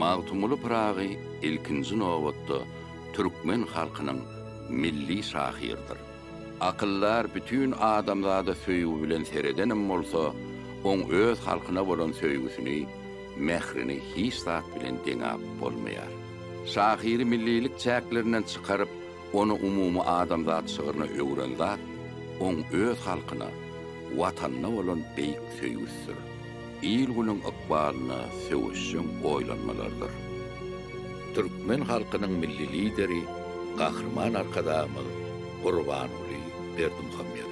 Magtymguly Pyragy ilkinji nobatda türkmen halkynyň milli şahyrydyr. Akyldar bütin adamzada söýgi bilen seredenem bolsa, oň öz halkyna bolan söýgüsini, mährini hiç zat bilen deňap bolmaýar. Şahyry millilik çäklerinden çykaryp, ony umumy adamzat şygryna öwren zat oň öz halkyna, Watanyna bolan beýik söýgüsidir. Il-günüň ykbalyna söweşjeň oýlanmalardyr. Türkmen halkynyň Milli Lideri Gahryman Arkadagymyz Gurbanguly Berdimuhamedow.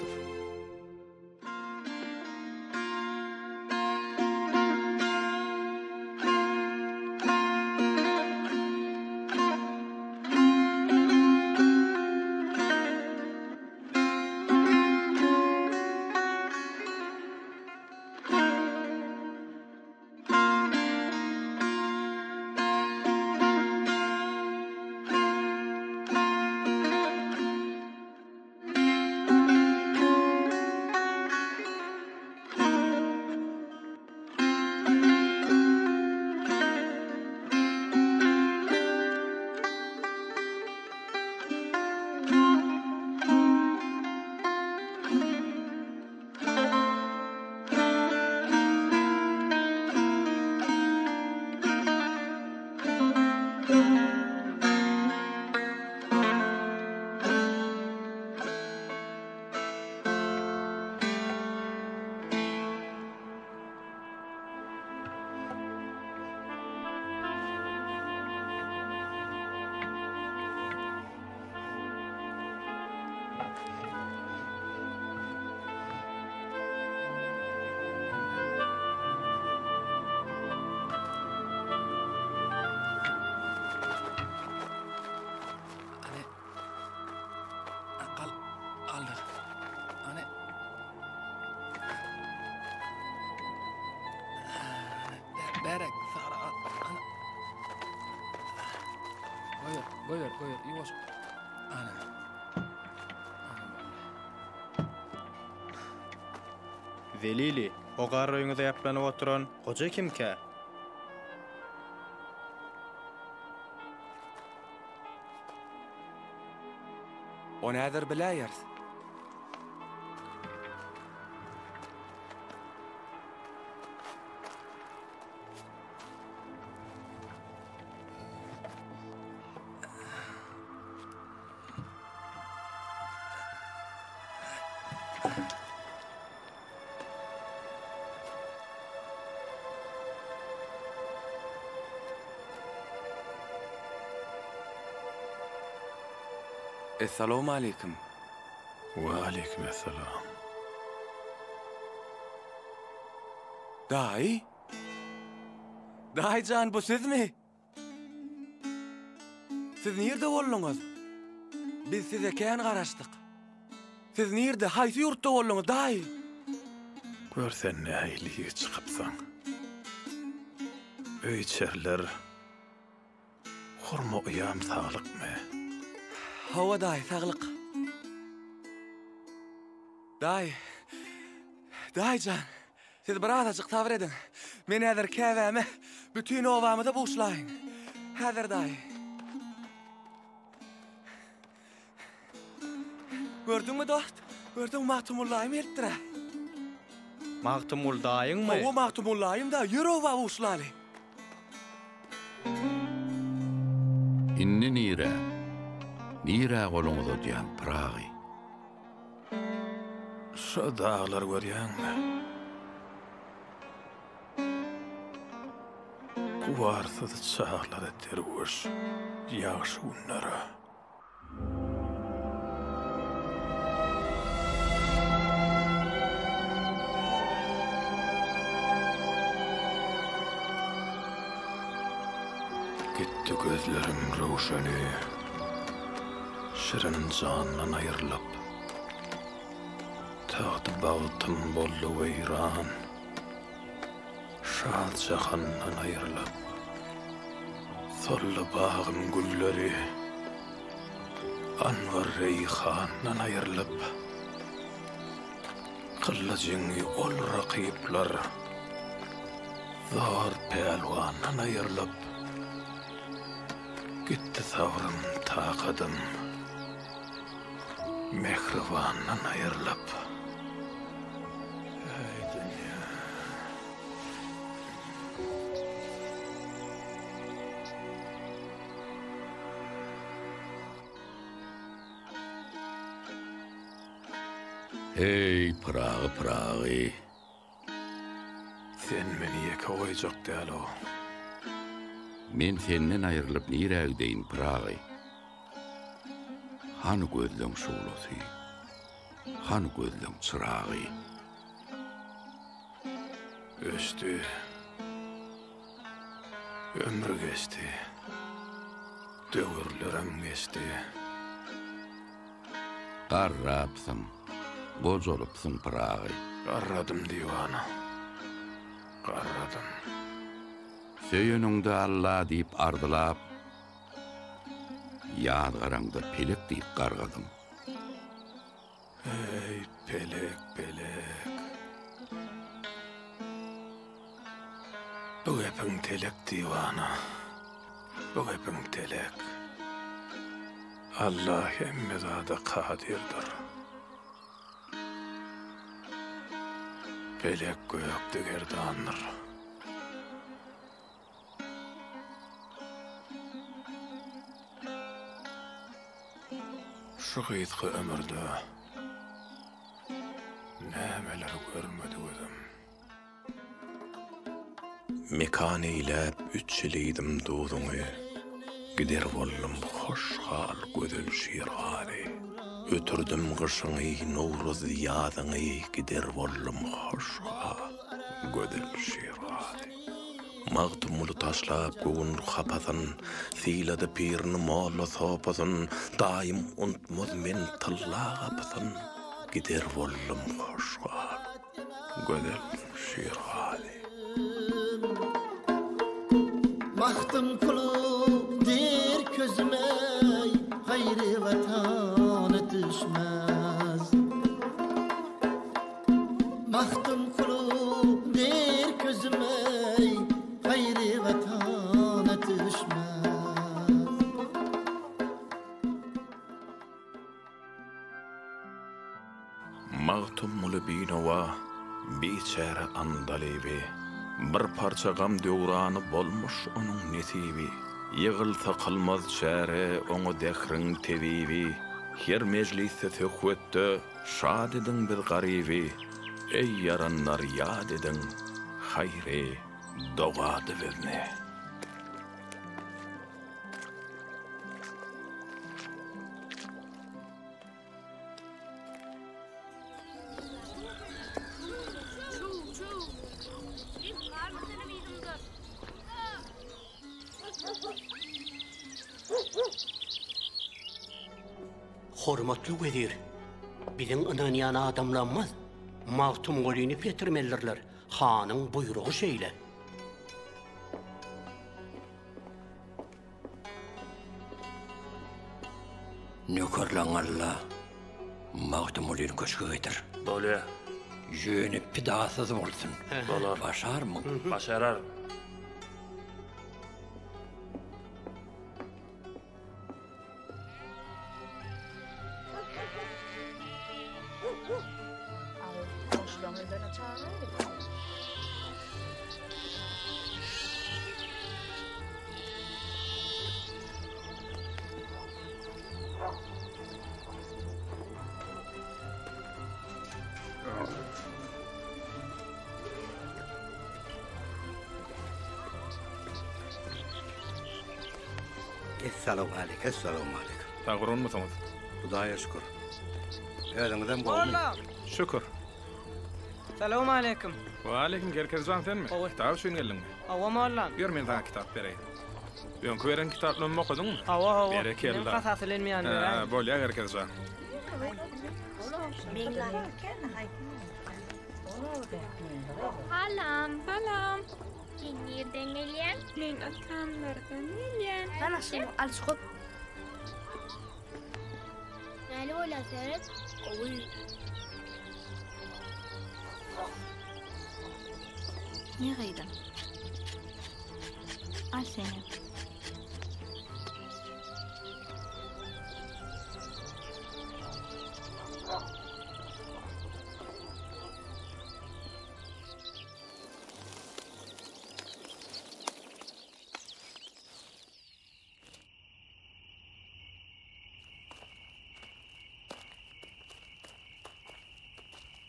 Bärek, sara, ana. Goýber, goýber, goýber, ýuwaş. Ana. Zelili, o garry öýüňize ýaplanyp oturan goja kimkä? Ony häzir biläýeris. Essalawmaleýkim. Waleýkim essalam. Daýy? Daýy jan bu sizmi? Siz nirde bolduňyz? Biz size kän garaşdyk. Siz nirde, haýsy ýurtda bolduňyz, daýy? Gör sen nähili ýigit çykypsyň. Öý-içeriler, hurma uýam saglykmy? Hawa, daýy, saglyk. Daýy, daýy jan, siz bir azajyk sabyr ediň. Men häzir käbäme, bütin obamyza buşlaýyn. Häzir, daýy. Gördüňmi, dost? Gördüňmi, Magtymguly daýym gelipdir-ä. Magtymguly daýyňmy? Hawa, Magtymguly daýym da, ýör oba buşlaly. Indi nirä, nirä goluň uzadýaň, Pyragy? Şo daglary görýäňmi? Gubarsyz çaglara derwüş ýagşy günlere. Gitdi gözlerim röwşeni, Şirin jandan aýrylyp. Tagty-bagtym boldy weýran, Şad jahandan aýrylyp. Soldy bagym gülleri, Anbar-reýhandan aýrylyp. Kyldy jeňi ol rakyplar, Zor pälwandan aýrylyp. Gitdi sabrym, takadym. Mähribandan aýrylyp. Eý, dünýä. Eý, Pyragy, Pyragy. Sen meni ýeke goýjak däl-ow. Men senden aýrylyp nirä gideýin, Pyragy? Hany gözleň şuglasy, hany gözleň çyragy? Öçdi. Ömür geçdi. Döwürlerem geçdi. Garrapsyň, gojalypsyň Pyragy. Garradym diwana, garradym. Söýeniňde Alla diýip arzylap, ýazgaraňda pelek diýip gargadyň. Eý, pelek, pelek. Bu gepiň telek diwana, bu gepiň telek. Alla hemme zada kadyrdyr. Pelek gökde gerdandyr. Şu gysga ömürde nämeleri görmedi gözüm. Mekan eýläp üç ýyl iýdim duzuňy, Gider boldum hoş gal gözel Şirgazy. Ötürdim gyşyňy, nowruz ýazyňy, Gider boldum hoş gal, gözel Şirgazy. Magtymguly taşlap göwün hapasyn, Sylady pirini, molla sopasyn, Daýym untmaz men tylla gapysyn, Gider boldum hoş gal, gözel Şirgazy. Magtymguly der közüme, Gaýry watana düşmez. Magtymguly der közüme, Gaýry watana düşmez. Magtymguly binowa, biçäre Andalyby, Bir parça gam döwrany bolmuş onuň nesibi. Ýygylsa kylmaz çäre oňa dehriň tebibi, Her mejlisde söhbetde Şat ediň biz garyby, Eý ýaranlar ýat ediň, haýry dogady bizni. Hormatly wezir, biziň ynanýan adamlarymyz Magtymgulyny getirmelidirler, hanyň buýrugy şeýle. Nökerleň al-da, Magtymgulyny köşge getir. Bolýa. Ýöne pidasyz bolsun. Bolar. Başarmyň? Başararyn. Essalawmaleýk, essalawmaleýk. Sag bolunmysyňyz? Hudaýa şükür. Özüňizem gowumy? Şükür. Salowmaleýkim. Waleýkim, Gerkezjan senmi? Hawa. Kitap üçin geldiňmi? Hawa, mollam. Ber men saňa kitap bereýin. Öňki beren kitaplarymy okadyňmy? Hawa, hawa. Berekella. Meniň kasasy ilinmeýän beräý. Hä, bolýa Gerkezjan. Salam. Salam. Sen nirden gelýäň? Men atamlardan gelýän. Gana şuny al çykyp. Näli bolýar seret? Gowy. Ne gyýdyň? Al senem.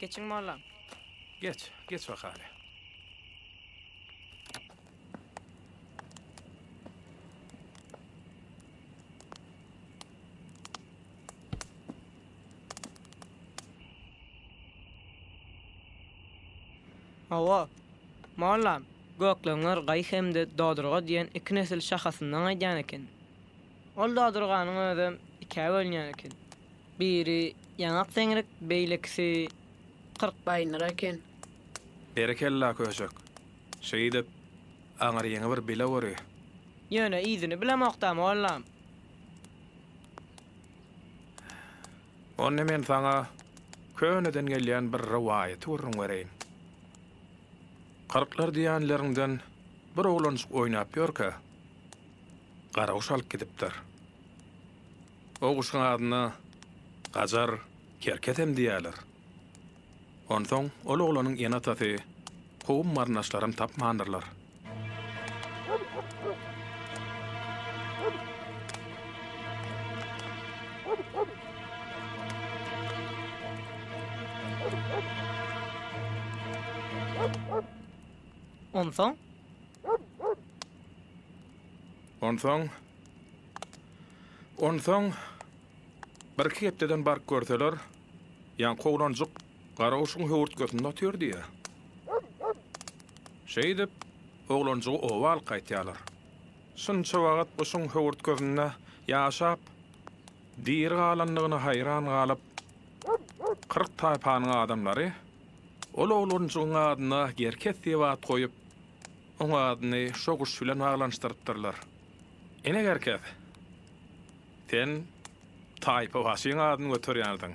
Geçiň mollam. Geç, geç bakaly. Hawa, mollam, gökleňler Gaý hem-de Dodurga diýen iki nesil şahasyndan gaýdýan eken. Ol Dodurganyň özem ikä bölünýän eken. Biri ýaňak seňrik, beýlekisi 40. Baýnyr eken. Berekella, köşek. Şeýdip, aňryňy bir bileweri. Ýöne yzyny bilemok-da, mollam. Onda men saňa köneden gelýän bir rowaýaty gürrüň bereýin. Kyrklar diýenleriňden bir oglanjyk oýnap ýörkä, garaguş alyp gidipdir. O guşuň adyna gajar kerkesem diýýärler. Onsoň ol oglanyň ene-atasy kowum-garyndaşlaram tapmandyrlar. Onsoň? Onsoň, onsoň birki hepdeden baryp görseler, ýaňky oglanjyk garaguşuň höwürtgesinde otyr diýýär. Şeýdip, oglanjygy oba alyp gaýtýarlar. Şunça wagt guşuň höwürtgesinde ýaşap, diri galandygyna haýran galyp, 40 taýpanyň adamlary ol oglanjygyň adyna Gerkes diýip at goýup, oň adyny şo guş bilen baglanyşdyrypdyrlar. Ine Gerkes, sen taýpabaşyň adyny göterýänsiň.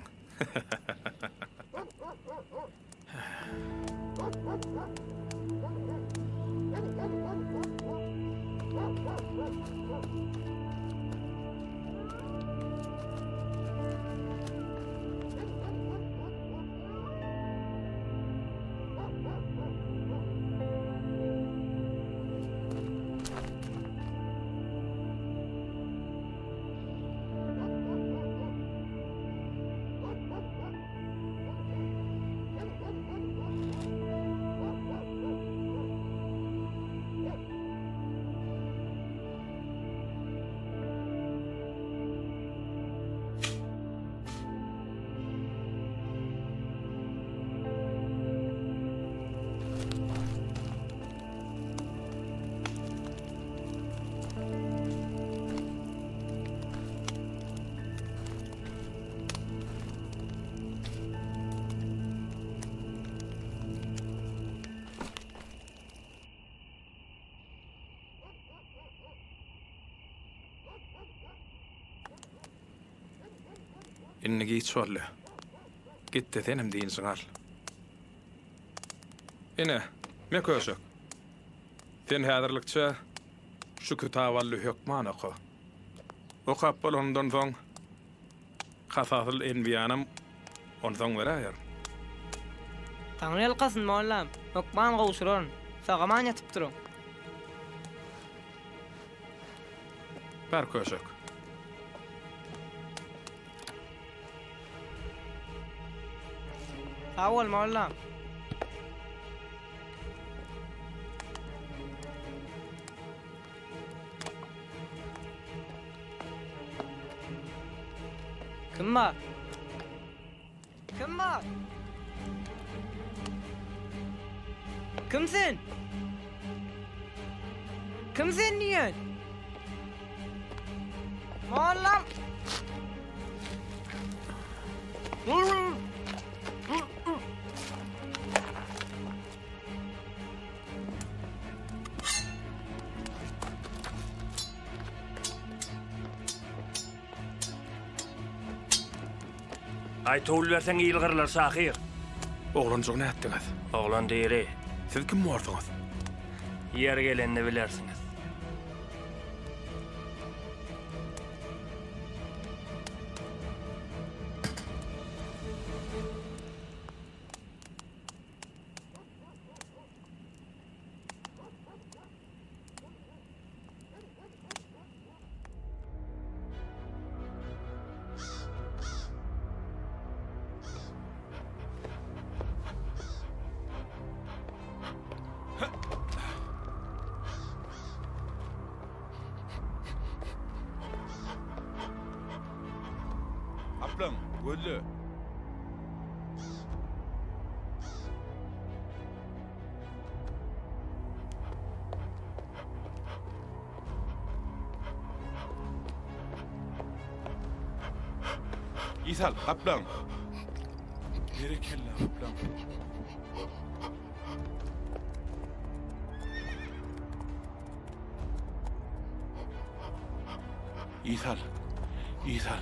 Indi giç boldy. Git-de senem dynjyňy al. Ine, me köşek. Sen häzirlikçe şu kitaby hökman oka. Okap bolanyňdan soň, Kasasyl enbiýanam onsoň beräýerin. Taňry ýalkasyn, mollam. Hökman gowşuraryn. Sag-aman ýatyp duruň. Bar köşek. Sag bol, mollam. Kim bar? Kim bar? Kim sen? Kim sen diýen? Mollam! Aýtawul berseň il gyrlar şahyr. Oglanjygy nätdiňiz? Oglan diri. Siz kim borsuňyz? Ýeri gelende bilersiňiz. Gözle. Isal, gaplaň. Berekella, gaplaň. Isal, Isal.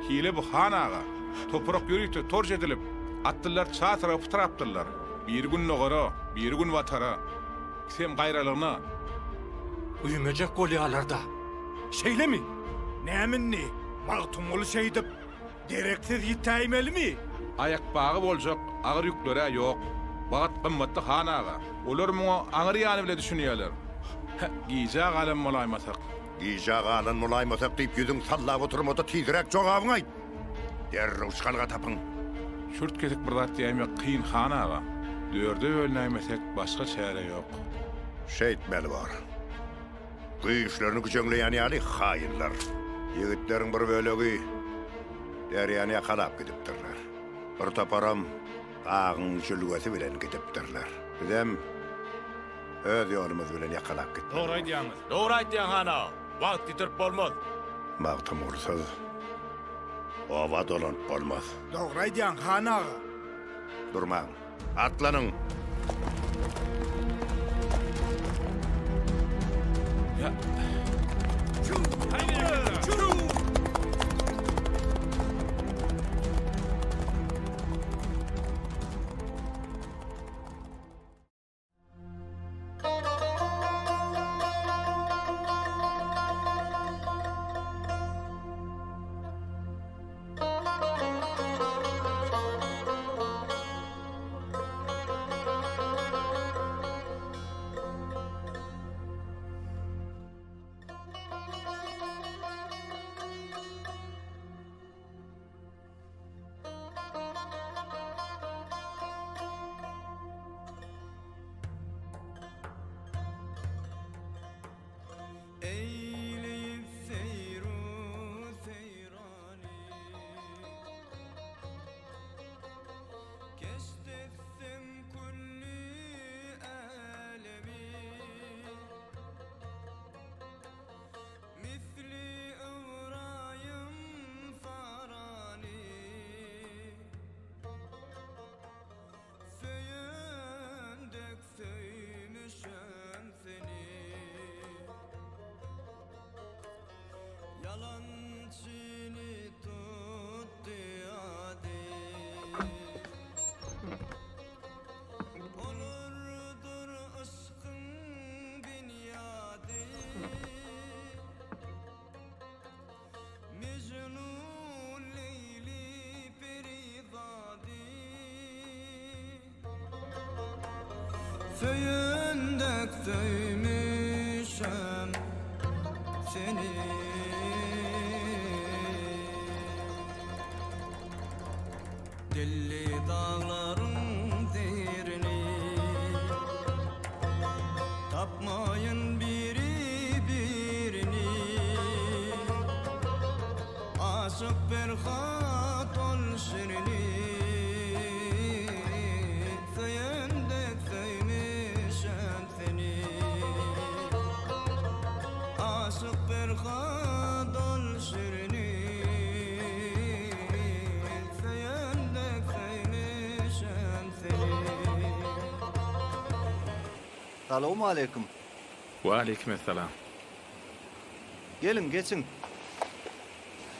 Hile bu han aga. Toprak ýörite torç edilip, atlylar çasyra pytrapdyrlar. Biri gündogara, biri günbatara. Ikisem gaýralygyna. Güýmejek bolýalar-da. Şeýlemi? Näme indi, Magtymguly şeýdip, dereksiz ýitäýmelimi? Aýakbagy boljak agyr ýükler-ä ýok. Wagt gymmatly han aga. Olar muňa aňry ýany bile düşünýärler. Hä, gijä galan bolaýmasak. Gijä galan bolaýmasak diýip ýüzüň sallap oturma-da tizräk jogabyňy aýt! Derrew çykalga tapyň! Çürt-kesik bir zat diýäýmek kyn han aga. Dörde bölünäýmesek başga çäre ýok. Şeýtmeli bor. Güýçlerini güjeňleýän ýaly haýynlar. Ýigitleriň bir bölegi derýany ýakalap gidipdirler. Bir toparam dagyň jülgesi bilen gidipdirler. Bizem öz ýolumyz bilen ýakalap gitmeli Dogry bor. aýdýaňyz. Dogry aýdýaň han aga. Wagt ýitirip bolmaz. Magtymgulysyz oba dolanyp bolmaz. Dogry aýdýaň han aga. Durmaň. Atlanyň! Eýleýip seýru seýrany Keşt etsem külli älemi Misli Ybraýym Sarany Söýen dek söýmüşem seni Ýalançyny tutdy ady Olardyr yşkyň binýady Mejnun Leýli perizady Söýen dek söýmüşem seni Dilli daglaryň zerini Tapmaýyn biri birini Aşyk Perhat ol Şirini Söýen dek söýmüşem seni Aşyk Perhat ol Şirini Söýen dek söýmüşem seni. Salowmaleýkim. Waleýkimessalam. Geliň, geçiň.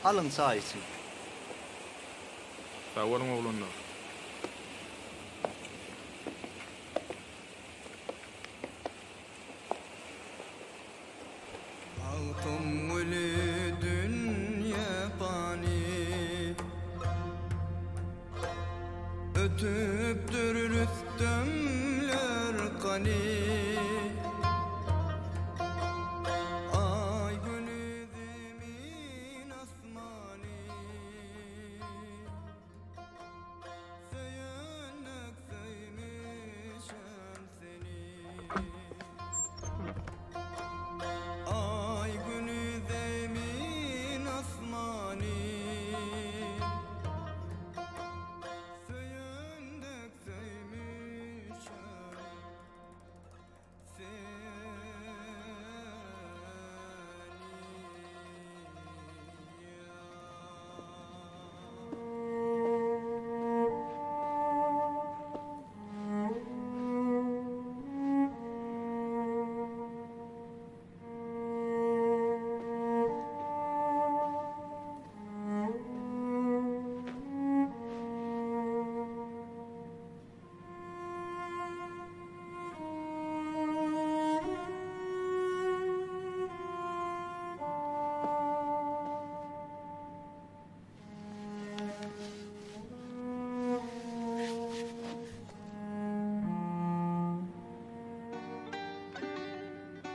Alyň çaý içiň. Sag boluň oglanlar. Magtymguly dünýe pany. Ötüpdir rüstemler. asmany Aý güni zemin asmany Söýen dek söýmüşem seni Aý güni zemin asmany Söýen dek söýmüşem seni.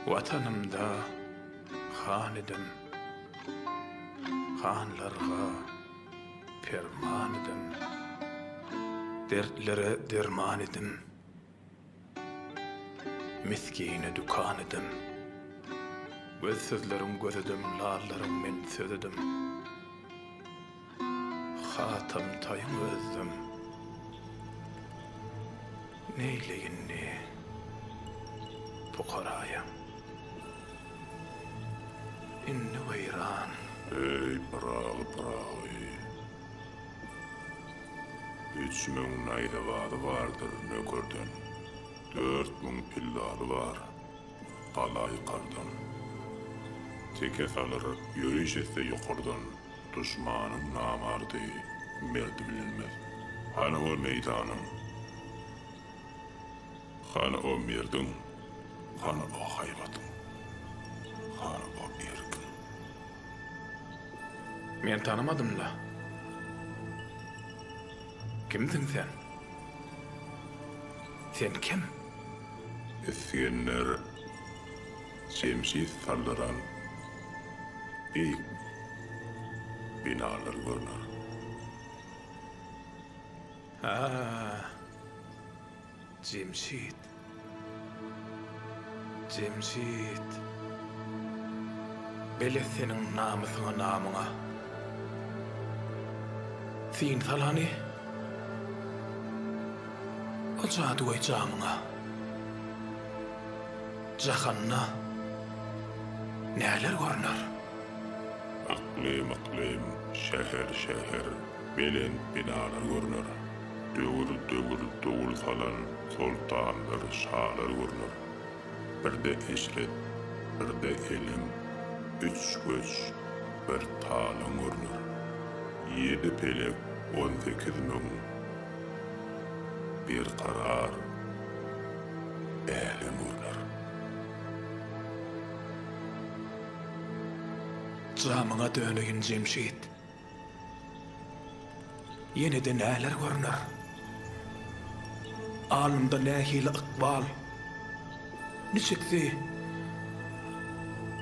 Watanymda han idim, Hanlarga perman idim, Dertlere derman idim, Misgine dükan idim. Gözsüzleriň gözüdim, Lallaryň men sözüdim. Hatam Taýyň özdüm. Neýle indi pukaraýam. Indi weýran. Eý, Pyragy, Pyragy! 3000 naýzabazy bardyr nökerden, 4000 pillaly bar gala ýykardan. Teke salyr, ýöriş etse ýokardan. Duşmanyň namardy, merdi bilinmez. Hany o meýdanyň? Hany o merdiň? Hany o haýbatyň? Hany o erkiň? Men tanamadym-la. Kimsiň sen? Sen kim? Isgender Jemşit saldyran beýik binalar görner. A-a, Jemşit. Jemşit. Belet seniň namysyňa, namyňa. Syn sal hany. O jadygöý jamyňa. Jahanda näler görner? Yklym-yklym, şäher-şäher, belent binalar görner. Döwür-döwür dowul salan soltanlar, şalar görner. Birde eşret, birde elem, üç göç, bir talaň görner. Ýedi pelek, 18 000 berkarar älem görner. Jamyňa döneýin Jemşit. Ýene-de näler görner? Alnymda nähili ykbal, niçiksi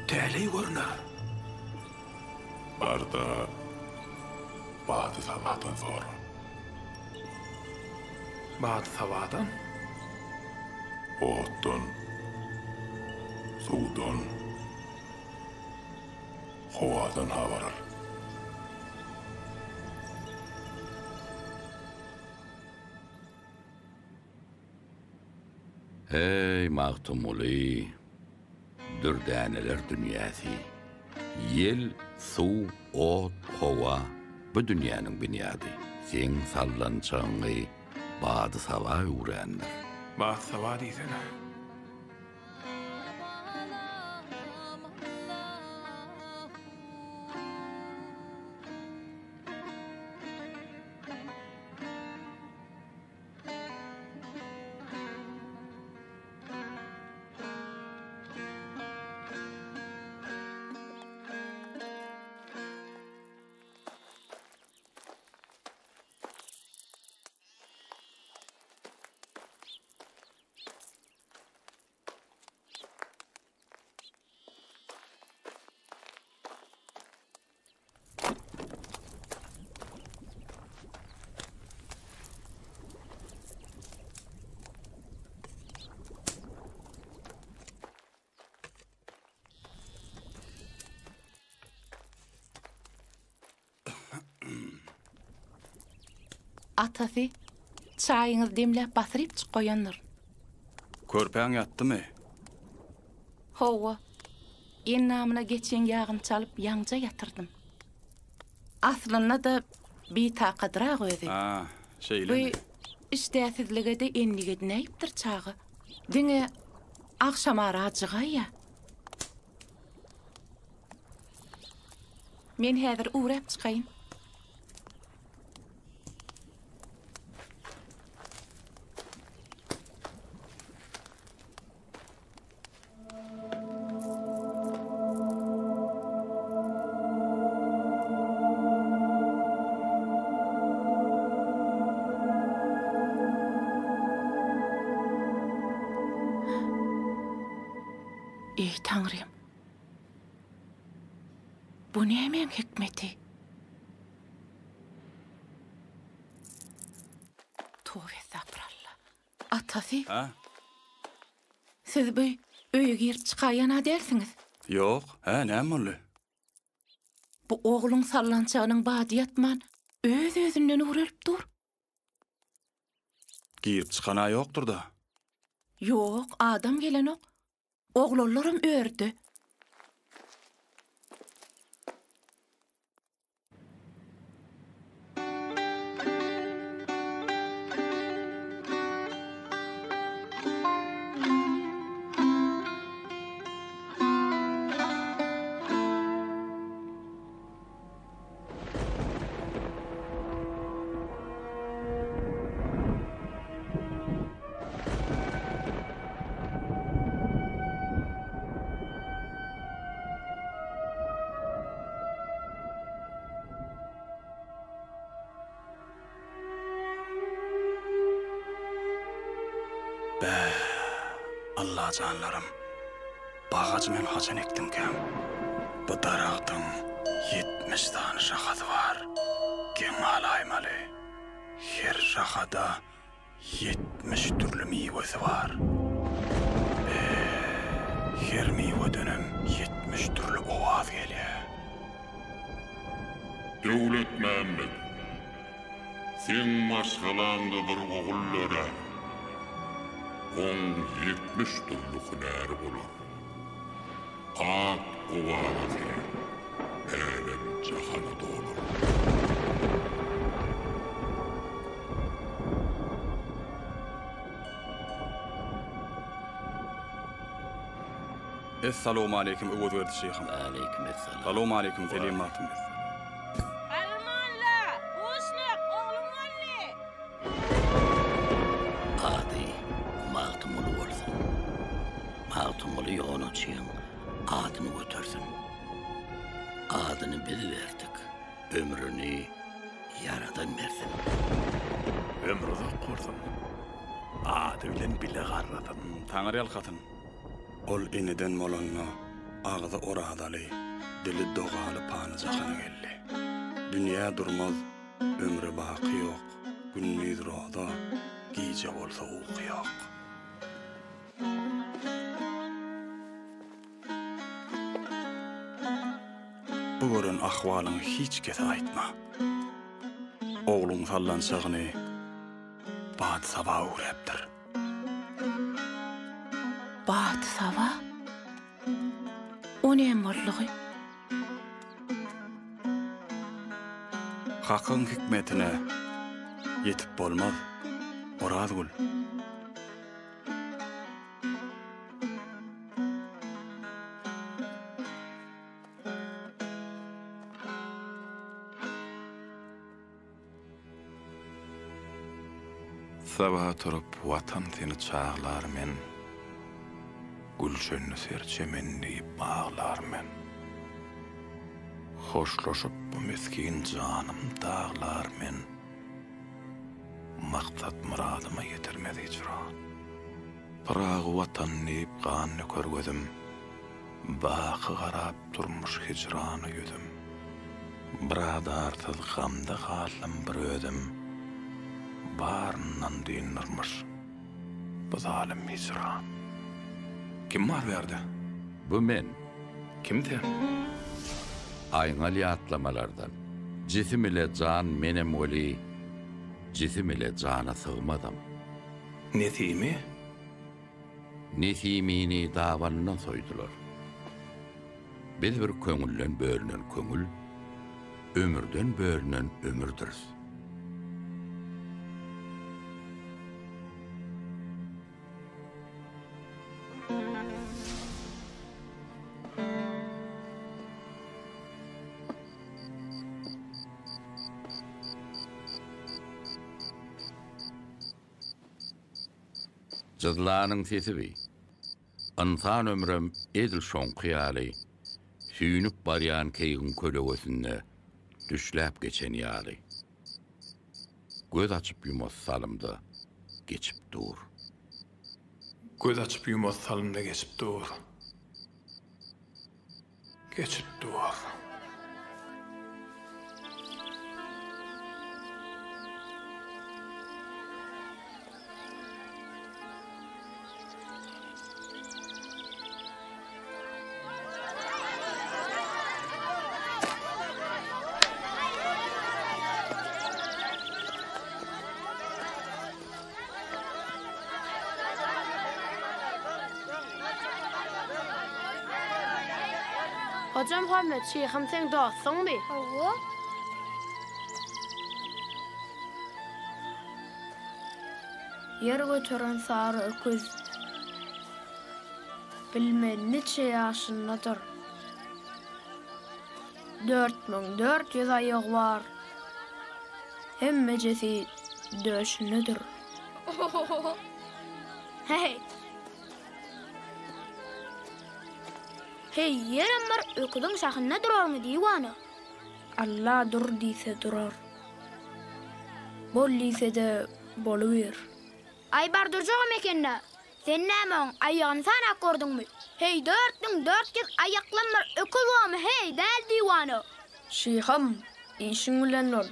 täleý görner? Bar-da, bady-sabadan sora. Bady-sabadan? Otdan, suwdan, howadan habar al. Eý, Magtymguly, dürdäneler dünýäsi! Ýel, suw, ot, howa bu dünýäniň binýady. Seň sallançagyňy bady-saba öwrendir. Bady-saba diýsene. Atasy, çaýyňyzy demläp basyrypjyk goýandyr. Körpäň ýatdymy? Hawa. Endamyna geçen ýagyny çalyp ýaňja ýatyrdym. Aslynda-da bitakadrak özi. A, şeýlemi? Bu işdäsizlige-de endik edinäýipdir çaga. Diňe agşamara ajygaýýa. Men häzir üwräp çykaýyn. Eý, Taňrym! Bu nämäň hikmeti? Toba estagfuralla. Atasy. Hä? Siz bu öýe girip çykaýan-a dälsiňiz? Ýok. Hä, näme boldy? Bu ogluň sallançagynyň bady ýatman, öz-özünden üwrelip dur. Girip çykan-a ýokdur-da? Ýok, adam gelenok. Oglanlaram örde. Bä, Allajanlarym, bagajy men haçan ekdimkäm? Bu daragtyň 70 sany şahasy bar. Geň galaýmaly. Her şahada 70 dürli miwesi bar. Be, her miwedenem 70 dürli owaz gelýär. Döwletmämmet, seň maşgalaňda bir ogul dörär. Oň 70 dürli hünäri bolar. At-owazasy älem-jahana dolar. Essalowmaleýkim Öwezberdi şyhym. Aleýkim essalam. Salowmaleýkim Selim magtym. Garry molla, buşluk, ogluň boldy! Ady Magtymguly bolsun. Magtymguly ýonaçyň adyny götersin. Adyny biz berdik, ömrüni Ýaradan bersin. Ömri uzak bolsun. Ady bilen bile garrasyn. Taňry ýalkasyn. Ol eneden bolanda agzy orazaly, dili dogaly pany jahana geldi. Dünýä durmaz, ömre baky ýok, gündiz roza, gije bolsa uky ýok. Bu gören ahwalyňy hiç kese aýtma. Ogluň sallançagyny Bady-saba üwräpdir. Bady-saba? O näme boldugy? Hakyň hikmetine ýetip bolmaz, Orazgül. Saba turup Watan seni çaglar men, Gülşende ser çemen diýip aglar men. Hoşlaşyp bu misgin janym daglar men, Maksat-myradyma ýetirmez hijran. Pyragy Watan diýip gan döker gözüm, Baky garap durmuş hijrana ýüzüm. Byradarsyz gamda galdym bir özüm, Baryndan dyndyrmyş bu zalym hijran. Kim bar bu ýerde? Bu men. Kim sen? Aýňal ýatlamalardan. Jisim ile jan menem weli. Jisim ile jana sygmazam. Nesimi? Nesimini dabanyndan soýdular. Biz bir köňülden bölünen köňül, ömürden bölünen ömürdiris. Jyzlanyň sesi bi. Ynsan ömrem edil şoňky ýaly, süýnüp barýan keýigiň kölegesinde düşläp geçen ýaly. Göz açyp-ýumasy salymda geçip dur. Göz açyp-ýumasy salymda geçip dur. Geçip dur. Hojamuhammet, şyhym seň dostuňmy? Hawa. Ýer göteren sary öküz. Bilmen niçe ýaşyndadyr. 4400 aýagy bar. Hemmejesi döşündedir. Heý! Heý, ýerem bir öküziň şahynda durarmy, diwana? Alla dur diýse durar. Bol diýse-de bolubiýr. Aý bar durjagam eken-dä. Sen näme oň aýagyny sanap gördüňmi? Heý, 4400 aýaklam bir öküz bormy, heý, däl diwana? Şyhym, işiň bilen bol.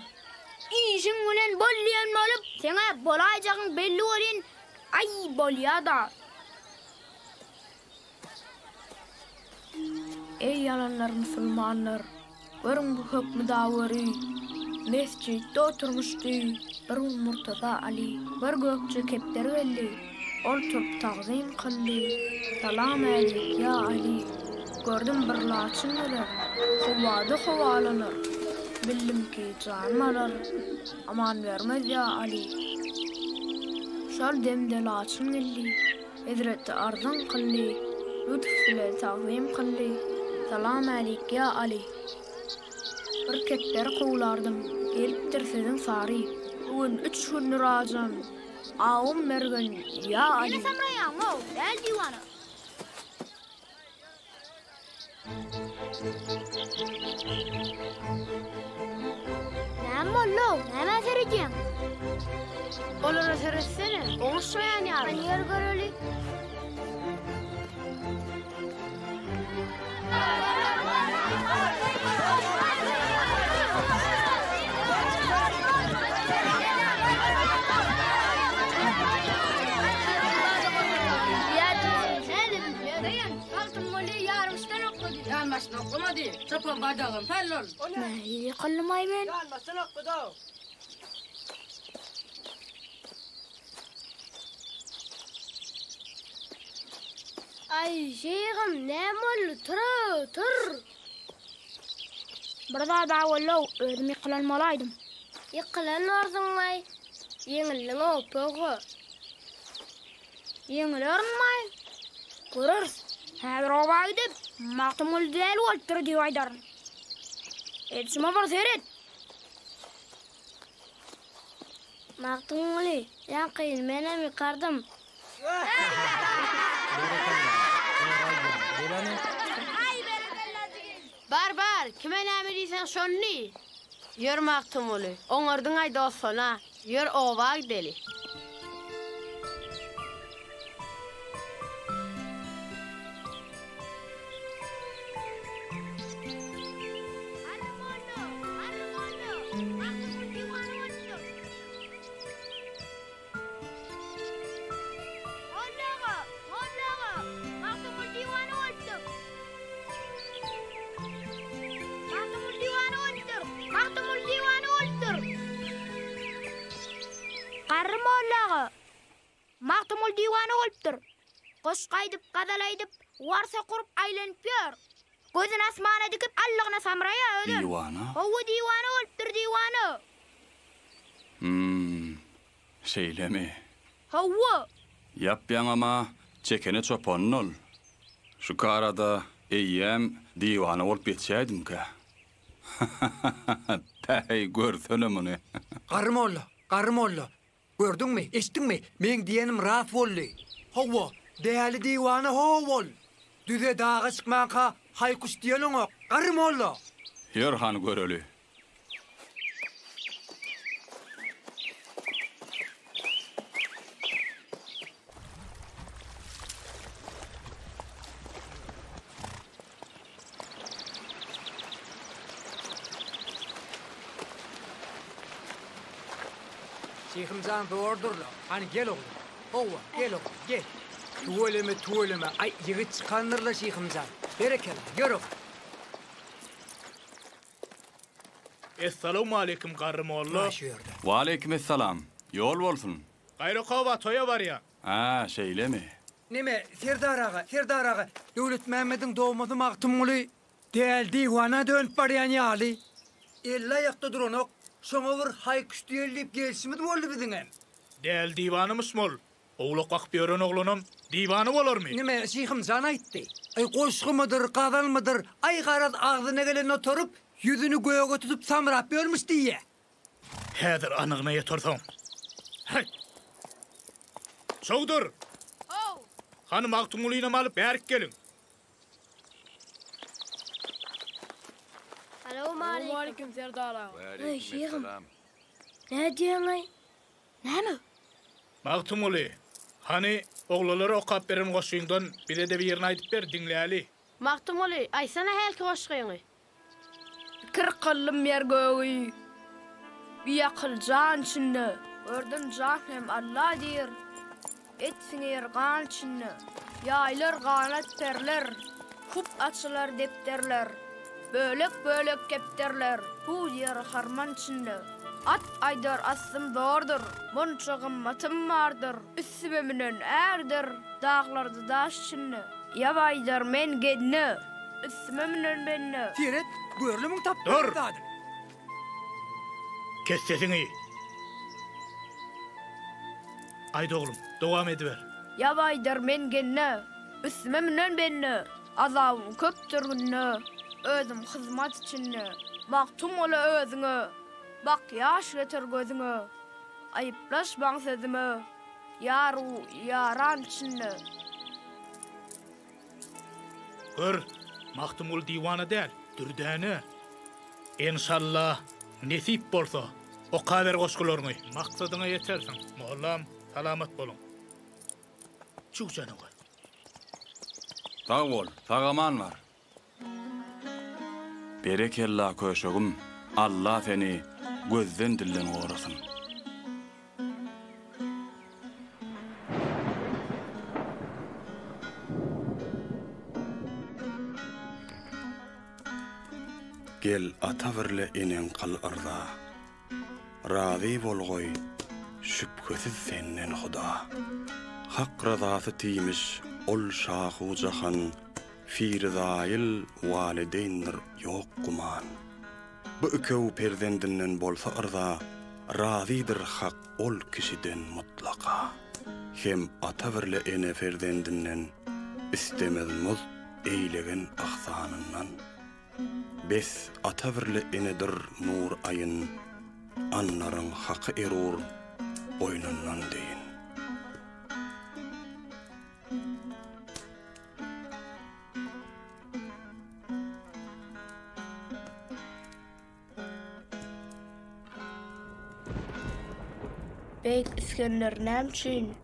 Işiň bilen bol diýen bolup, seň-ä bolaýjagyň belli welin, aý, bolýa-da. Eý ýalanlar musulmanlar, görüň bu hökmi daweri, Mesjitde oturmyşdy bir gün Murtaza Aly. Bir gökje kepderi geldi, ol turup tagzym kyldy, Salam älik, ýa Aly! Gördüm bir laçyn geler, howada howalanar, Bildim ki, janym alar, aman bermez ýa Aly. Şol demde laçyn geldi. Hezreti arzyň kyldy, Lutf bile tagzym kyldy, Salam älik ýa Aly! Bir kepderi kowlardym, Gelipdir siziň sary. Bu gün üç gündür ajam, Awum bergin, ýa Aly! Ýene samraýaň-ow, däl diwana! Näme boldy-ow? Nämä seredýäň? Olara seretsene, oňuşmaýan ýaly. Hany ýör göreli. Magtymguly ýarymyşdan oklady. Ýanbaşdan oklamady. Çopan badagam pell ol. Nähili ýykyldym-aý men? Ýanbaşdan oklady-ow. Aý, şeýhim, näme boldy? Tur-ow, tur! Bir zad-a boldy-ow, özüm ýykylan bolaýdym. Ýykylan borsuň-aý. Ýeňildiň-ow, pöwhe. Ýeňilerin-aý. Göreris. Häzir oba gidip, Magtymguly däli bolupdyr diýip aýdaryn. Edişime bir seret. Magtymguly, ýaňkyny menem ýykardym. Bar, bar, kime näme diýseň şony diý. Ýör, Magtymguly, oňardyň-aý dostana. Ýör, oba gideli. Molla aga! Molla aga! Magtymguly diwana bolupdyr! Magtymguly diwana bolupdyr! Magtymguly diwana bolupdyr! Magtymguly diwana bolupdyr. Goşgy aýdyp, gazal aýdyp, warsa gurup aýlanyp ýör. Gözüni asmana dikip, allygyna samraýar özem. Diwana? Hawa, diwana bolupdyr, diwana. Hum, şeýlemi? Hawa. Ýap-ýaňam-a çekene çopandy ol. Şu karada eýýäm diwana bolup ýetişäýdimkä? Päheý, görsene muny. Garry molla, Garry molla, gördüňmi, eşitdiňmi, meň diýenim ras boldy. Hawa, däli diwana ho-ol. Düze daga çykmanka haý-kuş diýeleňok, Garry molla! Ýör hany göreli. Şyhym jan zordurla. Hany gel oglum. Howwa, gel oglum, gel. Tüweleme, tüweleme. Aý, ýigit çykandyrla Şyhym jan. Berekella, ýör oglum. Essalawmaleýkim Garry molla. Waleýkim essalam. Ýol bolsun. Gaýrakowa toýa barýan. Hä, şeýlemi? Neme, Serdar aga, Serdar aga, Döwletmämmediň dogmasy Magtymguly däl diwana dönüp barýan ýaly. Elli-aýakda duranok, şoňa bir haý-küş diýeli diýip gelşimiz boldy biziňem. Däl diwanamyşmy ol? Owlak bakyp ýören oglanam diwana bolarmy? Neme, Şyhym jan aýtdy. Aý, goşgumydyr, gazalmydyr, aý garaz agzyna gelenini otaryp, ýüzüni göge tutup samrap ýörmüş diýýä. Häzir anygyna ýetersoň. Häý! Çowdur! How! Hany Magtymgulynam alyp bärik geliň. Salowmaleýkim. Serdar aga. Eý, şyhym. Nädýäň-aý? Näme? Magtymguly, hany, oglanlara okap beren goşgyňdan bize-de birini aýdyp ber, diňläli. Magtymguly, aýtsana hälki goşgyňy. Pikir kyldym ýer gögi, biakyl jan içinde. Gördüm jan hem Alla diýr, et siňer gan içinde. Ýaýlar ganat perler, hup açylar depderler. Bölek-bölek kepderler, hu diýer harman içinde. At aýdar aslym zordur, munça gymmatym bardyr. Üstüme münen ärdir, daglarda daş içinde. Ýap aýdar men gelne, Üstüme münen bende. Seret, görlümiň tapdyran Dur! zadyny. Kes sesiňi! Aýt oglum, dowam ediber. Ýap aýdar men gelne, Üstüme münen bende. Azabym köpdür günde, Özüm hyzmat içinde. Magtymguly özüňe, Bak ýaş getir gözüňe. Aýyplaşmaň sözüme, Ýar-u ýaran içinde. Gör, Magtymguly diwana däl, dürdäne. Enşalla, nesip bolsa, okaber goşgularyňy, maksadyňa ýetersiň. Mollam, salamat boluň. Çüw janawer. Sag bol, sag-aman bar. Berekella köşegim, Alla seni gözden-dilden gorasyn. Gel ata birle eneň kyl yrza. Razy bolgaý şübhesiz senden Huda. Hak ryzasy timiş ol şahu jahan Firizaýyl walideýndir ýok güman. Bu ikew perzendinden bolsa yrza, Razydyr Hak ol kişiden mutlaka. Hem ata birle ene perzendinden, Istemez muzd eýlegen yhsanyndan. Bes, ata birle enedir nur aýyn, Anlaryň haky erur boýnundan deýin. Beýik Isgender näme üçin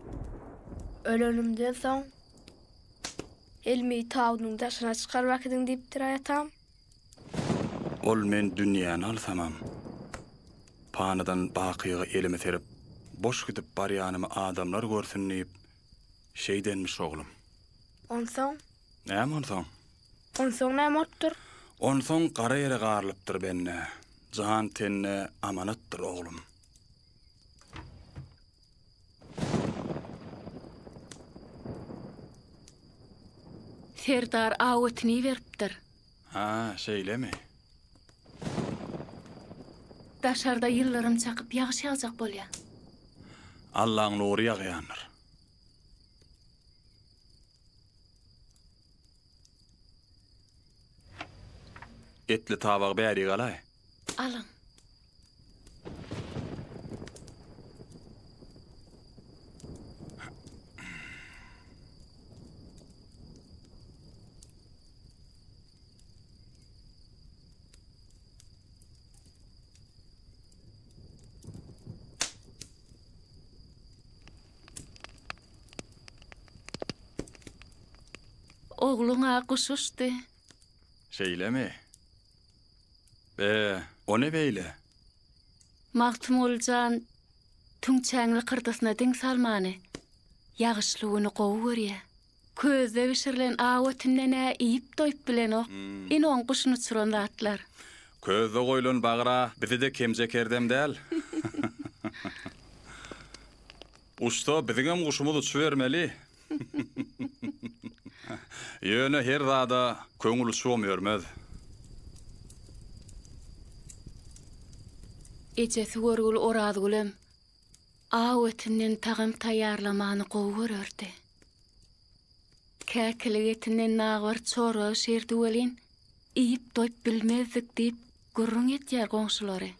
ölenimden soň elimi tabydyň daşyna çykaryp äkidiň diýipdir-aý atam? Ol men dünýäni alsamam, panydan bakyga elimi serip, boş gidip barýanymy adamlar görsün diýip, şeýdenmiş oglum. Onsoň? Näme onsoň? Onsoň näme bolupdyr? Onsoň gara ýere garylypdyr bende, jan tende amanatdyr oglum. Serdar aw etini iberipdir. Ha, şeýlemi? Daşarda ýyldyrym çakyp ýagyş ýagjak bolýa. Allaň nury ýagýandyr. Etli tabagy bärik alaý. Alyň. Ogluň-a guş uçdy. Şeýlemi? Be, o ne beýle? Magtymguly jan tüňçäň lykyrdysyna diň salmany, ýagyşly güni gowy görýä. Közde bişirilen aw etinden-ä iýip doýup bilenok. Ine oň guşuny uçuran zatlar. Közde goýlan bagyr-a bizi-de kemje kerdem däl. Uçsa, biziňem guşumyz uçubermeli. Ýöne her zada köňül uçubam ýörmez. Ejesi görgüli Orazgülem aw etinden tagam taýýarlamany gowy görerdi. Käkilik etinden nagbar çorba bişirdi welin, iýip doýup bilmezdik diýip gürrüň etýär goňşulary.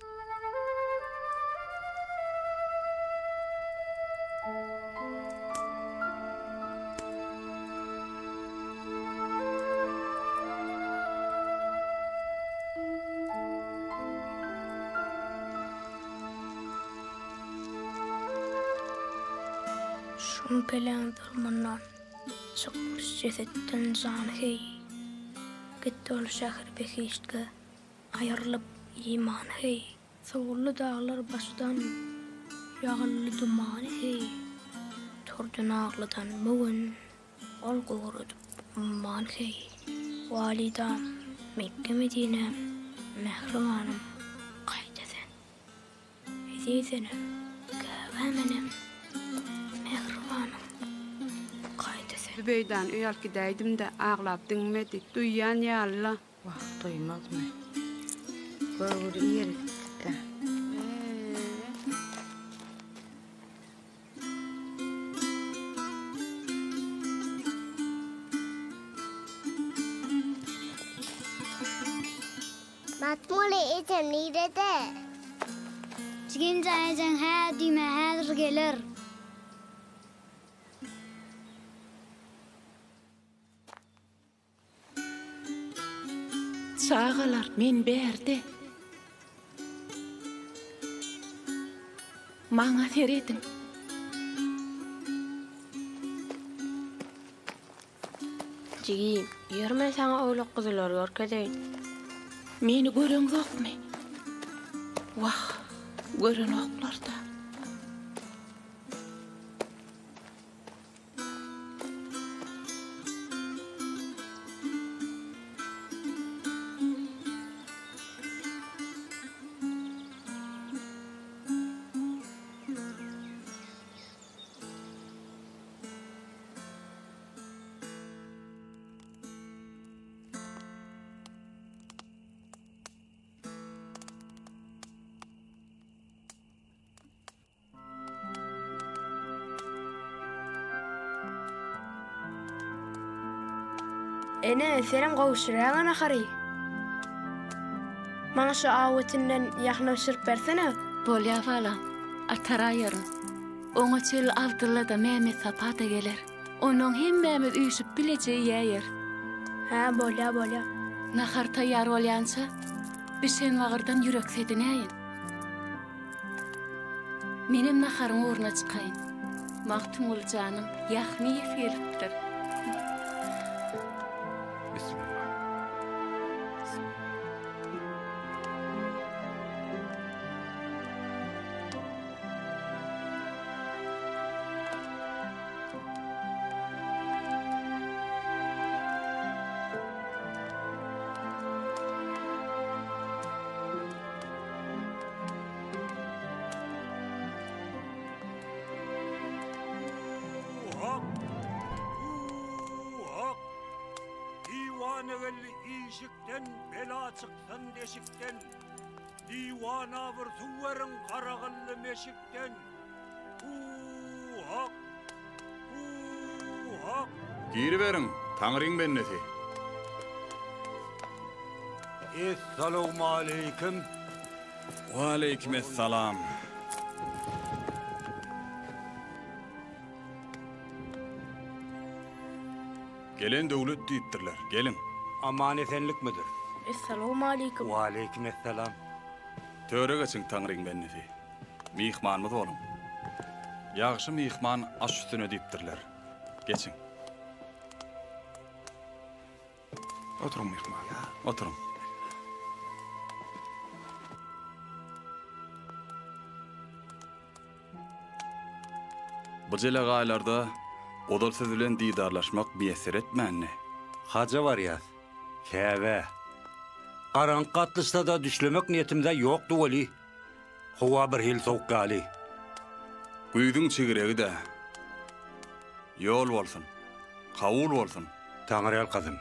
Şum peleň zulmundan çykmyş jesetden jany heý. Gitdi ol şähri behiştge aýrylyp imany heý. Sowuldy daglar başdan ýagyldy dumany heý. Turdy naglydan bu gün ol gugradyp umman heý. Walydam, Mekge-Medinäm, mähribanym, kaýda sen? Eziz enem, käbäm enem, mähribanym, kaýda sen? Zübeýdany öýe alyp gidäýdim-de, aglap diňmedi. Duýýan ýaly-la. Wah, duýmazmy. Görgüli ir gitdi-dä. Magtymguly ejem nirede? Jigimjan ejeň hä diýme häzir geler. Çagalar men bärde. Maňa serediň. Jigim, ýör men saňa owlak-guzulary görkezeýin. Meni göreňzokmy? Wah, görenoklar-da. Ene, senem gowşuraýaňa nahary. Maňa şu aw etinden ýahna bişirip bersene. Bolýa balam, ataraýaryn. Oňa çenli Abdylla-da, Mämmetsapa-da geler. Onnoň hemmämiz üýşüp bileje iýäýeris. Hä, bolýa, bolýa. Nahar taýýar bolýança, bişen bagyrdan ýürek sedinäýin. Menem naharyň ugruna çykaýyn. Magtymguly janyň ýahny iýesi gelipdir. Hak! Işikden bela çyksyn deşikden, Diwana bir suw beriň garagylly meşikden. Hu-hak! Hu-hak! Giriberiň, Taňryň bendesi. Essalawmaleýkim! Waleýkimessalam. Gelen döwlet diýipdirler. Geliň. Aman-esenlikmidir? Essalawmaleýkim. Waleýkimessalam. Töre geçiň, Taňryň bendesi. Myhmanymyz boluň. Ýagşy myhman aş üstüne diýipdirler. Geçiň. Oturyň myhman. Oturyň. Bu jelegaýlarda ozal siz bilen didarlaşmak miýesser etmändi. Haja barýas. Käbä. Garaňky gatlyşsa-da düşlemek niýetimiz-ä ýokdy weli, howa birhili sowuk ýaly. Güýzüň çigregi-dä. Ýol bolsun. Kabul bolsun. Taňryýalkasyn.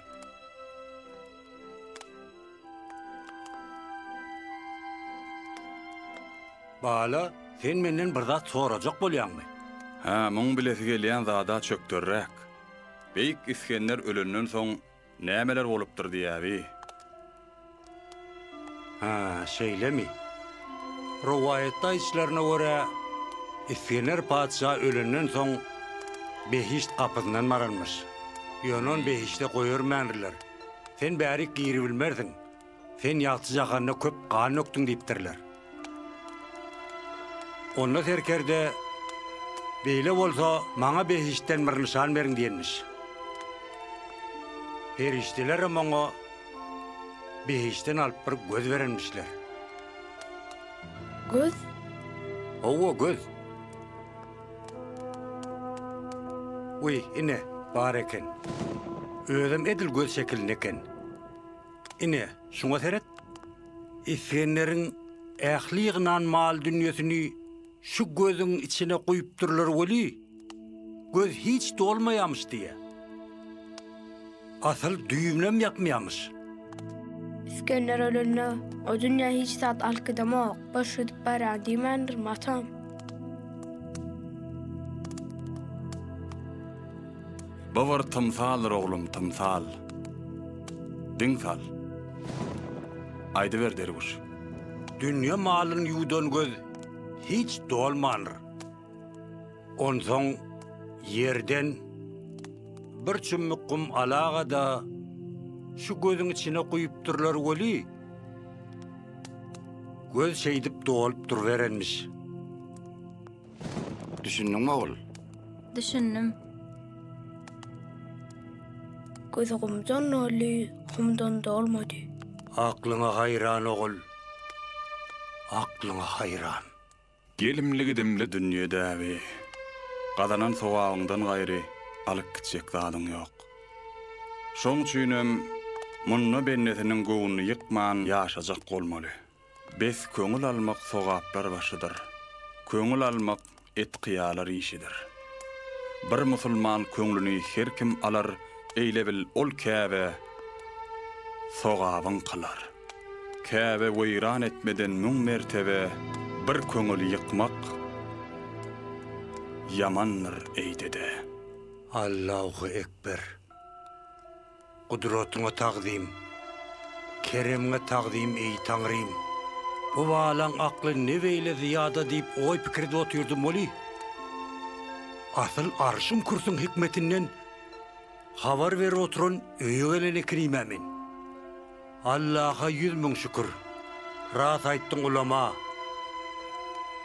Bala, sen menden bir zat sorajak bolýaňmy? Hä, muň bilesi gelýän zada çökderräk. Beýik Isgender ölenden soň nämeler bolupdyr diýäbi. Hä, şeýlemi? Rowaýatda aýdyşlaryna görä, Isgender patyşa ölenden soň behişt gapysyndan baranmyş. Ýöne ony behişde goýbermändirler. Sen bärik giribilmersiň. Sen ýagty jahanda köp gan dökdüň diýipdirler. Onda serkerde, Beýle bolsa, maňa behiştden bir nyşan beriň diýenmiş. Perişdelerem oňa behiştden alyp bir göz berenmişler. Göz? Hawa, göz. Wiý, ine, bar eken. Özem edil göz şekilinde eken. Ine, şuňa seret. Isgenderiň ähli ýygnan mal-dünýesini şu gözüň içine guýupdyrlar weli, göz hiç dolmaýamyş diýýä. Asyl düýbünem ýapmaýamyş. Isgender ölende, o dünýä hiç zat alyp gidemok, boş gidip barýan diýmändirmi, atam? Bu bir tymsaldyr oglum, tymsal. Diň sal. Aýdyber derwüş. Dünýe malyn ýuwdan göz hiç dolmandyr. Onsoň ýerden bir çümmük gum alaga-da, şu gözüň içine guýupdyrlar weli, göz şeýdip dolup duruberenmiş. Düşündiňmi ogul? Düşündim. Gözi gumdan doldy, humdan dolmady. Aklyňa haýran ogul, aklyňa haýran. Gelimli-gidimli dünýe däbi. Gazanan sogabyňdan gaýry alyp gitjek zadyň ýok. Şoň üçinem munda bendesiniň göwnüni ýykman ýaşajak bolmaly. Bes köňül almak sogaplar başydyr. Köňül almak etkyýalar işidir. Bir musulman köňlüni her kim alar, eýle bil ol Käbe sogabyn kylar. Käbe weýran etmeden müň mertebe bir köňül ýykmak ýamandyr eý dede. Allahu ekber. Gudratyňa tagzym, keremňe tagzym eý Taňrym. Bu balaň akly ne beýle zyýada diýip oý-pikir edip otyrdym weli, asyl arşyň-kürsüň hikmetinden habar berip oturan öýe gelen ekenim-ä men. Allaha 100.000 şükür. Ras aýtdyň ulama.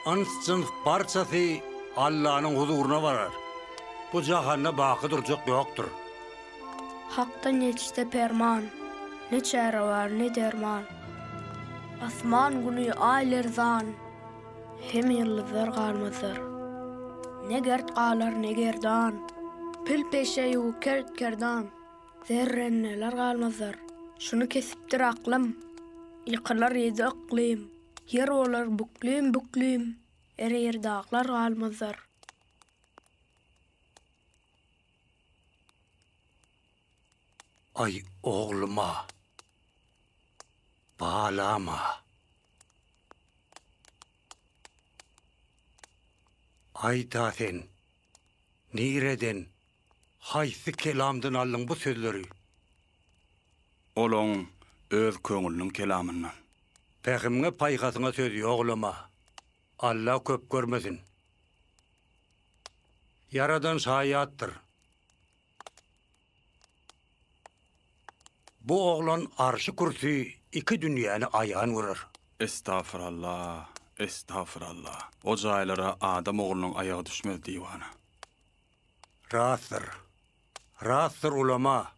Yns-jyns barçasy Allanyň huzuryna barar. Bu jahanda baky durjak ýokdur. Hakdan ýetişse perman, Ne çäre bar, ne derman. Asman güni, aý lerzan, Hem ýyldyzlar galmazlar. Ne gert galar, ne gerdan, Pil peşeýu kert kerdan, Zerrenneler galmazlar. Şuny kesipdir aklym, Ýykylar ýedi yklym, Ýer bolar büklüm-büklüm, Ereýir daglar galmazlar. Aý, oglum-a! Balama. Aýt-a sen, nireden, haýsy kelamdan aldyň bu sözleri? Olaň öz köňlüniň kelamyndan. Pähimiňe, paýhasyňa söz ýoglama. Alla köp görmesin. Ýaradan şaýatdyr. Bu oglan arşy-kürsi iki dünýäni aýan görer. Estagfuralla, estagfuralla. O jaýlara adam oglunyň aýagy düşmez diwana. Rastdyr. Rastdyr ulama.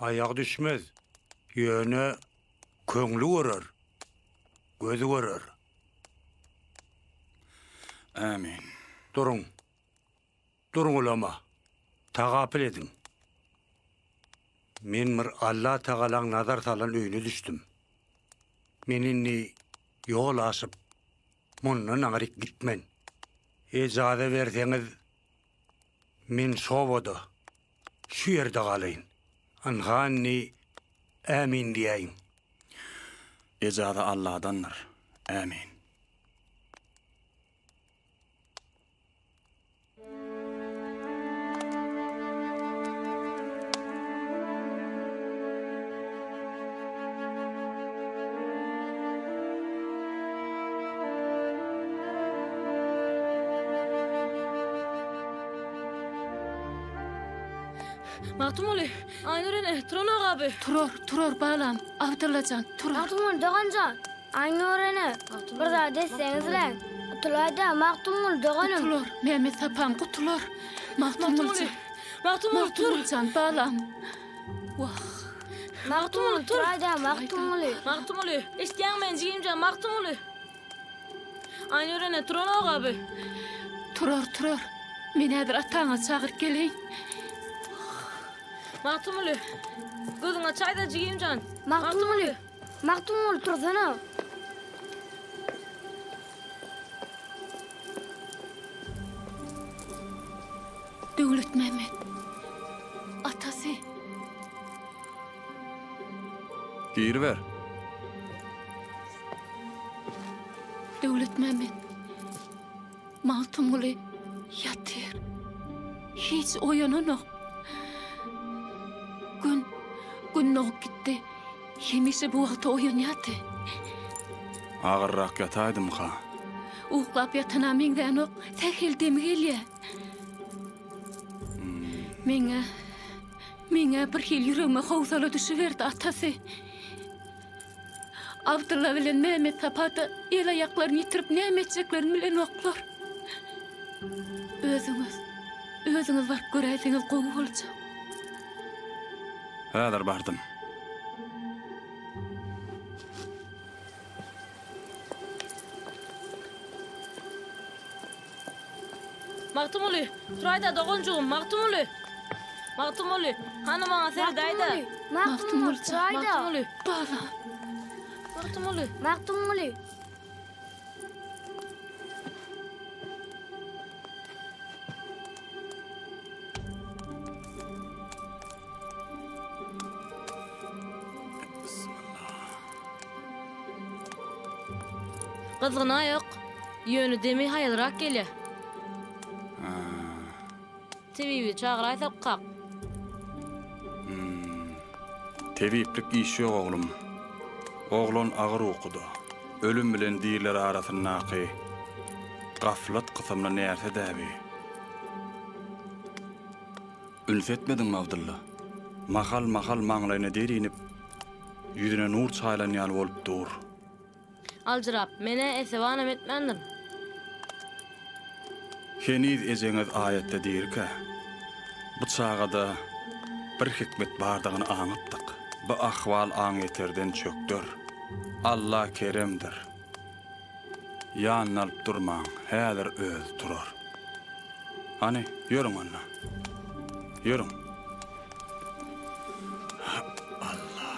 Aýagy düşmez. Ýöne köňli görer. Gözi görer. Ämin. Duruň. Duruň ulama. Tagapyl ediň. Men bir Allatagalaň nazar salan öýüne düşdüm. Men indi ýol aşyp, mundan aňryk gitmen. Ejaza berseňiz, men şobada, şu ýerde galaýyn. Ynha indi ämin diýäýiň. Ejaza Alladandyr. Ämin. Magtymguly, Aýnur ene, turanok abi. Turar, turar balam, Abdylla jan, turar. Magtymguly dogan jan, Aýnur ene, bir zat etseňizläň. Gutulaý-da, Magtymguly doganym. Gutular, Mehmet Sapam, gutular. Magtymguly jan. Magtymguly, tur. Magtymguly jan, balam. Wah. Magtymguly, turaý-da, Magtymguly. Magtymguly, eşitýäňmi meni, jigim jan, Magtymguly. Aýnur ene, turanok abi. Turar, turar. Men häzir ataňyzy çagyryp geleýin. Magtymguly, gözüňi açaý-da, jigim jan. Magtymguly. Magtymguly tursana. Döwletmämmet. Atasy. Giriber. Döwletmämmet. Magtymguly ýatyr. Hiç oýananok. Gün, gün dogup gitdi. Hemişe bu wagta oýanýardy. Agyrrak ýataýdymka? Uklap ýatana meňzänok, sähel demi gelýär. Meň-ä, meň-ä birhili ýüregime howsala düşüberdi, atasy. Abdylla bilen Mehmet Sapa-da el-aýaklaryny ýitirip näme etjeklerini bilenoklar. Özüňiz, özüňiz baryp göräýseňiz gowy boljak. Häzir bardym. Magtymguly, turaý-da doganjygym, Magtymguly! Magtymguly, hany maňa seredäý-dä! Magtymguly, turaý-da! Magtymguly! Balam! Magtymguly! Magtymguly! Gyzgyna ýok. Ýöne demi haýalrak gelýär. Tebibi çagyraýsak kak. Tebiplik işi ýok oglum. Oglan agyr ukuda. Ölüm bilen diriler arasyndaky gaflat kysymly närse-dä bi. Üns etmediňmi Abdylla? Mahal-mahal maňlaýyna der inip, ýüzüne nur çaýylan ýaly bolup dur. Aljyrap, men-ä esewanam etmändirin. Heniz ejeňiz aýatda dirikä, bu çagada bir hikmet bardygyny aňypdyk. Bu ahwal aňyýeterden çökder. Alla keremdir. Ýanyna alyp durmaň, häzir özi turar. Hany, ýörüň onda. Ýörüň. Alla.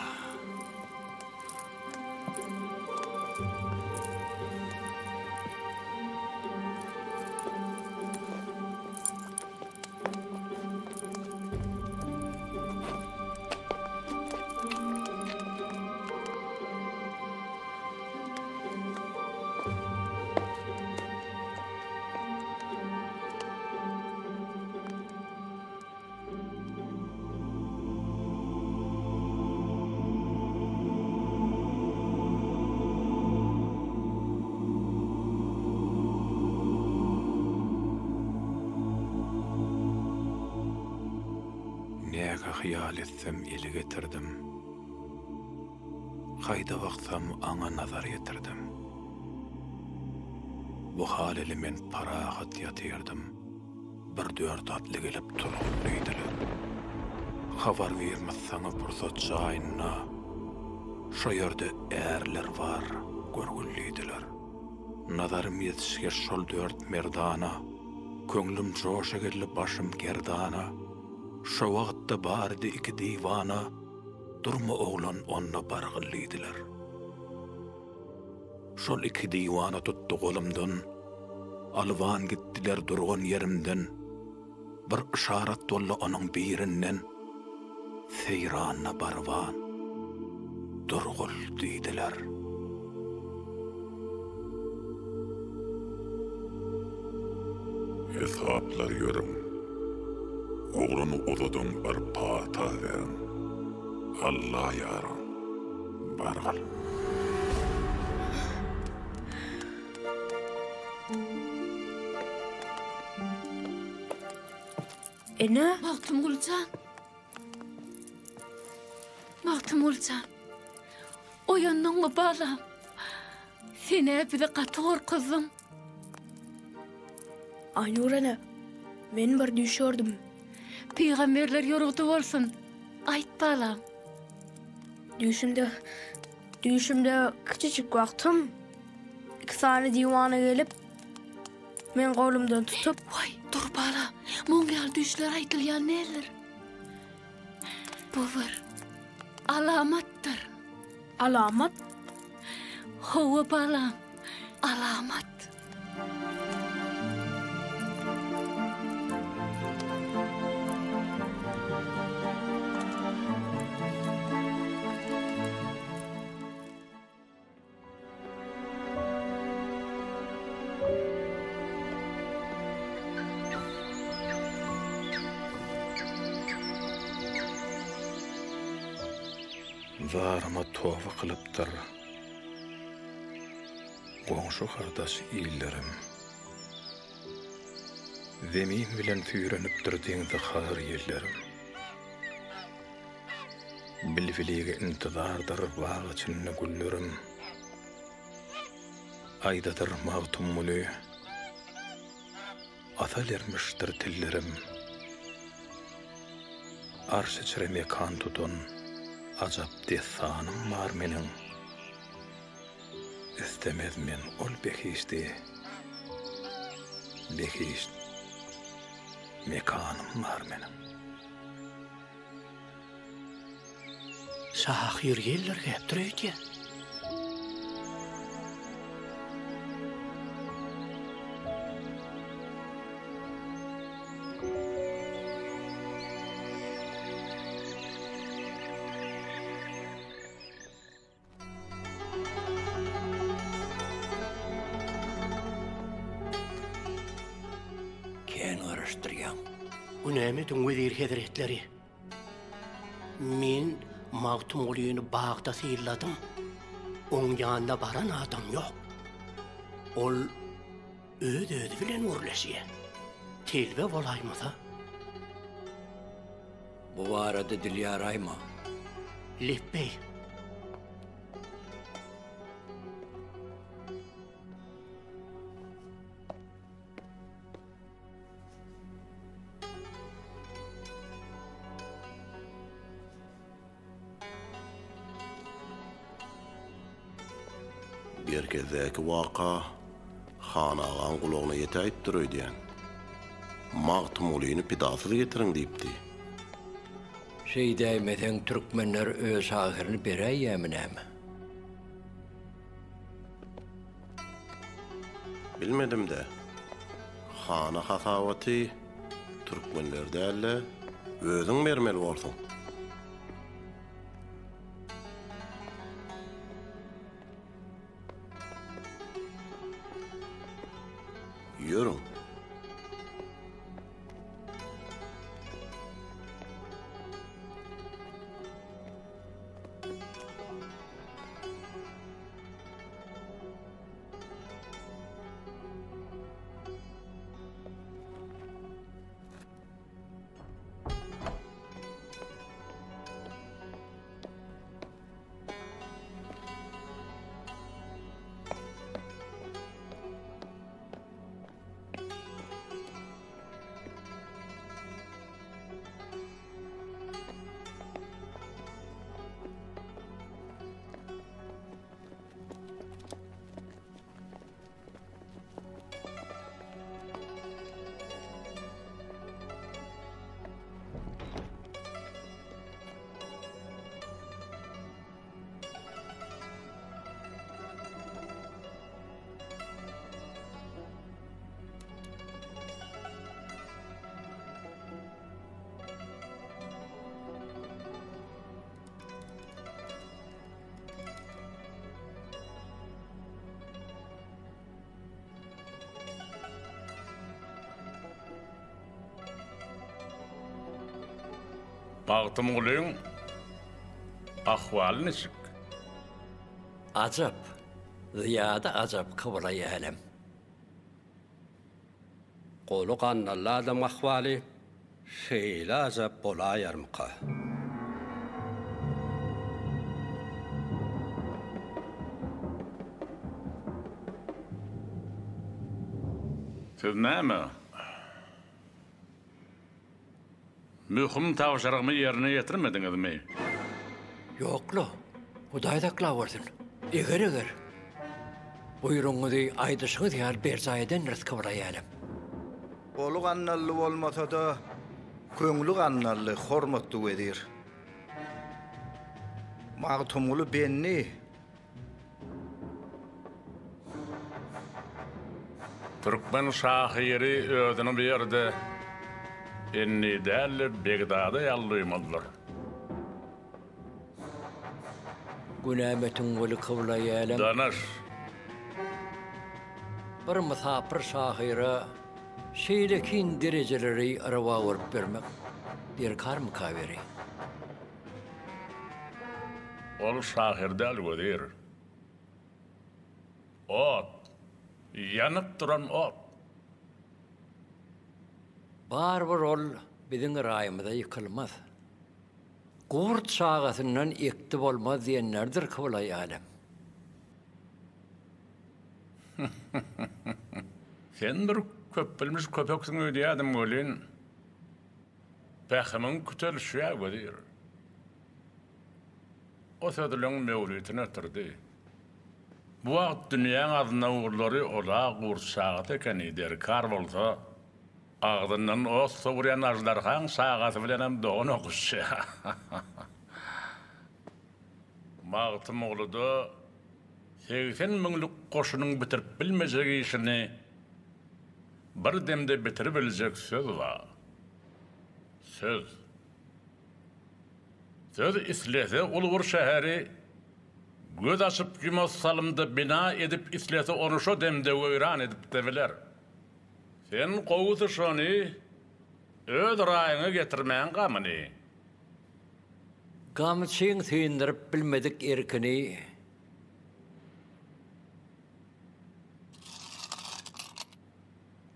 Hyýal etsem ele getirdim. Haýda baksam aňa nazar ýetirdim. Bu hal ile men parahat ýatyrdym. Bir dört atly gelip turgul diýdiler. Habar birmiz saňa pursat jaýynda, Şo ýerde ärler bar, görgül diýdiler. Nazarym ýetişge şol dört merdana, Köňlüm joşa geldi başym gerdana. Şo wagtda bardy iki diwana, Durma oglan onda bargyl diýdiler. Şol iki diwana tutdy golumdan, Alyban gitdiler durgan ýerimden. Bir yşarat boldy onuň birinden, Seýranda baryban, Durgul diýdiler. Hesaplar ýörüň. Oglany uzadyň bir pata beriň. Alla ýaryň. Bargyl. Ene? Magtymguly jan. Magtymguly jan. Oýandyňmy balam? Sen-ä bizi gaty gorkuzdyň. Aýnur ene, men bir düýş gördüm. Pygamberler ýorgudy bolsun. Aýt balam. Düýşümde, düýşümde kiçijik wagtym iki sany diwana gelip, meň golumdan tutup. Waý, dur balam, muň ýaly düýşler aýdylýan däldir. Bu bir alamatdyr. Alamat? Hawa balam, alamat. Zaryma toba kylypdyr goňşy-gardaş illerim. Zemin bilen süýrenipdir deňzi Hazar ýellerim. Bilbilige intizardyr bag içinde güllerim. Aýdadyr Magtymguly, Asal ermişdir tillerim. Arş içre mekan tutan ajap dessanym bar meniň. Istemez men ol behişdi, behişt mekanym bar meniň. Şahyr ýeldirgäpdir öýdýän. Kän garaşdyrýaň. Günämi ötüň wezir hezretleri. Men Magtymgulyny bagda synladym. Oň ýanyna baran adam ýok. Ol öz-özi bilen gürleşýär. Telbe bolaýmasa. Bu barada dil ýaraýma. Lepbeý. Gerkezdäki waka Han agaň gulagyna ýetäýipdir öýdýän. Magtymgulyny pidasyz getiriň diýipdi. Şeýdäýmeseň türkmenler öz şahyryny beräýýämi näme? Bilmedim-dä. Hana hasabaty türkmenler däl-de, özüň bermeli borsuň. Ýörüň. Magtymgulyň ahwaly niçik? Ajap, zyýada ajap kyblaýy älem. Goly gandally adamyň ahwaly şeýle ajap bolaýarmyka? Siz näme, möhüm tabşyrygymy ýerine ýetirmediňizmi? Ýok-la, Hudaý saklawersin. Eger-eger. Buýrugyňyzy aýdyşyňyz ýaly berjaý edendiris kyblaýy älem. Goly gandally bolmasa-da, köňli gandally, hormatly wezir. Magtymguly bendi. Türkmen şahyry özüni bu ýerde bendi däl-de, begzada ýaly duýmalydyr. Günämetiň weli kyblaýy älem. Danyş. Bir mysapyr şahyra şeýlekin derejeleri rowa görüp bermek derkarmyka beri? Ol şahyr däl, wezir. Ot. Ýanyp duran ot. Barybir ol biziň raýymyza ýykylmaz. Gurt çagasyndan ekdi bolmaz diýenleridir kyblaýy älem. Sen bir köpbilmiş köpeksiň öýdýärdim welin, pähimiň kütelişýär wezir. O sözleň möwritini ötürdi. Bu wagt dünýäň aznawurlary ol-a gurt çagasy ekeni, derkar bolsa, Agzyndan ot sowurýan aždarhaň çagasy bilenem dogan okuşýar. Magtymgulyda 80 müňlük goşunyň bitirip bilmejek işini bir demde bitiribiljek söz bar. Söz. Söz islese uly bir şäheri göz açyp-ýumas salymda bina edip islese ony şo demde weýran edip-de biler. Sen gowusy şony öz raýyňa getirmäň gamyny. Gamçyň syndyryp bilmedik erkini.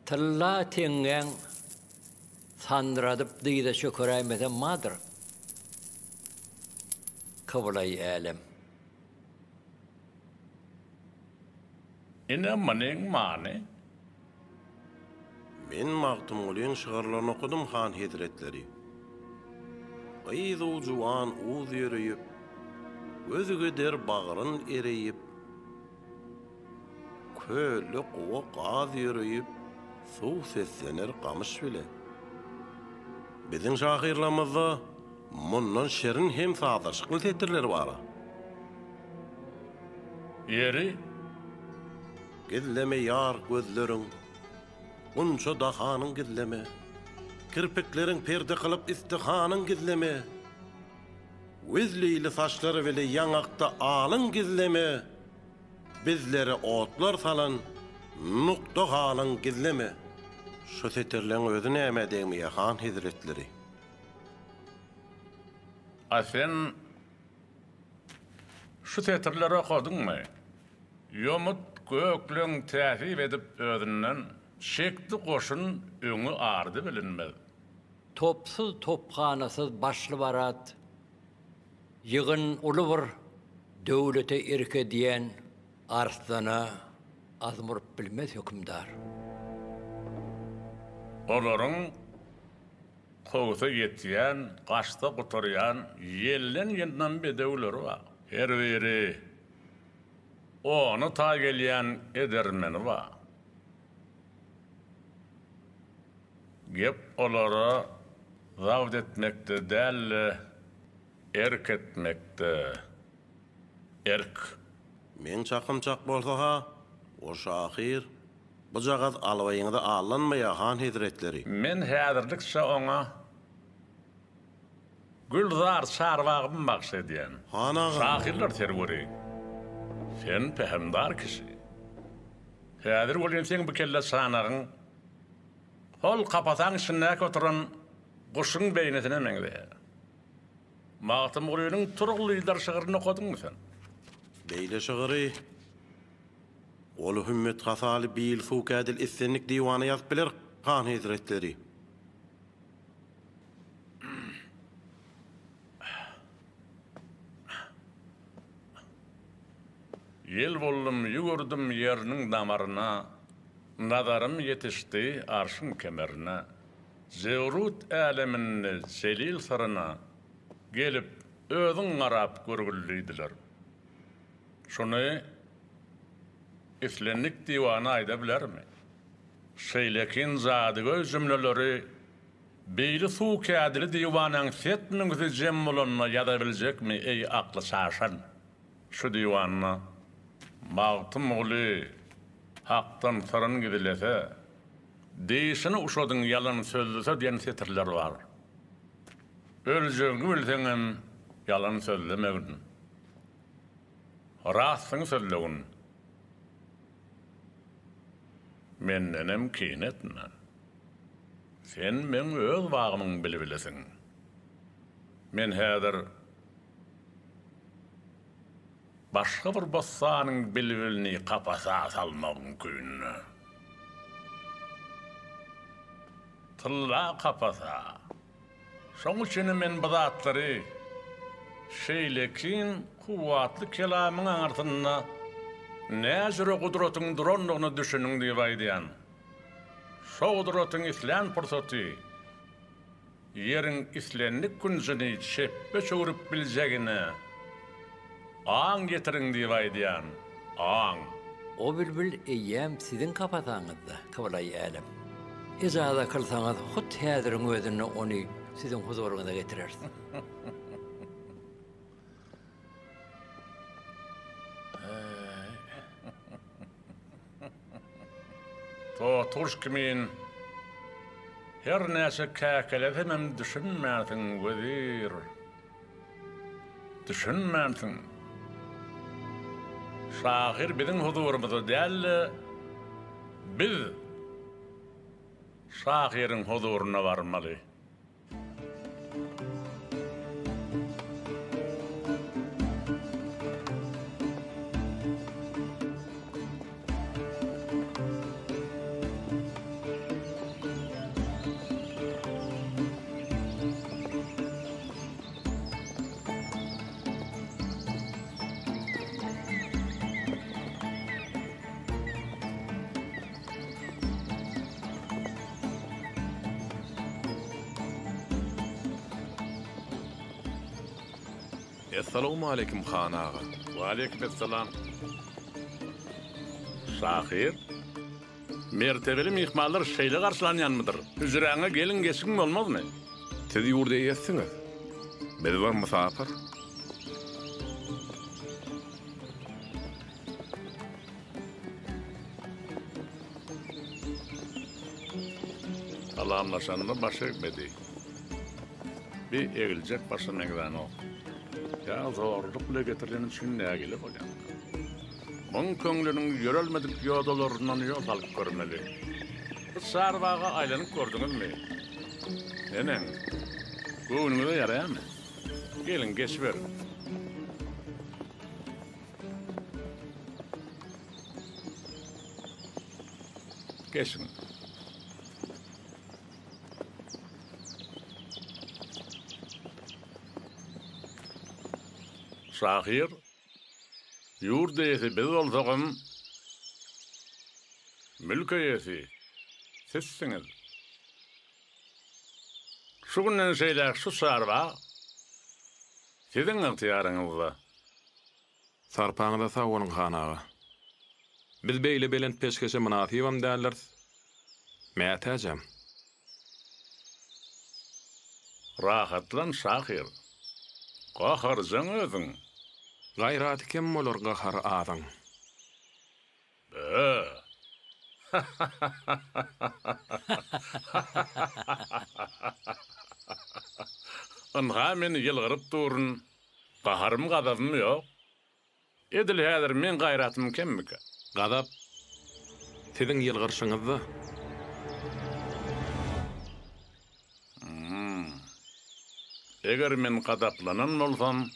Tylla teňňäň sandyradyp dyza çökeräýmesem madyr, kyblaýy älem. Ine munyň many. Men Magtymgulyň şygyrlaryny okadym, han hezretleri. Gyz-u juwan uz ýöreýip, Gözge der bagryn ereýip, Kölde gowa gaz ýöreýip, Suw seslener gamyş bile. Biziň şahyrlarymyzda mundan şirin hem sazlaşykly setirler bar-a. Ýeri? Gizleme ýar gözleriň, Gunça dahanyň gizleme. Kirpikleriň perde kylyp istihanyň gizleme. Wizlili saçlary bile ýaňakda alyň gizleme. Bizlere otlar salan nukta halyň gizleme. Şu setirleň özi nämä degmeýä han hezretleri? A sen Şu setirleri okadyňmy? Ýomut gökleň täsip edip özünden, Çekdi goşun öňi ardy bilinmez. Topsuz tophanasyz başly-barat ýygyn uly bir döwlete erk edýän arslana azm urup bilmez hökümdar. Olaryň Kowsa ýetýän, gaçsa gutarýan ýelden ýyndam bedewleri bar. Her biri ona taý gelýän edermeni bar. Gep olara zabt etmekde däl-de, erk etmekde. Erk. Meň çakym çak bolsa-ha, o şahyr Bujagaz albaýyňyza allanmaýa, han hezretleri. Men häzirlikçe oňa Gülzar çarbagymy bagş edýän. Han aga. Şahyrlar serweri, sen pähimdar kişi. Häzir welin seň bu kelle çanagyň hol kapasaň içindäki oturan guşuň beýnisine meňzeýär. Magtymgulynyň Turgulydar şygryny okadyňmy sen? Beýle şygyry Goly hümmet hasaly bil suw kädil islendik diwana ýazyp biler, han hezretleri. Ýel boldum, ýüwürdim ýeriniň damaryna, Nazarym ýetişdi arşyň kemerine. Jebrut äleminde jelil syryna, Gelip, özüň garap görgül diýdiler. Şuny islendik diwana aýda bilermi? Şeýlekin jadygöý jümleleri beýle suw kädili diwanaň set müňüsi jem bolanda ýaza biljekmi, eý, akly çaşan? Şu diwanda Magtymguly Hakdan syryn gizlese, dişini uşadyň ýalan sözlese diýen setirler bar. Öljegiňi bilseňem ýalan sözlemegin. Rastyňy sözlegin. Mendenem kine etme. Sen meň öz bagymyň bilbilisiň. Men häzir başga bir bossanyň bilbilini kapasa salmagyň küýünde. Tylla kapasa. Şoň üçinem men bu zatlary şeýlekin kuwwatly kelamyň aňyrsynda näjüre gudratyň durandygyna düşüniň diýip aýdýan. Şo gudratyň islän pursaty ýeriň islendik künjüni çepbe çöwrüp biljegine aň ýetiriň diýip aýdýan. Aň. O bilbil eýýäm siziň kapasaňyzda, kyblaýy älem. Ejaza kylsaňyz, hut häziriň özünde ony siziň huzuryňyza getireris. Totuş kimin her näçe käkelesemem düşünmänsiň, wezir. Düşünmänsiň. Şahyr biziň huzurymyzda däl-de, biz şahyryň huzuryna barmaly. Essalawmaleýkim han aga. Waleýkim essalam. Şahyr. Mertebeli myhmanlar şeýle garşylanýanmydyr? Hüjräňe gelin-geçiň bolmazmy? Siz ýurt eýesisiňiz. Biz bir mysapyr. Salamlaşanda baş egmedi. Bi egiljek başa meňzänok. Ýa zorluk bile getirileni üçin nägile bolýanka. Muň köňlüniň ýörelmedik ýodalaryndan ýol salyp görmeli. Bu çarbaga aýlanyp gördüňizmi? Neneň? Göwnüňize ýaraýarmy? Geliň, geçiberiň. Geçiň. Şahyr Ýurt eýesi biz bolsagam, mülk eýesi sizsiňiz. Şu günden şeýläk şu çarwa siziň ygtyýaryňyzda. Sarpaňyza sag boluň, han aga. Biz beýle belent peşgeşe mynasybam däldiris, mätäjem. Rahatlan şahyr. Gaharjaň özüň. Gaýraty kem bolar gahary azyň. Bö. Ynha men ýylgyryp durun. Gaharym gazabym ýok. Edil häzir meň gaýratym kemmikä? Gazap, siziň ýylgyrşyňyzda. Hum. Eger men gazaplanan bolsam,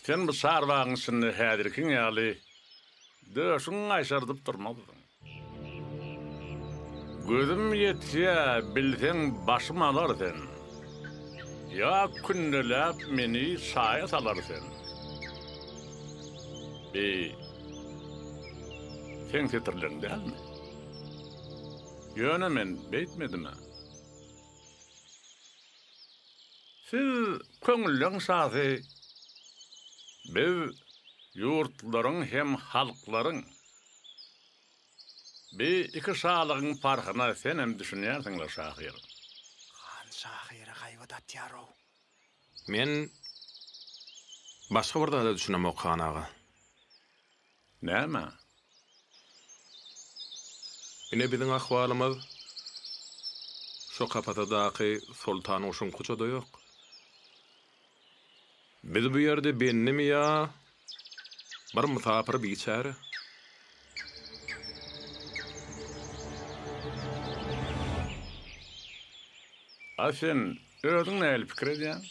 sen bu çarbagyň içinde häzirkiň ýaly döşüňi gaýşardyp durmazdyň. Gözüm ýetýä, bilseň başym alar sen. Ýa kündeläp meni çaýa salar sen. Bi seň setirleň dälmi? Ýöne men beýtmedim-ä. Siz köňülleň şasy, biz ýurtlaryň hem halklaryň. Bi iki şalygyň parhyna senem düşünýärsiň-le, şahyr. Han şahyra haýbat atýar-ow. Men başga bir zada düşünemok, han aga. Näme? Ine biziň ahwalymyz şo kapasadaky Soltan guşuňkyça-da ýok. Biz bu ýerde bendimi ýa bir mysapyr biçäre? A sen özüň nähili pikir edýäň?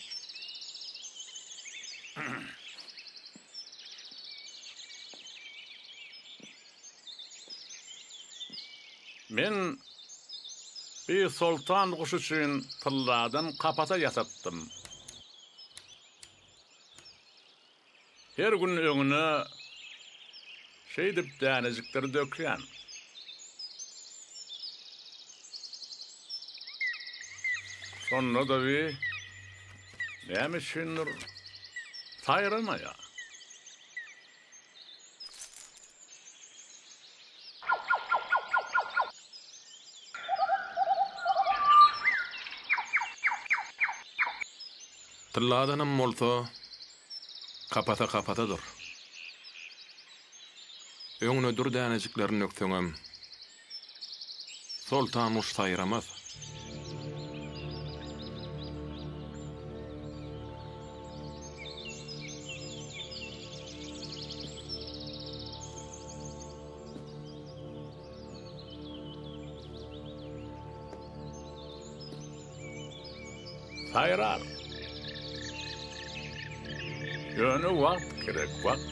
Men bir soltan guş üçin tylladan kapasa ýasatdym. Her gün öňüne şeýdip dänejikleri dökýän. Şonda-da bi näme üçindir saýramaýar. Tylladanam bolsa, kapasa kapasadyr. Öňüne dür dänejiklerini dökseňem, Soltan guş saýramaz. Saýrar. Ýöne wagt gerek, wagt.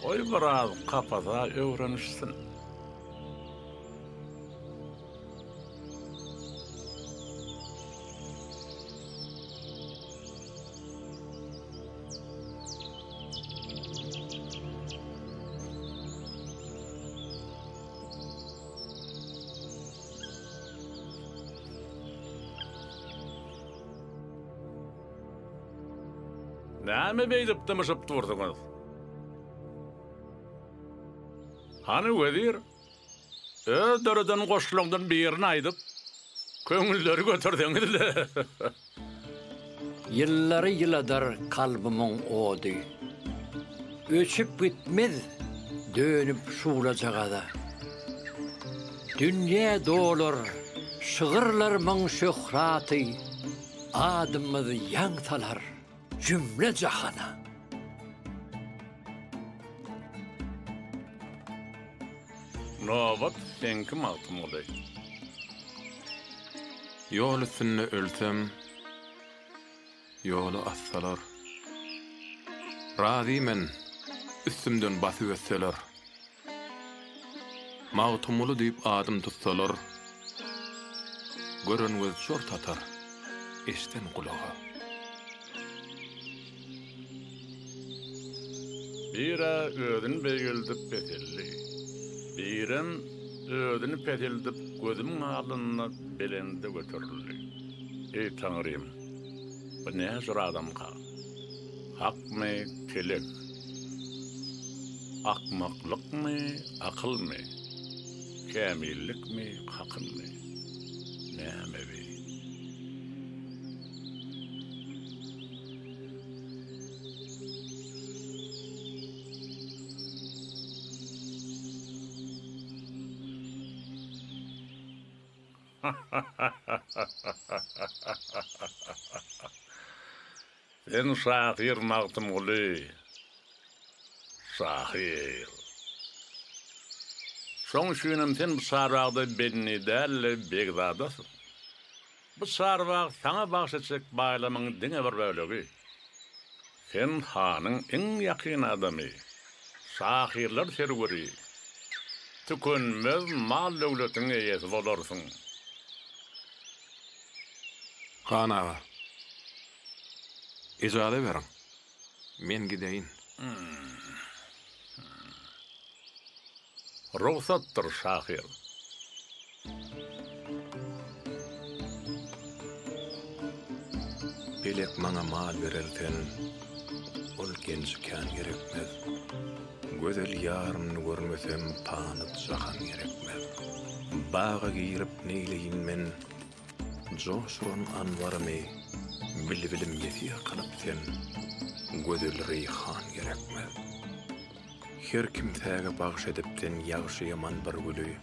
Goý biraz kapasa öwrenişsin. Näme beýdip dymyşyp dursuňyz? Hany wezir, öz döreden goşgulaňdan birini aýdyp, köňülleri göterseňiz-le. Ýyllary ýyladar kalbymyň ody. Öçüp gitmez dönüp şuglajagaza. Dünýä dolar şygyrlarmyň şöhraty, Adymyz ýaň salar jümle jahana. Nobat seňki Magtymguly. Ýol üstünde ölsem, ýola assalar. Razy men, üstümden basyp ötseler. Magtymguly diýip adym tutsalar, Gören göz jort atar, eşden gulaga. Bir-ä özüni beýgeldip peseldi. Birem özüni peseldip gözümiň alnynda belende göterildi. Eý, Taňrym, bu näjür adamka? Hakmy, telek? Akmaklykmy, akylmy? Kämillikmi, kakynmy? Näme bi? Sen şahyr Magtymguly, şahyr. Şoň üçinem sen bu çarlagda benni däl-de begzadasyň. Bu çarbag saňa bagş etjek baýlamyň diňe bir bölegi. Sen hanyň iň ýakyn adamy, şahyrlar serweri, tükenmez mal-döwletiň eýesi bolarsyň. Han aga, ejaza beriň, men gideýin. Rugsatdyr, şahyr. Pelek maňa mal berer sen, ol genji kän gerekmez. Gözel ýarymny görmesem pany jahan gerekmez. Baga girip neýleýin men, joş uran anbarymy, bilbilim ýesir kylyp sen, gözel reýhan gerekmez. Her kimsäge bagş edip sen ýagşy-ýaman bir güli,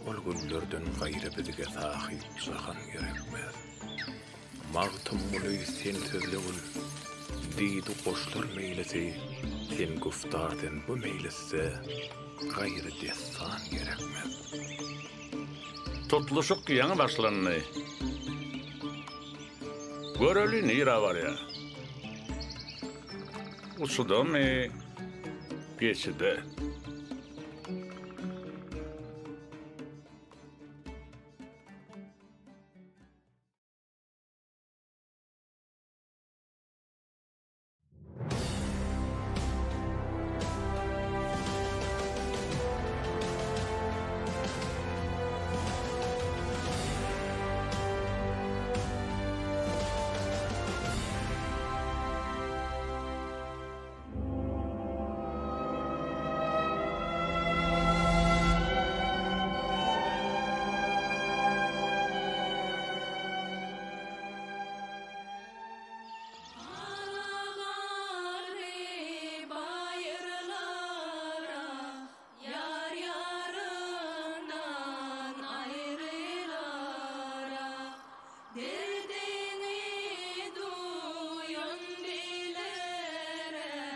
Ol güllerden gaýry bizge sahyp jahan gerekmez. Magtymguly sen sözlegil, diýdi goşlar meýlisi, Sen güftar sen bu meýlisde gaýry dessan gerekmez. Tutluşyk ýaňy başlandy. Göreli nirä barýar. Uçudamy, geçide.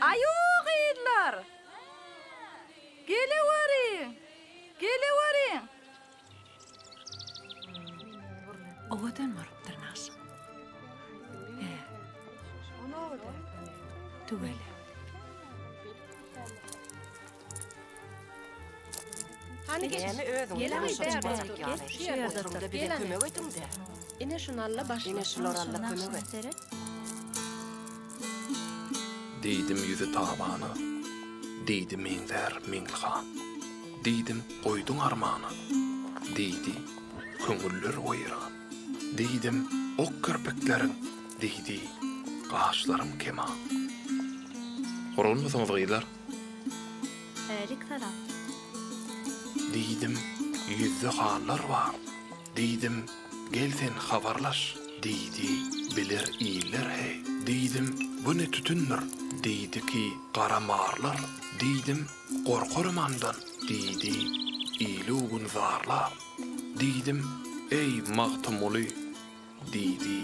Aýu gyzlar! Geleweriň! Geleweriň! Owadan bolupdyr nagşyň. Hä. Tüweleme. Hany geç. Näme özüň Gel tamaşaçy bärde boljak otur, ýaly. gel, şu ýerde Oturyň-da otur, bize gel hany. kömek ediň-dä. Ine şuny al-da başla. Ine şular al-da kömek et. Seret. Diýdim ýüzi tabana, Diýdi meňzär Meňli han. Diýdim goýduň armana, Diýdi köňüller weýran. Diýdim ok kirpikleriň, Diýdi gaşlaryň keman. Gurgunmysyňyz gyzlar? Älik salam. Diýdim, ýüzde hallar bar. Diýdim, gel sen habarlaş. Diýdi, biler iller heý. Diýdim, bu ne tütündir? Diýdi ki, gara marlar. Diýdim, gorkarym andan. Diýdi, ilu-gün zarlar. Diýdim, eý, Magtymguly! Diýdi,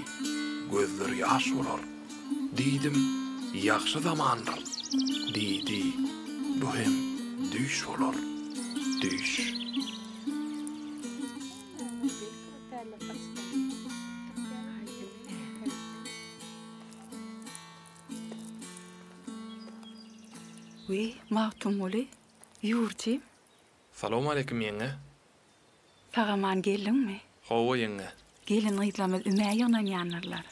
Gözler ýaş bolar. Diýdim, Ýagşy zamandyr. Diýdi, Bu hem düýş bolar, düýş. Wiý, Magtymguly, ýurjym. Salowmaleýkim ýeňňe. Sag-aman geldiňmi? Hawa, ýeňňe. Gelin-gyzlarymyz ümä ýygnanýandyrlar.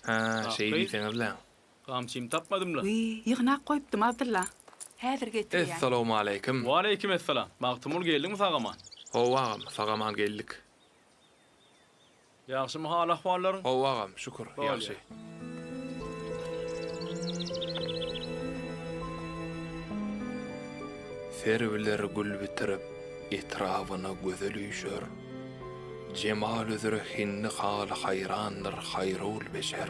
Hä, şeý diýseňiz-läň. Gamçymy tapmadym-la. Wiý, ýygnap goýupdym, Abdylla. Häzir getirýän. Essalowmaleýkim. Waleýkim essalam. Magtymgul geldiňmi sag-aman? Hawa, agam, sag-aman geldik. Ýagşymy hal-ahwallaryň? Hawa agam, şükür, ýagşy. Serwiler gül bitirip, etrabyna gözel üýşer. Jemal üzre hindi haly haýrandyr haýrul beşer.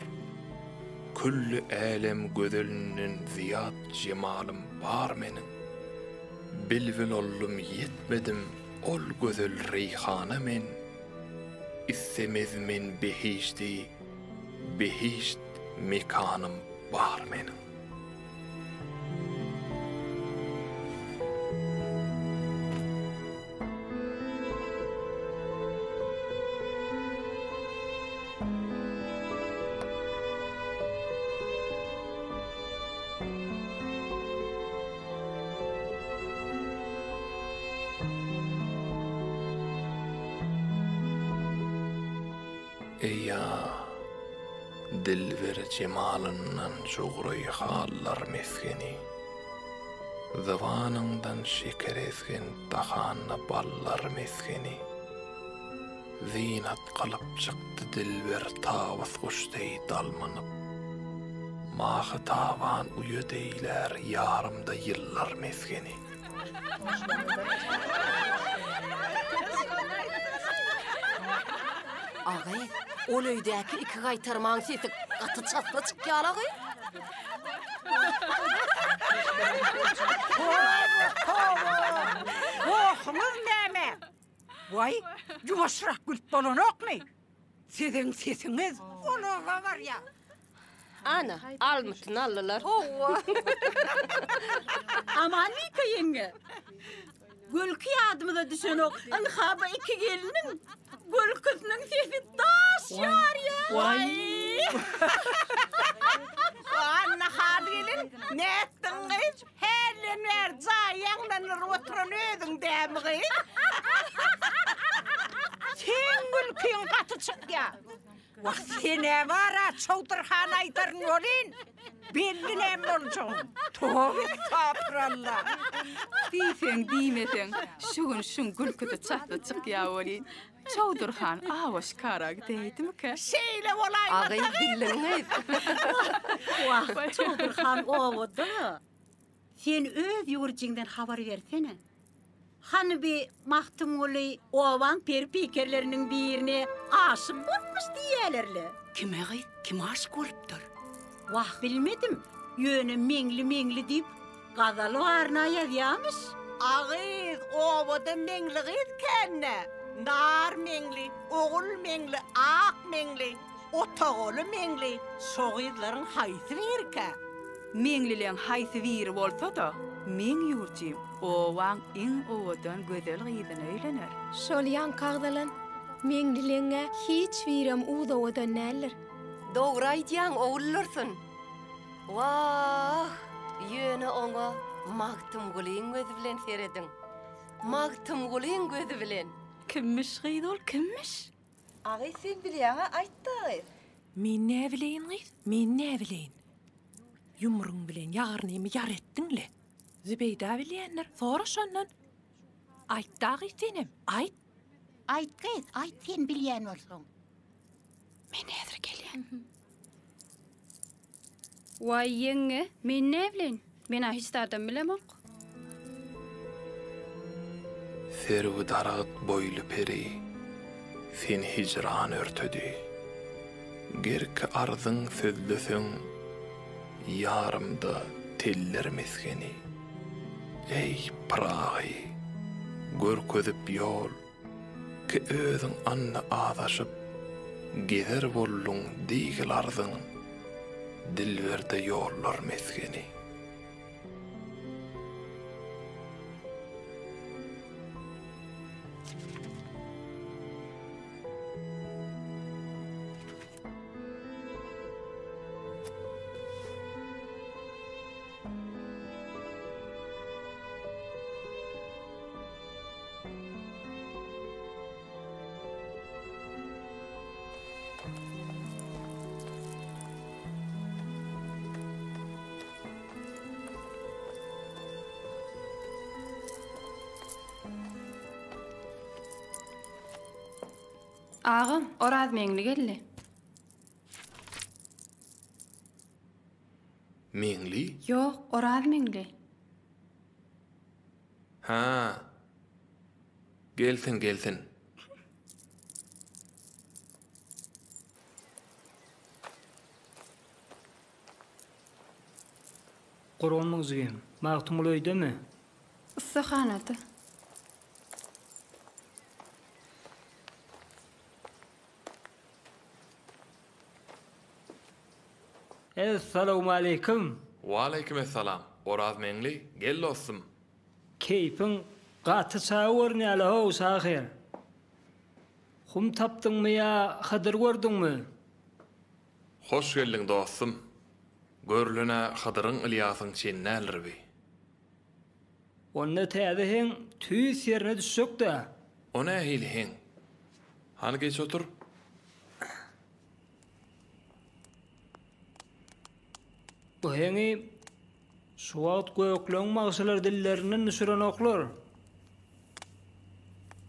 Külli älem gözelinden zyýat jemalym bar meniň. Bilbil oldum ýetmedim ol gözel reýhana men. Istemez men behişdi, behişt mekanym bar meniň. Eý-a, dilber jemalyndan çograý hallar mesgeni. Zybanyňdan şeker esgen dahanda ballar mesgeni. Zynat kylyp çykdy dilber tawus guş deý dalmynyp. Mahy taban uýat eýlär ýarymda ýyllar mesgeni. Agy, ol öýdäki iki gaýtarmaň sesi gaty çasly çykýar agy. Gohuňyz näme? Waý, ýuwaşrak gülüp bolanokmy? Siziň sesiňiz gulaga barýar. Ana, almytyny aldylar. Howwa. Amanbike ýeňňe. Gülki ýadymyza düşenok. Ynha bu iki gelniň gülküsiniň sesi daş ýarýar. Waý. Anna han gelin, nätdiň gyz? Hälden bäri jaý ýaňlanyr oturan özüň dämi gyz? Seň gülkiň gaty çykýar. Wah, sen-ä bar-a, Çowdur han aýdaryn welin, belli näme boljagyň. Toba estagfuralla. Diýseň, diýmeseň, şu gün şuň gülküsi çasly çykýa welin, Çowdur han awa şikara gidäýdimikä? Şeýle bolaýmasa Agy, bildiň gyz. Wah, Çowdur han obada. Sen öz ýüwürjiňden habar bersene. Hany bi Magtymguly obaň peri-peýkerleriniň birine aşyk bolupmyş diýýäler-le. Kime gyz, kime aşyk bolupdyr? Wah, bilmedim. Ýöne Meňli-Meňli diýip, gazal baryna ýazýamyş. A gyz, obada Meňli gyz kän-dä. Nar Meňli, Ogul Meňli, Ak Meňli. Otagoly Meňli şo gyzlaryň haýsy birikä? Meňlileň haýsy biri bolsa-da, meň ýurjym obaň iň owadan gözel gyzyna öýlener. Şol ýaňky agzalan Meňlileň-ä hiç birem uz-owadan däldir. Dogry aýdýaň, Oguldursun. Wah, ýöne oňa Magtymgulyň gözi bilen serediň. Magtymgulyň gözi bilen! Kimmiş gyz ol, kimmiş? A gyz sen bilýäňä aýtda gyz. Men näbileýin gyz, men näbileýin. Ýumruň bilen ýagyrnymy ýar etdiň-le. Zübeýda bilýändir, sora şondan. Aýt-da gyz senem, aýt. Aýt gyz, aýt sen bilýän bolsaň. Men häzir gelýän. Waý ýeňňe, men näbileýin? Men-ä hiç zadam bilemok. Serwi daragt boýly peri, Seni hijran örtedi. Gerki arzyň sözleseň, Ýarymda teller mesgeni. Eý, Pyragy, görkezip ýol, Ki özüň anda azaşyp, Gezer bolduň diýgil arzyň, Dilberde ýollar mesgeni. Agam, Orazmeňli geldi. Meňli? Ýok, Orazmeňli. Hä. Gelsin, gelsin. Gurbanmyň jigim? Magtymguly öýdemi? Ussahanada. Essalawmaleýkim! Waleýkim essalam, Orazmeňli, gel dostum! Keýpiň gaty çaý görünýäle-how, şahyr. Hum tapdyňmy ýa Hydyr gördüňmi? Hoş geldiň, dostum! Görlen-ä Hydyryň Ylýasyň çeni däldir bi. Onda täze heň tüýs ýerine düşjek-dä. O nähili heň? Hany geç otur. Bu heňi şu wagt gökleň bagşylar dillerinden düşürenoklar.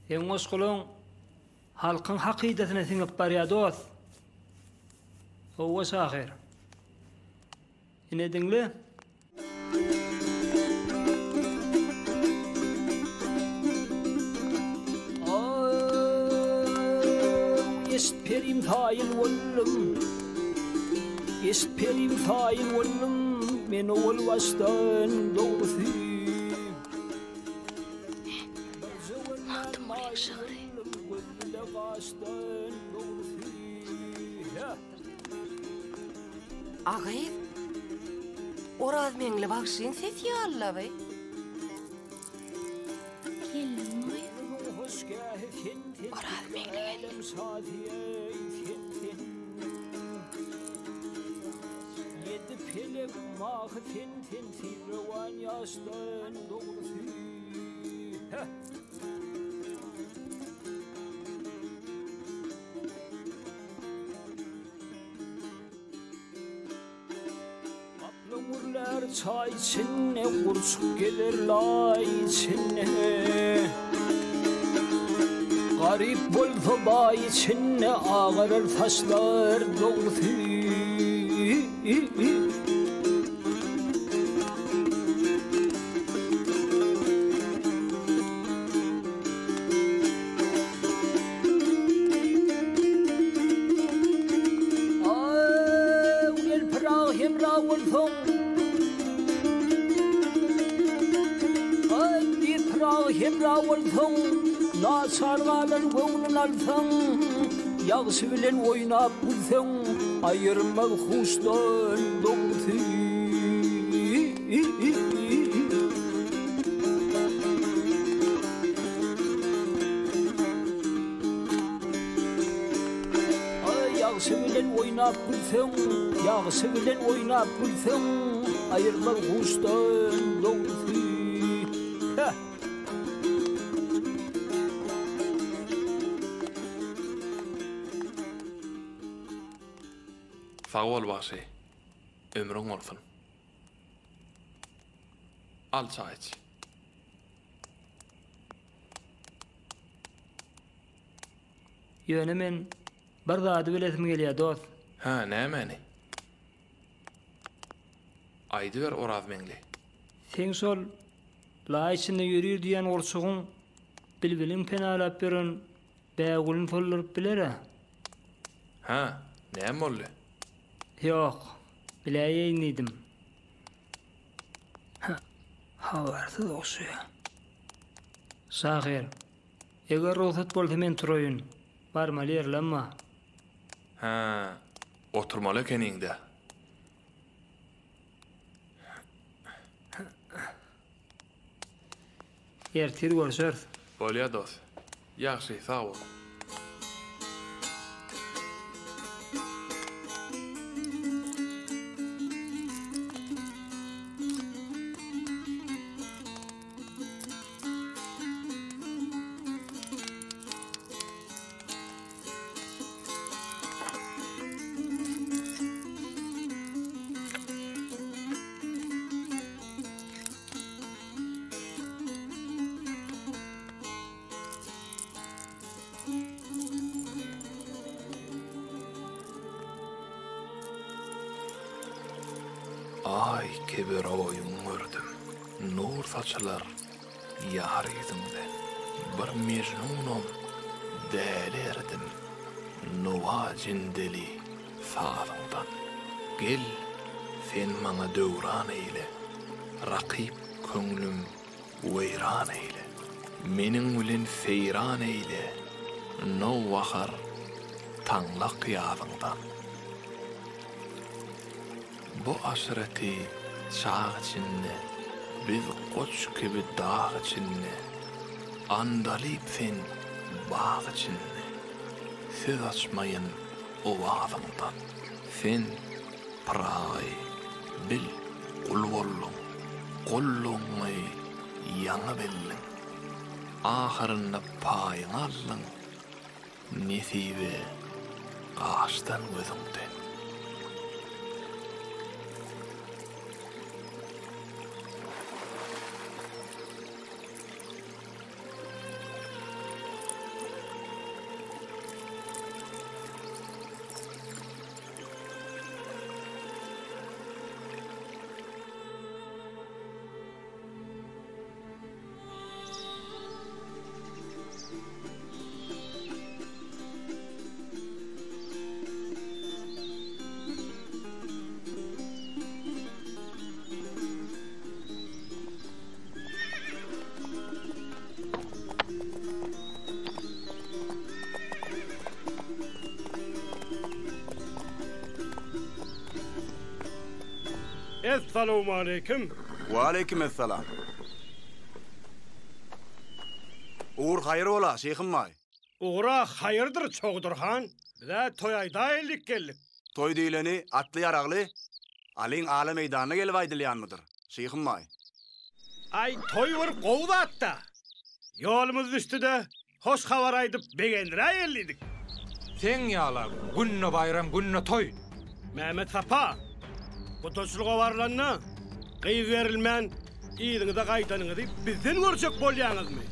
Seň goşgulaň halkyň hakydasyna siňip barýar dost. Howwa şahyr. Ine diňle. Eşit perim saýyl boldum. Eşit perim saýyl boldum. Men owal başdan dogrusy. Magtymgulyň şygry. A gyz, Orazmeňli bagşyň sesi ýaly-la bi. Geldiňmi gyz? Orazmeňli geldi. Gaply gürlär çaý içinde, Gurçuk gezer laý içinde. Garyp bolsa baý içinde, Agarar saçlar dogrusy. Aw, gel Pyragy hemra bolsaň. Aý, diýr Pyragy hemra bolsaň, Naçar galar göwnün alsaň, Ýagşy bilen oýnap gülseň, Aýyrmaz huşdan dogrusy. Aý, ýagşy bilen oýnap gülseň, Ýagşy bilen oýnap gülseň, Aýyrmaz huşdan dogrusy. Heh! Sag bol bagşy. Ömrüň bolsun. Al çaý iç. Ýöne men bir zady bilesim gelýär dost. Hä, nämäni? Aýdyber Orazmeňli. Seň şol laý içinde ýörir diýýän gurçugyň bilbiliň penalap ýören bägülini solduryp biler-ä? Hä, näme boldy? Ýok, biläýeýin diýdim. Hä, habarsyz ogşaýar. Şahyr, eger rugsat bolsa men turaýyn. Barmaly ýerlem bar. Hä, oturmaly ekeniň-dä. Ertir görşeris. Bolýa dos. Ýagşy, sag bol. Aý kibi roýuň gördüm, Nur saçylar ýar ýüzüňden. Bir Mejnunam däli erdim, Nowa jindeli sazyňdan. Gel, sen maňa döwran eýle, Rakyp köňlüm weýran eýle. Meniň bilen seýran eýle, Nowbahar taňlak ýazyňdan. Bu aşyreti çag içinde, Biz goç kibi dag içinde, Andalyp sen bag içinde, Söz açmaýyn owazyňdan. Sen, Pyragy, bil, gul bolduň, Gullugyňy ýaňy bildiň. Ahyrynda paýyňy aldyň, Nesibe gaşdan gözüňden. Essalawmaleýkim. Waleýkim essalam. Ugur haýyr bola, şyhym baý. Ugur-a haýyrdyr, Çowdur han. Biz-ä toý aýdaýyl diýip geldik. Toý diýleni atly-ýaragly Alyň ala meýdanyna gelip aýdylýanmydyr, şyhym baý? Aý, toý bir gowy zat-da. Ýolumyz düşdi-de, hoş habar aýdyp begendiräýeli diýdik. Seň ýala günde baýram, günde toý. Mämmet Sapa, gudaçylyga barlanda, gyz berilmän, yzyňyza gaýdanyňyzy bizden görjek bolýaňyzmy?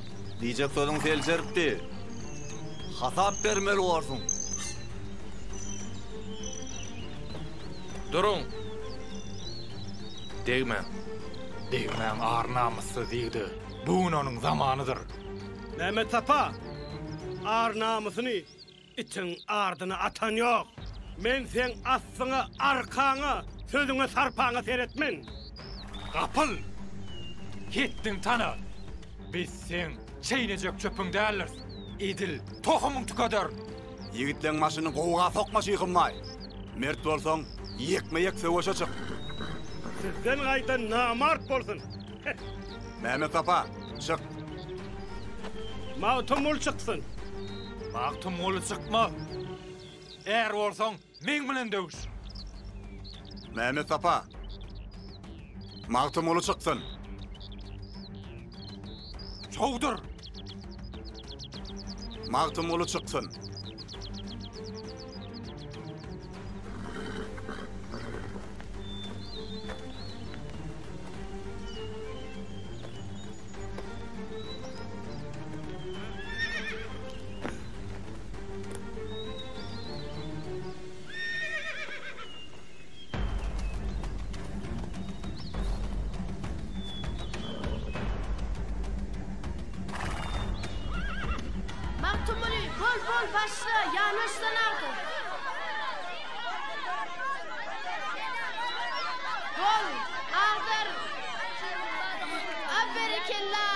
Diýjek sözüň seljeripdi. Hasap bermeli borsuň. Duruň! Degmäň! Degmäň ar-namyssyz ýigide! Bu gün onuň zamanydyr. Mämmet Sapa, ar-namysyny itiň ardyna atan ýok. Men seň aslyňa, arkaňa, sözüňe, sarpaňa seretmen. Gapyl! Hetdiň tana! Biz seň çeýnejek çöpüň däldiris. Edil tohumyň tükeder! Ýigitleň başyny gowga sokma Şyhymbaý. Mert bolsaň, ýekme-ýek söweşe çyk. Sizden gaýdan namart bolsun. Mämmet Sapa, çyk. Magtymguly çyksyn. Magtymguly çykmaz. Är bolsaň, meň bilen döwüş. Mämmet Sapa, Magtymguly çyksyn. Çowdur! Magtymguly çyksyn. Magtymguly, bol, bol, başla, ýanaşsan agdyr. Bol, agdyr. A berekella!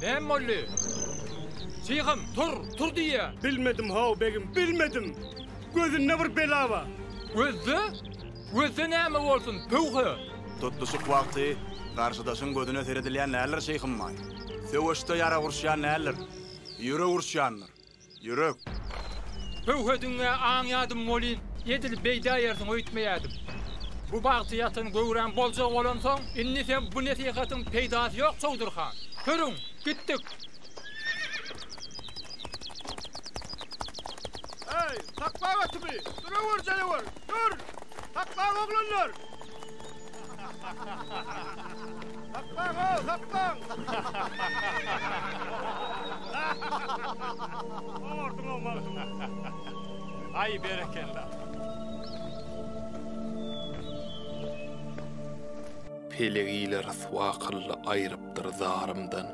Näme boldy? Şyhym, tur, tur diýýä. Bilmedim, how, begim, bilmedim. Gözünde bir bela bar. Gözde? Gözde näme bolsun, pöwhe. Tutluşyk wagty garşydaşyň gözüne seredilýän däldir, şyhym baý. Söweşde ýarag uruşýan däldir, ýürek uruşýandyr. Ýürek. Pöwhediňe aňýadym welin, edil beýdäýersiň öýtmeýädim. Bu bagty ýatan göwräm boljak bolansoň, indi seň bu nesihatyň peýdasy ýok, Çowdur han. Sürüň, gitdik! Eý, saklaň atymy! Durawur, janawar! Dur! Saklaň, oglanlar! Saklaň-ow, saklaň! Oňardyň-ow, Magtymguly. Aý, berekella! Pelek ile ryswa kyldy aýrypdyr zarymdan.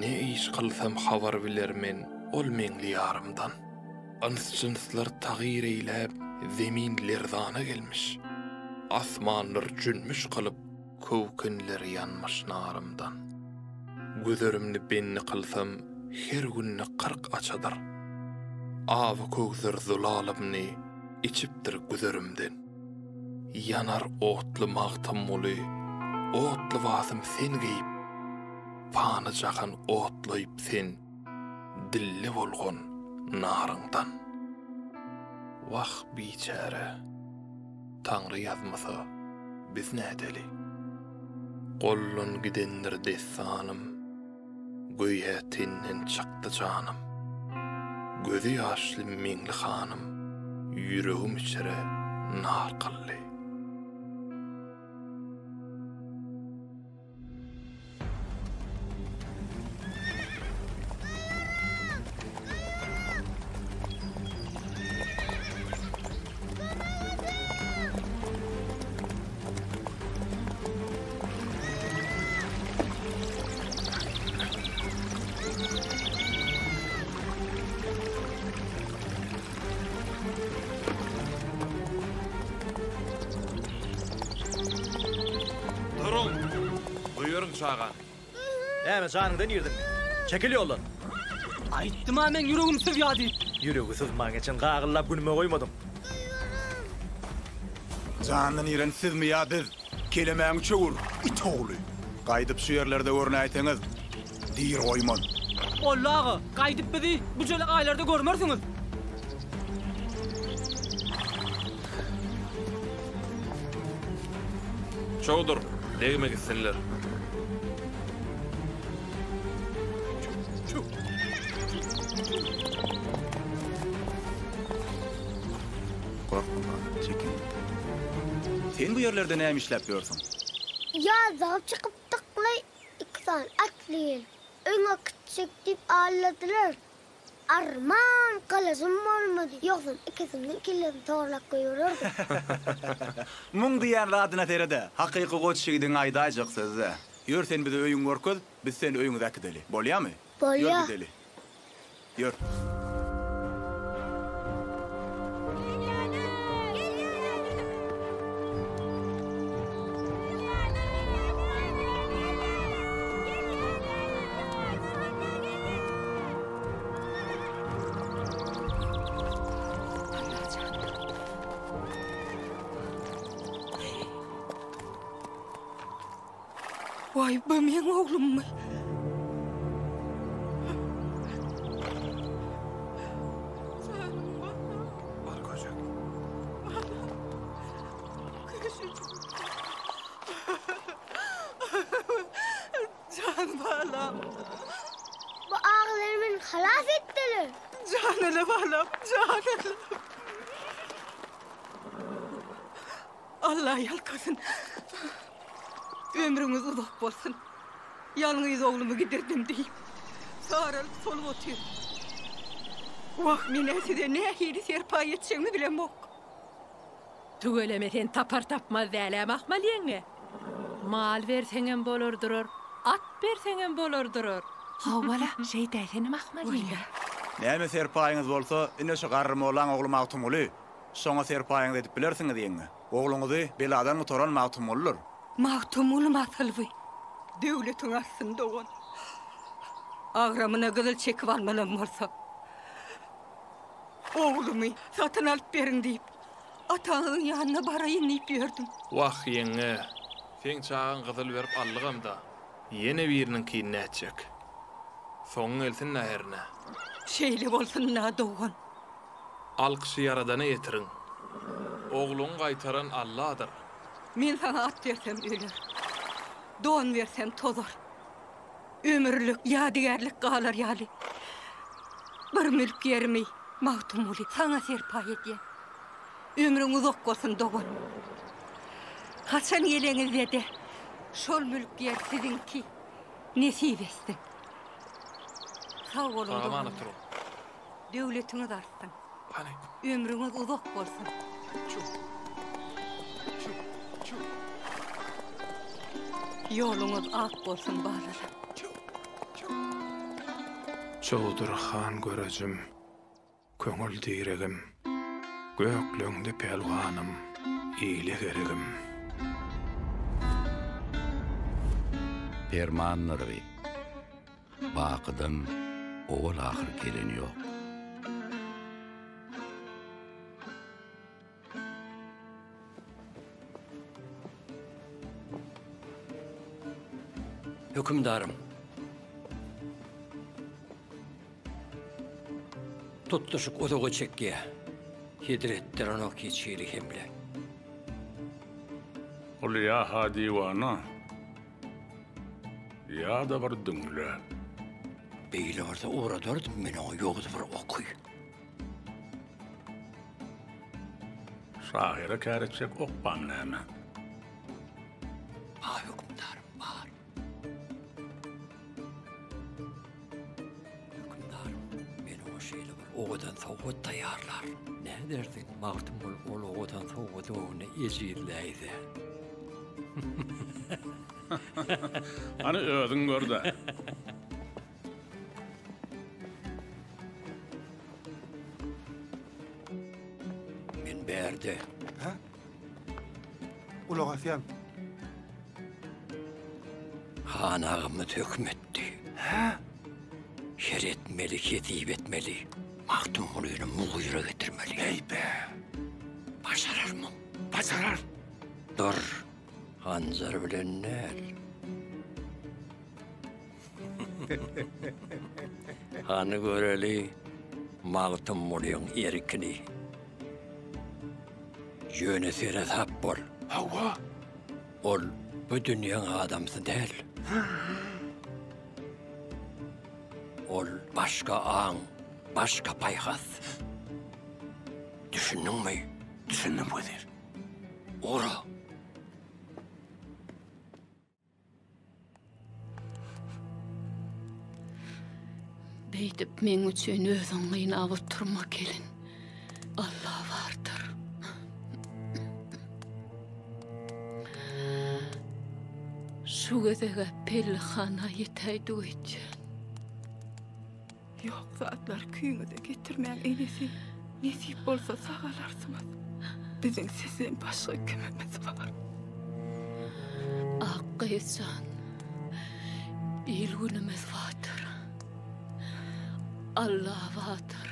Ne iş kylsam habar biler men ol meňli ýarymdan. Yns-jynslar tagyr eýläp, zemin lerzana gelmiş. Asmanlar jünbüş kylyp, köwkenler ýanmyş narymdan. Güzerimni bendi kylsam, her günde 40 açadyr. Aby-köwser zulalymny içipdir güzerimden. Ýanar otly Magtymguly, ot lybasym sen geýip, Pany jahan otlaýyp sen. Dilli bolgun naryňdan. Wah, biçäre, Taňry ýazmasa, biz nädeli? Goldan gidendir dessanym, Göýä tenden çykdy janym. Gözi ýaşly Meňli hanym Ýüregim içre nar kyldy. çagany. Näme, janyňdan irdiňmi? Çekil ýoldan! Aýtdym-a meň ýüregim syzýar diýip. Ýüregi syzman geçen gagyllap günüme goýmadyň. Jandan iren sizmi ýa biz? Kelemäňi çöwür, it ogly! Gaýdyp şu ýerlerde görnäýseňiz, diri goýman. Olla aga, gaýdyp bizi bu jele aýlarda görmersiňiz. Çowdur, degme gitsinler. Gorkma, çekinme. Sen bu ýerlerde näme işläp ýörsüň? Ýazlaga çykypdykly, iki sany atly gelip, öňe gitjek diýip alladylar. Arman, gylyjym bolmady, ýogsam ikisiniň kellesini togalap goýbererdim. Muň diýýän zadyna sered-ä, hakyky goç ýigidiň aýdaýjak sözi-dä. Ýör sen bize öýüňi görkez, biz seni öýüňize äkideli. Bolýamy? Bolýa. Ýör gideli. Ýör. Waý, bu meň oglummy? Jan balam. Bu agylar meni halas etdiler. Jan ele balam, jan ele. Allah ýalkasyn. Ömrüňiz uzak bolsun. Ýalňyz oglumy gidirdim diýip, saralyp solup otyr. Wah, men-ä size nähili serpaý etjegimi bilemok. Tüweleme sen tapar tapmaz dälä Mahmal ýeňňe. Mal berseňem bolar durar, at berseňem bolar durar. Hawa-la, şeýdäýsene Mahmal ýeňňe. Näme serpaýyňyz bolsa, ine şu garry mollaň ogly Magtymguly. Şoňa serpaýyňyzy edip bilersiňiz ýeňňe. Ogluňyzy beladan gutaran Magtymgulydyr. Magtymguly masylby. Döwletiň artsyn dogan. Agramyna gyzyl çekip almalam bolsa. Oglumy satyn alyp beriň diýip, ataňyzyň ýanyna baraýyn diýip ýördüm. Wah, ýeňňe, seň çagaň gyzyl berip aldygam-da, ýene biriniňkini nätjek? Soňuň gelsin-dä hernä. Şeýle bolsun-da, dogan. Alkyşy Ýaradana ýetiriň. Ogluňy gaýtaran Alladyr. Men saňa at bersem öler, don bersem tozar. Ömürlik ýadygärlik galar ýaly, bir mülk ýerimi, Magtymguly, saňa serpaý edýän. Ömrüň uzak bolsun, dogan. Haçan geleňizde-de, şol mülk ýer siziňki. Nesip etsin. Sag boluň, Sag-aman doganlar. oturyň. Döwletiňiz artsyn. Hany. Ömrüňiz uzak bolsun. Ýoluňyz ak bolsun balalar. Çowdur han görejim, köňül diregim, Gökleňli pälwanym, ile geregim. Permandyr bi. Bakydan owal-ahyr geleni ýok. Hökümdarym. Tutluşyk uzaga çekýär. Heder etdirenok hiç hili hemle. Ol ýa-ha diwana, ýa-da bir diňle. Beýle bolsa ugradardym men oňa ýogsa bir oky. Şahyra kär etjek ok barmy näme? Bar hökümdarym, bar. Hökümdarym, men oňa şeýle bir owadan sowgat taýýarlaryn. Nädersiň, Magtymguly ol owadan sowgadyň öňünde ejizläýse. Hany özüň gör-dä. Men bärde. Hä? Gulak asýan. Han agamyz höküm etdi. Hä? Her etmeli, hesip etmeli. Magtymgulyny mugyra getirmeli. Eý-be! Başararmyň? Başarar. Dur, hanjar bilen däl. Hany göreli Magtymgulyň erkini. Ýöne seresap bol. Hawa. Ol bu dünýäň adamsy däl. Ol başga aň, başga paýhas. Düşündiňmi? Düşündim, wezir. Ugra. Beýdip meň üçin özüň gynap oturma gelin. Alla bardyr. Şu gezeg-ä pellehana ýetäýdik öýdýän. Ýok zatlary küýüňize getirmäň enesi. Nesip bolsa sagalarsyňyz. Biziň sizden başga kimimiz bar? Ak gyz jan. Il-günümiz bardyr. Alla bardyr.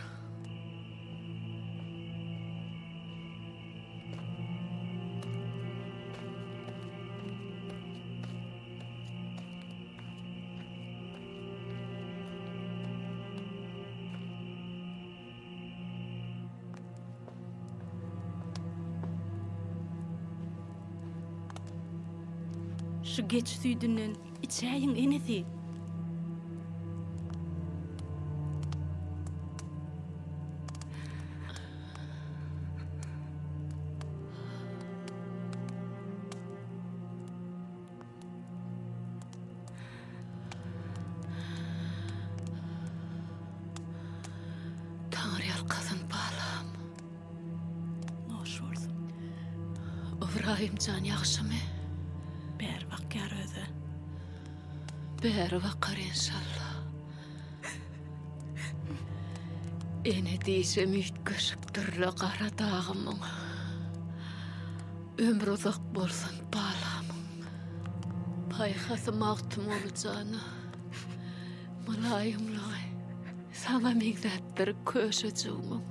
Şu geçi süýdünden içäýiň, enesi. Taňryýalkasyn balam. Noş bolsun. Ybraýym jan ýagşymy? Bäri bakýar özi. Bäri bakar enşalla. Ene diýşem üýtgeşikdir-le gara dagymyň. Ömri uzak bolsun balamyň. Paýhasy Magtymguly jana, mylaýymlygy saňa meňzäpdir köşejigimiň.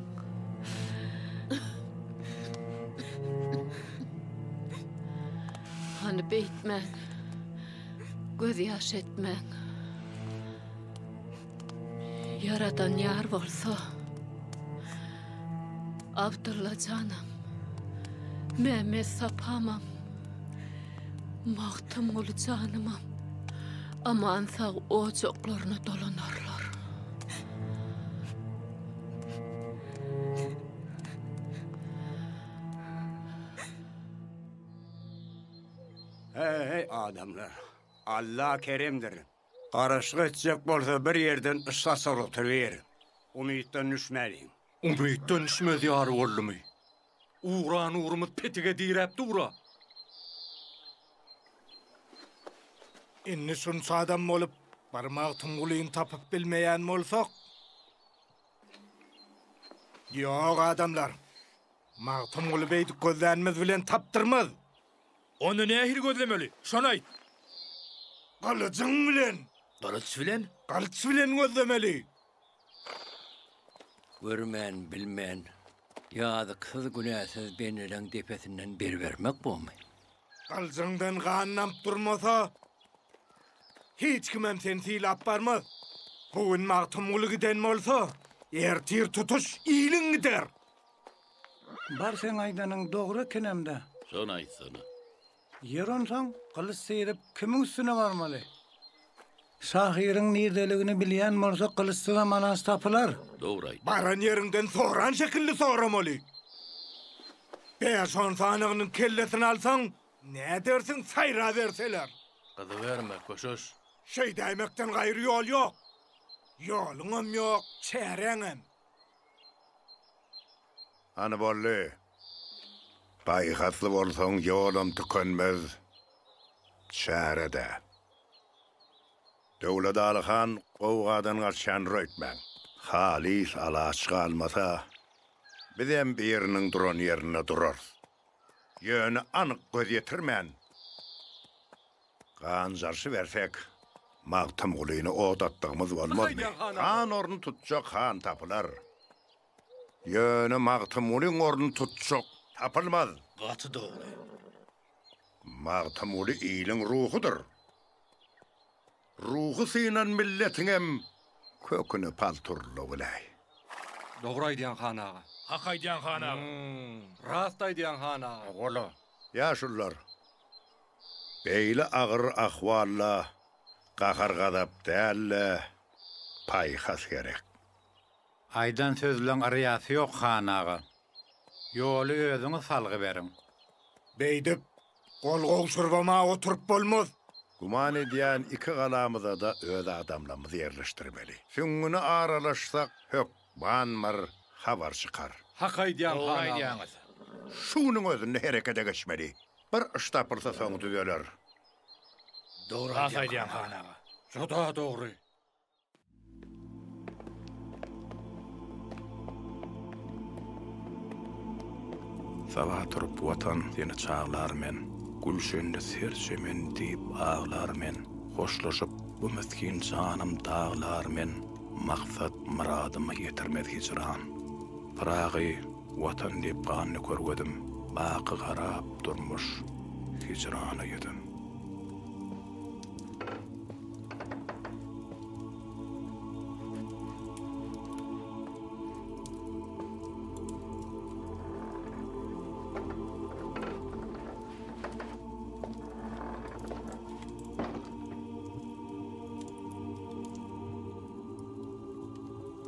Hany beýtmäň, gözýaş etmäň. Ýaradan ýar bolsa, Abdylla janam, Mehmet Sapamam, Magtymguly janymam aman-sag ojaklaryna dolanarlar. Heý, adamlar, Alla keremdir. Garaşlyk etjek bolsa bir ýerden yş saçar oturyber. Umytdan düşmäliň. Umytdan düşmez ýaly boldumy? Ugran ugrumyz petige diräp dur-a. Indi şunça adam bolup, bir Magtymgulyny tapyp bilmeýän bolsak. Ýok, adamlar. Magtymguly beýdip gözlänimiz bilen tapdyrmaz. Onda nähili gözlemeli? Şony aýt. Gylyjyň bilen. Gylyç bilen? Gylyç bilen gözlemeli. Görmän, bilmän, ýazyksyz, günäsiz bendeleň depesinden beribermek bormy? Gylyjyňdan gan damyp durmasa, hiç kimem seni sylap barmaz. Bu gün Magtymguly giden bolsa, ertir tutuş iliň gider. Bar seň aýdanyň dogry ekenem-dä. Şony aýtsana. Ýer onsoň, gylyç syryp kimiň üstüne barmaly? Şahyryň nirdeligini bilýän bolsa gylyçsyzam alaç tapylar. Dogry aýtdyň. Baran ýeriňden soran şekilli soramaly. Bäş-on sanygynyň kellesini alsaň, nädersiň saýraberseler. Gyzyberme, köşeş. Şeýdäýmekden gaýry ýol ýok. Ýoluňam ýok, çäräňem. Hany boldy. Paýhasly bolsaň ýolam tükenmez, çäre-de. Döwletaly han gowgadan gaçýandyr öýtmäň. Halys alaç galmasa, bizem biriniň duran ýerinde durarys. Ýöne anyk göz ýetirmän. Ganjaryşybersek, Magtymgulyny ot atdygymyz bolmazmy? Han ornuny tutjak han tapylar. Ýöne Magtymgulyň ornuny tutjak tapylmaz. Gaty dogry. Magtymguly iliň ruhudyr. Ruhy synan milletiňem köküne palta urulabiläý. Dogry aýdýaň han aga. Hak aýdýaň han aga. Rast aýdýaň han aga. Ola. Ýaşulular, beýle agyr ahwalda gahar-gazap däl-de, paýhas gerek. Aýdan sözleň yrýasy ýok han aga. Ýoly özüňiz salgy beriň. Beýdip, gol gowşurybam-a oturyp bolmaz. Güman edýän iki galamyza-da öz adamlarymyzy ýerleşdirmeli. Süňňüne aralaşsak, hökman bir habar çykar. Hak aýdýaň, Dogry han aga. aýdýaňyz. Şu günüň özünde herekete geçmeli. Bir yş tapylsa soňy düzeler. Dogry Ras aýdýaň, aýdýaň, han han aga. aga. Juda dogry. Saba turup Watan seni çaglar men, Gülşende ser çemen diýip aglar men, Hoşlaşyp bu misgin janym daglar men, Maksat myradyma ýetirmez hijran. Pyragy, Watan diýip gan döker gözüm, Baky garap durmuş hijrana ýüzüm.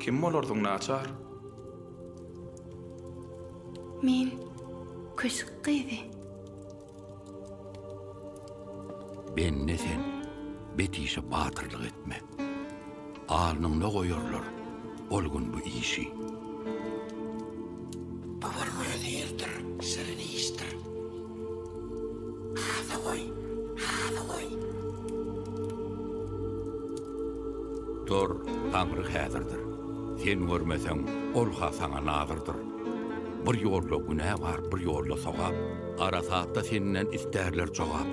Kim bolarsyň naçar? Men köşk gyzy. Bende sen, bet işe batyrlyk etme. Alnyňda goýarlar ol gün bu işi. Bu bir möhürdir, şirin işdir. Hasa goý, hasa goý. Dur, Taňry häzirdir. Sen görmeseň, ol-ha saňa nazyrdyr. Bir ýolda günä bar, bir ýolda sogap. Arasatda senden istärler jogap.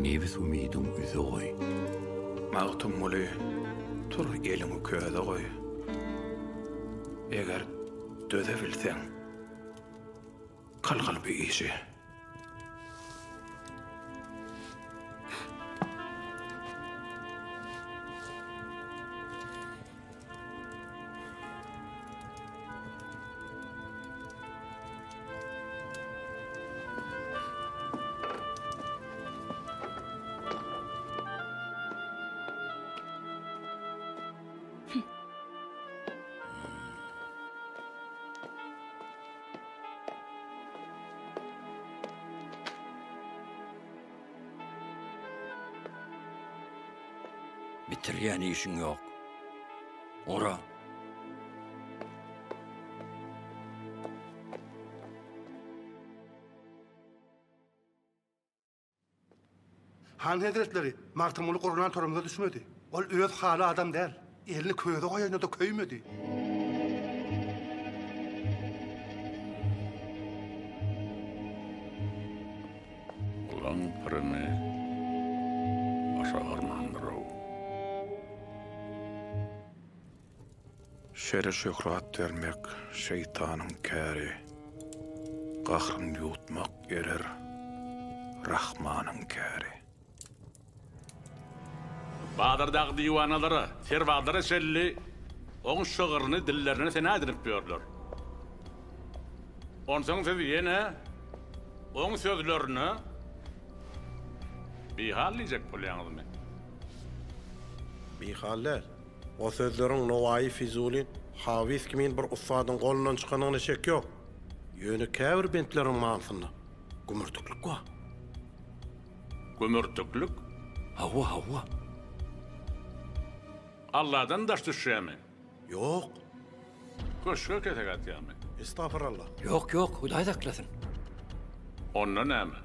Nebis umydyň üze goý. Magtymguly, tur eliňi köze goý. Eger döze bilseň, kylgyl bu işi. Bitirýän işiň ýok. Ora. Han hezretleri, Magtymguly gurlan torumyza düşmedi. Ol öz haly adam däl. Elini köze goýanda-da köýmedi. Olaň pirimi başa barmandyr-ow. Şere şöhrat bermek şeýtanyň käri, Gahryn ýuwutmak erer Rahmanyň käri. Bazardaky diwanalara, serbazlara çenli oň şygryny dillerine sena edinip ýörler. Onsoň siz ýene oň sözlerine bihal diýjek bolýaňyzmy? Bihal däl. O sözleriň Nowaýy, Fizuli, Hafyz kimin bir ussadyň golundan çykandygyna şek ýok. Ýöne käbir bentleriň manysynda gümürtiklik bar. Gümürtiklik? Hawa, hawa. Alladan daş düşýärmi? Ýok. Köşge kesek atýarmy? Estagfurallah. Ýok, ýok, Hudaý saklasyn. Onda näme?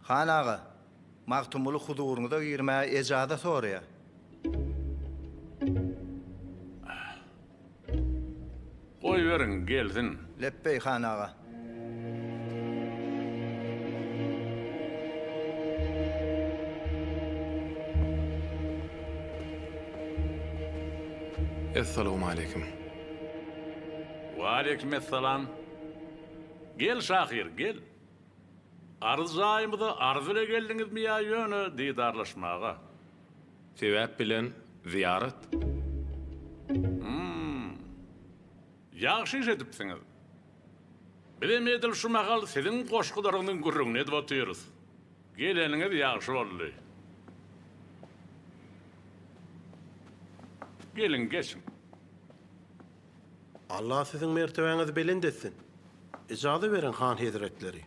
Han aga, Magtymguly huzuryňyza girmäge ejaza soraýar. Goýber. Goýberiň, gelsin. Lepbeý, han aga. Essalawmaleýkim. Waleýkim essalam. Gel, şahyr, gel. Arz jaýymyza arz bile geldiňizmi ýa ýöne didarlaşmaga? Sebäp bilen zyýarat. Hum. Ýagşy iş edipsiňiz. Bizem edil şu mahal siziň goşgularyňyzyň gürrüňini edip otyrys. Geleniňiz ýagşy boldy. Geliň, geçiň. Allah siziň mertebäňizi belent etsin. Ijaza beriň, han hezretleri.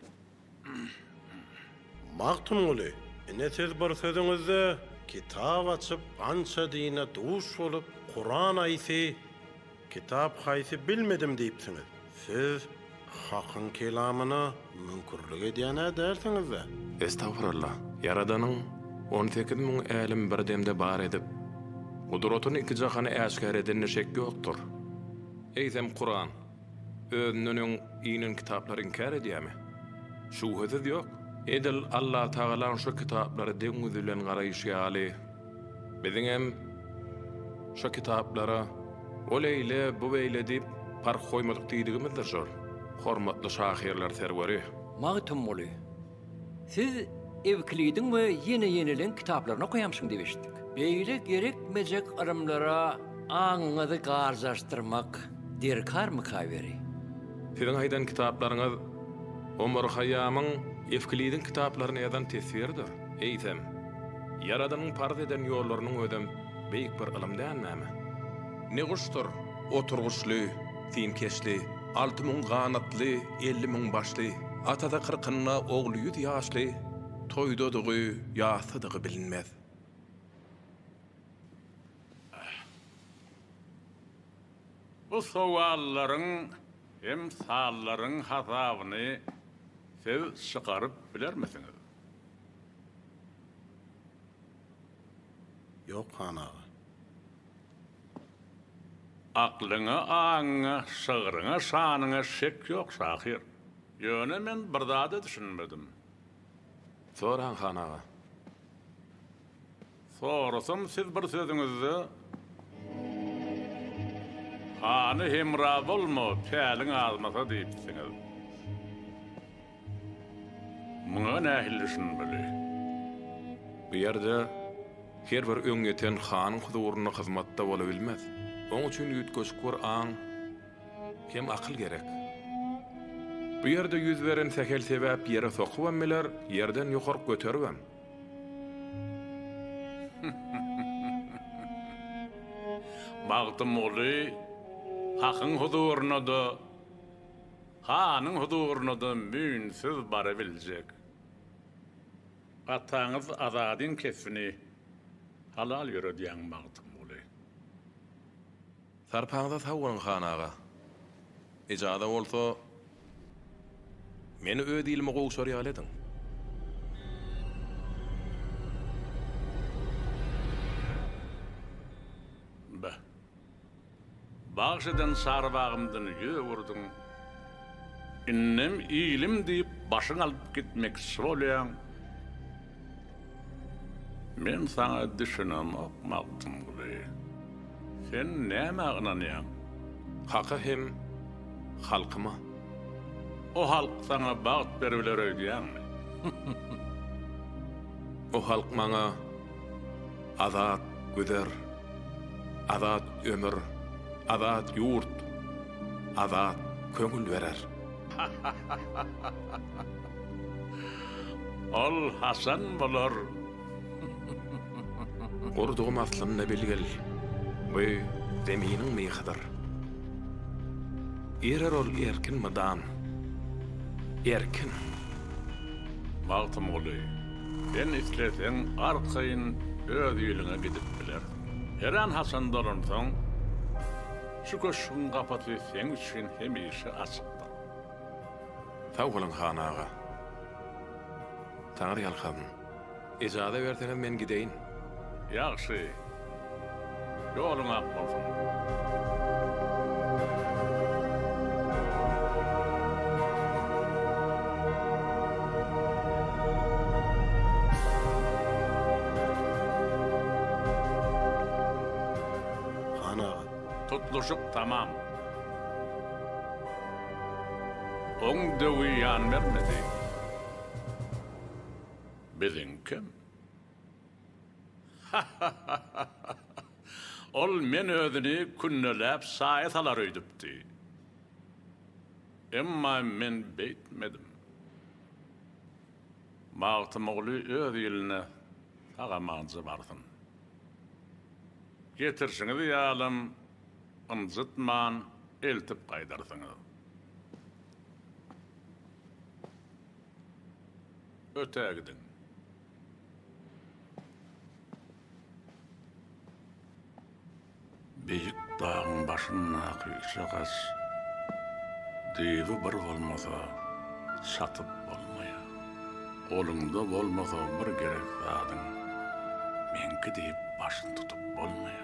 Magtymguly, ine siz bir sözüňizde kitap açyp ança dine duş bolup Kuran aýsy, kitap haýsy bilmedim diýipsiňiz. Siz Hakyň kelamyna müňkürlik edýän-ä dälsiňiz-dä? Estagfuralla, Ýaradanyň 18 000 älemi bir demde bar edip, gudratyny iki jahana äşgär edenine şek ýokdur. Eýsem Kuran, özünden öň inen kitaplary inkär edýärmi? Şübhesiz ýok. Edil Allatagalaň şo kitaplara deň gözi bilen garaýşy ýaly, biziňem şo kitaplara ol eýle, bu beýle diýip parh goýmadyk diýdigimizdir şol, hormatly şahyrlar serweri. Magtymguly, siz Ewklidiň we ýene-ýeneleň kitaplaryny okaýamyşyň diýip eşitdik. Beýle gerekmejek ylymlara aňyňyzy garjaşdyrmak derkarmyka beri? Siziň aýdan kitaplaryňyz Omar Haýýamyň Ewklidiň kitaplaryny ýazan teswiridir. Eýsem, Ýaradanyň parz eden ýollarynyň özem beýik bir ylym dälmämi? Ne guşdur, oturgyçly, simkeşli, 6000 ganatly, 50 000 başly, atasy kyrkynda, ogly ýüz ýaşly, toýdadygy, ýasdadygy bilinmez. Bu sowallaryň hem sallaryň hasabyny siz çykaryp bilermisiňiz? Ýok, han aga. Aklyňa, aňyňa, şygryňa, şanyňa şek ýok, şahyr. Ýöne men bir zada düşünmedim. Soraň, han aga. Sorasam siz bir sözüňizde Hana hemra bolma, päliň azmasa diýipsiňiz. Muňa nähili düşünmeli? Bu ýerde her bir öňýeten hanyň huzurynda hyzmatda bolabilmez. Oň üçin üýtgeşik bir aň hem akyl gerek. Bu ýerde ýüz beren sähel sebäp ýere sokubam biler, ýerden ýokaryk göteribem. Magtymguly Hakyň huzuryna-da, hanyň huzuryna-da müýnsüz barabiljek. Ataňyz Azadyň kesbini halal ýöredýäň, Magtymguly. Sarpaňyza sag boluň, han aga. Ejaza bolsa, meni öz ilime gowşar ýaly ediň. Beh. Bagş eden çarbagymdan ýüz öwürdiň. Indem ilim diýip başyň alyp gitmekçi bolýaň. Men saňa düşünemok, Magtymguly. Sen nämä ynanýaň? Haka hem halkyma. O halk saňa bagt beribiler öýdýäňmi? O halk maňa azat güzer, azat ömür, azat ýurt, azat köňül berer. Ol haçan bolar? Gurdugym aslynda bilgil, bu zeminiň myhydyr. Erer ol erkin mydam, erkin. Magtymguly, sen isleseň arkaýyn öz iliňe gidip bilersiň. Heran-haçan dolansaň, şu köşgüň gapysy seň üçin hemişe açykdyr. Sag boluň, han aga. Taňry ýalkasyn. Ejaza berseňiz men gideýin. Ýagşy. Ýoluň ak bolsun. Tutluşyk tamam. Oň döwi ýan bermedi. Biziňkem. Ha-ha-ha-ha! Ol men özüni kündeläp saýa salar öýdüpdi. Emma men beýtmedim. Magtymguly öz iline sag-amanja barsyn. Getirşiňiz ýalam ynjytman eltip gaýdarsyňyz. Ötägidiň. Beýik dagyň başyndaky üç agaç düýbi bir bolmasa, çatyp bolmaýar. Goluňda bolmasa bir gerek zadyň, meňki diýip başyny tutup bolmaýar.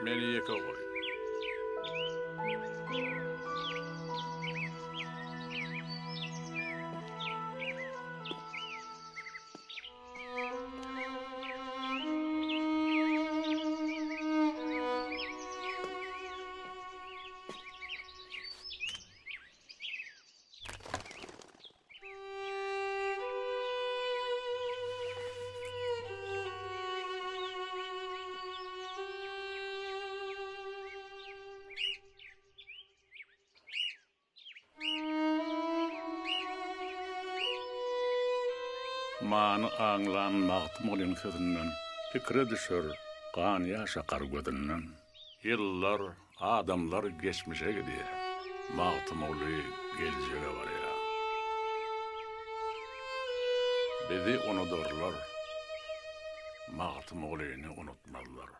Meni ýeke goý. Many aňlan Magtymgulyň sözünden, Pikire düşer, gan ýaş akar gözünden. Ýyllar, adamlar geçmişe gidýär, Magtymguly geljege barýar. Bizi unudarlar, Magtymgulyny unutmazlar.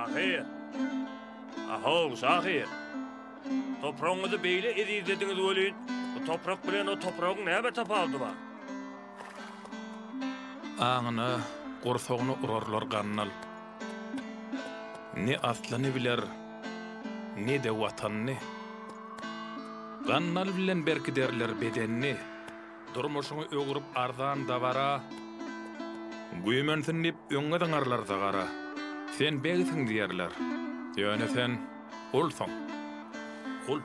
Şahyr! Ahow, şahyr! Topragyňyzy beýle ezizlediňiz welin, bu toprak bilen o topragyň näme tapawudy bar? Aňyna, gursagyna urarlar gandal. Ne aslyny biler, ne-de Watanyny. Gandal bilen berkiderler bedenini. Durmuşyňy öwrüp arzan dabara, Güýmensin diýip öňňe zyňarlar zagara. Sen begsiň diýerler, ýöne sen gulsuň, gul.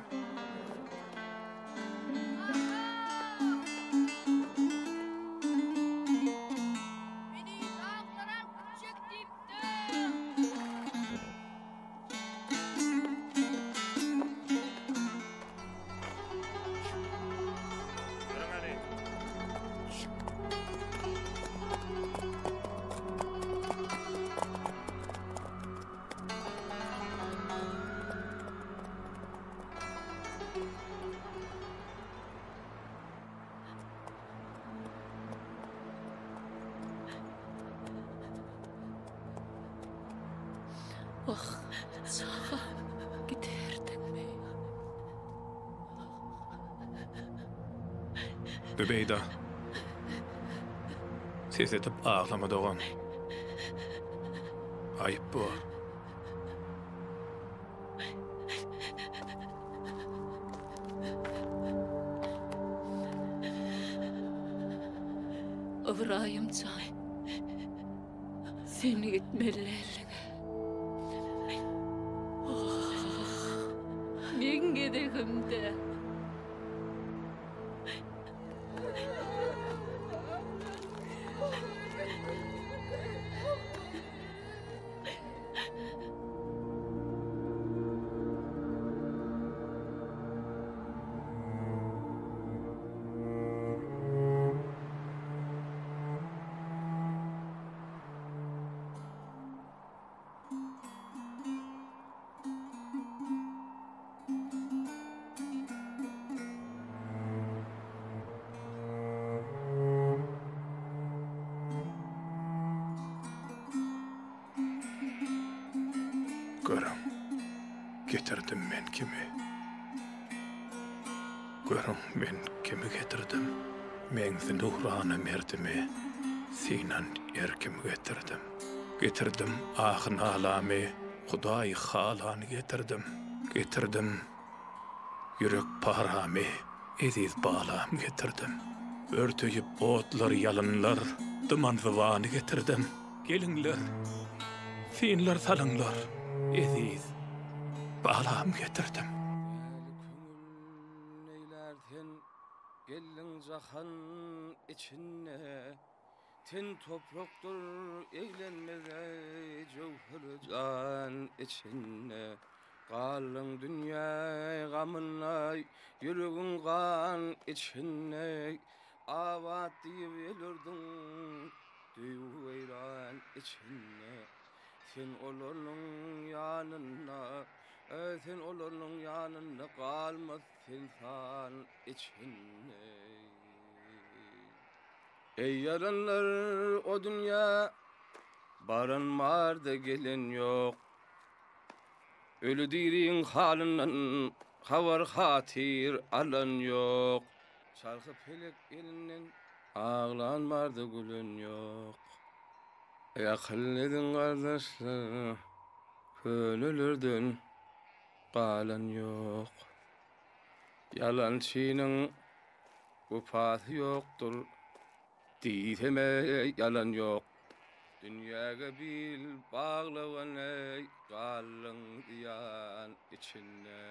Wah, çaga, gidiberdiňmi? Zübeýda. Ses edip aglama dogan. Aýyp bor. Ybraýym jan, sen gitmeli däldiň. Oh, meň gezegimde. Görüň, getirdim men kimi. Görüň, men kimi getirdim. Meňzi nurana merdimi, synan erkimi getirdim. Getirdim ahy-nalamy, Hudaý halany getirdim. Getirdim ýürek paramy, eziz balam getirdim. Örteýip otlar, ýalynlar, dyman zybany getirdim. Geliňler, synlar salyňlar, eziz balam getirdim. Däli köňül neýlär sen, geldiň jahan içinde, Ten toprakdyr eglenmez eý jöwher jan içinde, Galdyň dünýä gamynda, ýüregiň gan içinde, Abat diýip el urduň duýgy-weýran içinde. Sen olaryň ýanynda, sen olaryň ýanynda galmaz sen san içinde. Eý ýaranlar o dünýä baran barda gelen ýok. Öli diriň halyndan habar hatyr alan ýok. Çarhy pelek elinden aglan barda gülen ýok. Eý akyl ediň gardaşlar könelerden galan ýok. Ýalançynyň Wepasy ýokdur diýsem-ä ýalan ýok. Dünýäge bil baglaban eý galdyň zyýan içinde.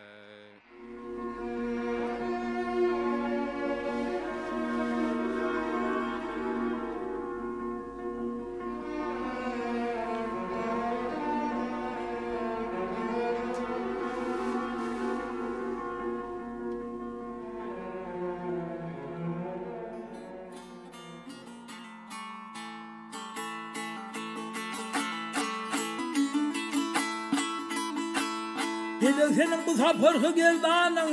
Pelek seniň bu saparky gerdanyň,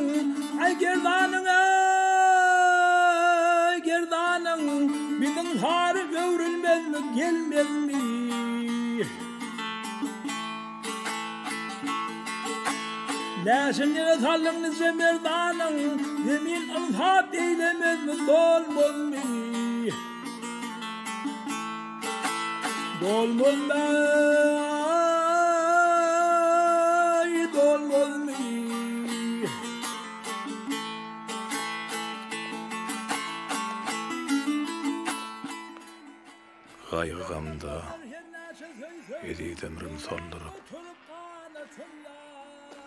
Aý gerdanyň eý, gerdanyň, Biziň sary öwrülmezmi, gelmezmi? Näçe ýere saldyň nije merdanyň, Zemin ynsap eýlemezmi, dolmazmy? Dolmazmy, aý, dolmazmy? Gaýgy-gamda eziz ömrüm solduryp,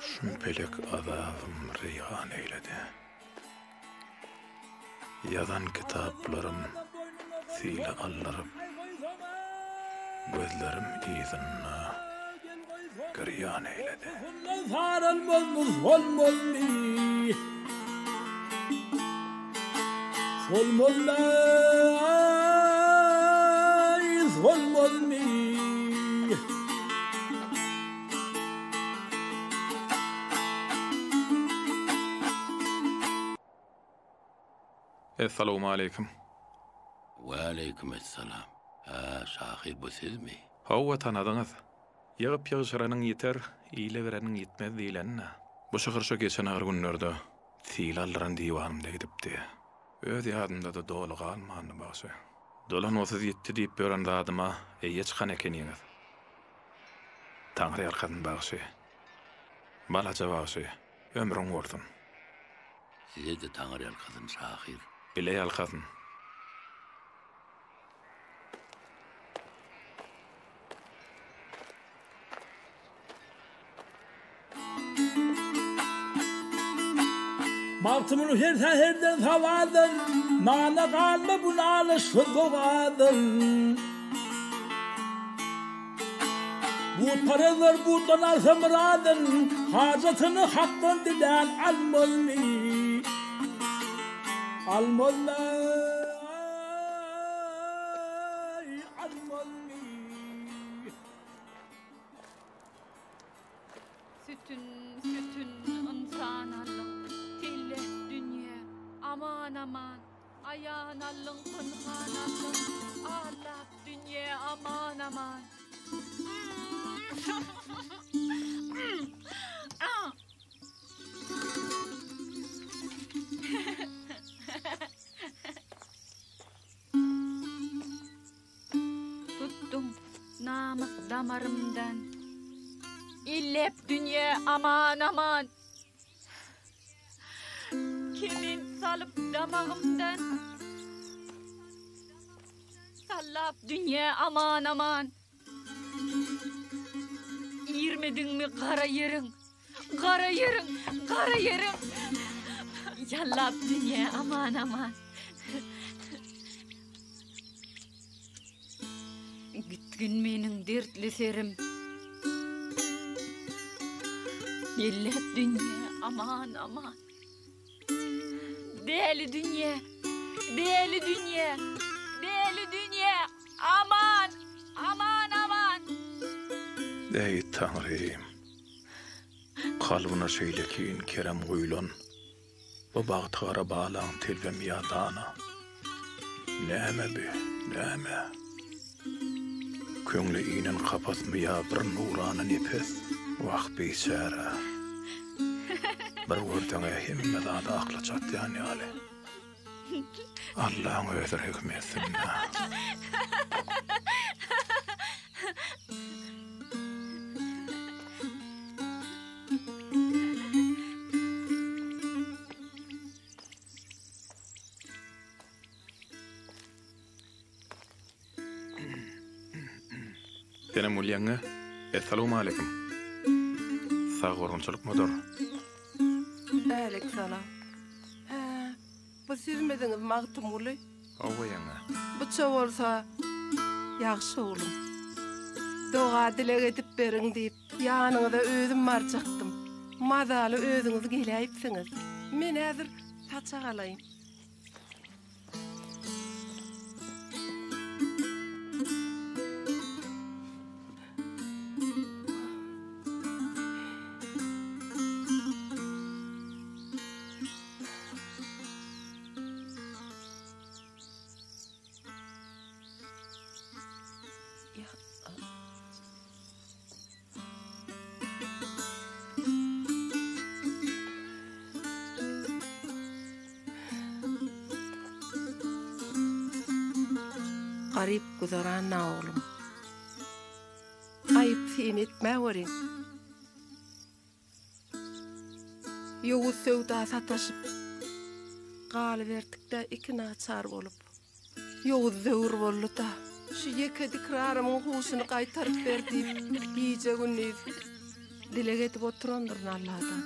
Şum pelek azabym reýhan eýledi. Ýazan kitaplarym sile aldyryp, Gözlerim yzynda girýan eýledi. Solmazmy, solmazmy? Essalawmaleýkim. Waleýkim essalam. Hä, şahyr bu sizmi? Hawa, tanadyňyz. Ýygyp-ýygşyranyň ýiter, ile bereniň ýitmez diýleni-dä. Bu şygyr şo geçen agyr günlerde sil aldyran diwanymda gidipdi. Öz ýadymda-da doly galmandy bagşy. Dolangysyz ýitdi diýip ýören zadyma eýe çykan ekeniňiz. Taňry ýalkasyn bagşy. Balaja bagşy, ömrüň bolsun. Size-de Taňry ýalkasyn şahyr. Bile ýalkasyn. Magtymguly her säherden sabadan, Nana galma bu nalyşly dogadan. Butparazlar butdan alsa myradyn, Hajatyny Hakdan dilän almazmy? Almazmy? Almazmy? Sütün, sütün ynsan allyň, Tellek dünýe, aman, aman, Aýan allyň, pynhan allyň, Allap dünýe, aman, aman. damarymdan. Elläp dünýä aman aman. Kement salyp damagymdan. Sallap dünýä aman aman. Irmediňmi gara ýeriň? Gara ýeriň, gara ýeriň. Ýallap dünýä aman aman. Gitgin meniň dertli serim. Belläp dünýä aman aman. Däli dünýä, däli dünýä, däli dünýä, aman, aman, aman. Eý, Taňrym! Kalbyna şeýlekin kerem guýlan bu bagtygara balaň telbemi ýa dana? Näme bi, näme? Köňle inen kapasmy ýa bir nurana nepes? Wah, biçäre. Bir görseň-ä hemme zady akla çatýan ýaly. Allaň özi rehim etsin-dä. Senem gülýäňä? Essalawmaleýkim. Sag gurgunçylykmydyr? Älik salam. Hä, bu sizmidiňiz Magtymguly? Hawa ýeňňe. Buça bolsa, ýagşy oglum. Doga-dileg edip beriň diýip, ýanyňyza özüm barjakdym. Mazaly özüňiz geläýipsiňiz. Men häzir saçak alaýyn. Garyp güzeran-a oglum. Aýyp syn etmäweriň. Ýowuz söwda sataşyp, galyberdik-dä iki naçar bolup. Ýowuz döwür boldy-da. Şu ýeke dikrarymyň huşuny gaýtaryp ber diýip, gije-gündiz dileg edip oturandyryn Alladan.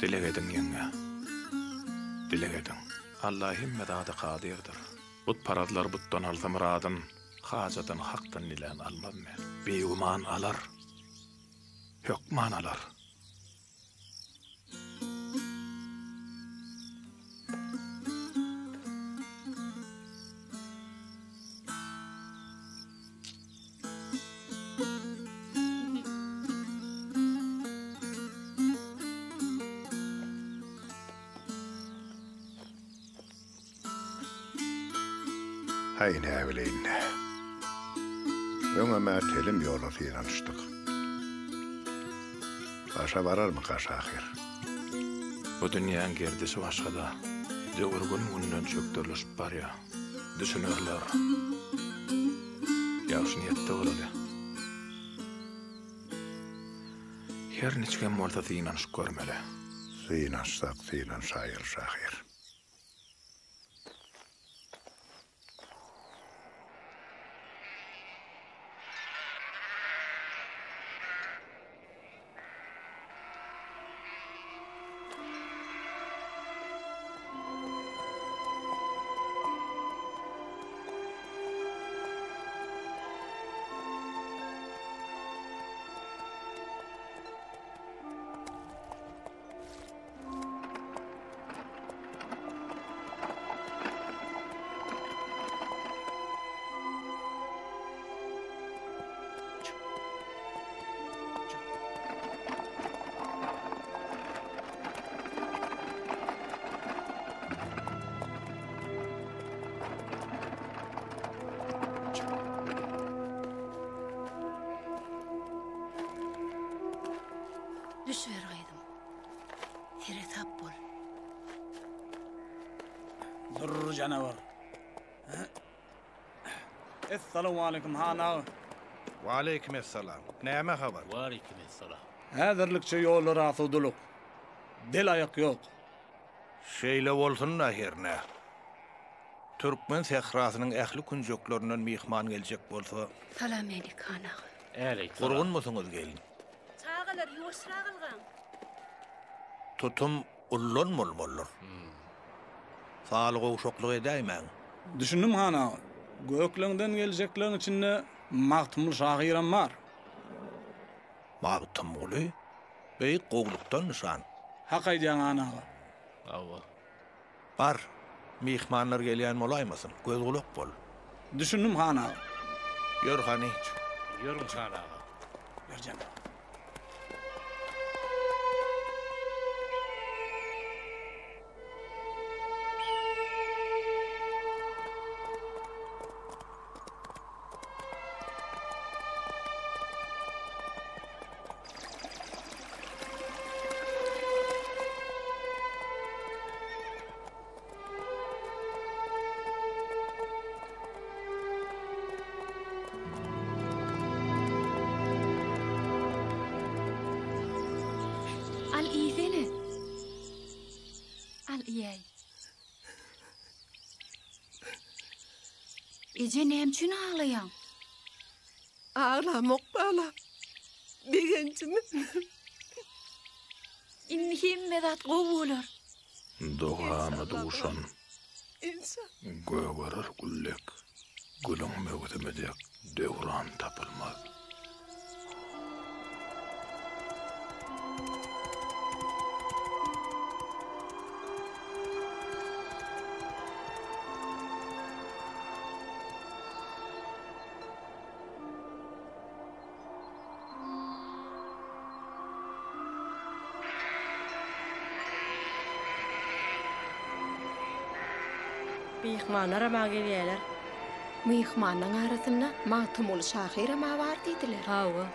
Dileg ediň, ýeňňe. Dileg ediň. Alla hemme zada kadyrdyr. Butparazlar butdan alsa myradyn, hajatyn Hakdan dilän almazmy? Bigüman alar. Hökman alar. Haý, näbileýin-dä. Öňem-ä telim ýola synanyşdyk. Başa bararmyka şahyr? Bu dünýäň gerdişi başga-da. Döwür gün-günden çökderleşip barýa. Düşünerler. Ýagşy niýetde bolaly. Her niçigem bolsa synanyşyp görmeli. Synanyşsak synanyşaýaly şahyr. Düşüber gyzym. Seresap bol. Dur janawar. Essalawmaleýkim han aga. Waleýkim essalam. Näme habar? Waleýkim essalam. Häzirlikçe ýollar asudalyk. Del aýak ýok. Şeýle bolsun-da hernä. Türkmen sährasynyň ähli künjeklerinden myhman geljek bolsa. Salam elik han aga. Äleýk salam. Gurgunmysyňyz gelin? Çagalar ýuwaşrak ylgaň. Tutum ullan bolmalydyr. Saly gowşaklyk edäýmäň. Düşündim han aga. Gökleňden geljekleň içinde Magtymguly şahyram bar. Magtymguly? Beýik gowlukdan nyşan. Hak aýdýaň han aga. Hawa. Bar, myhmanlar gelýän bolaýmasyn, göz-gulak bol. Düşündim han aga. Ýör hany. Ýörüň han aga. Ýörjem. Al iýsene. Al iýäý. Eje näme üçin aglaýaň? Aglamok balam. Begenjimi. Indi hemme zat gowy bolar. Dogama duşan gögerer güllek, Gülüň möwsümi dek döwran tapylmaz. Myhmanlaram-a gelýäler. Myhmanlaň arasynda Magtymguly şahyram-a bar diýdiler. Hawa.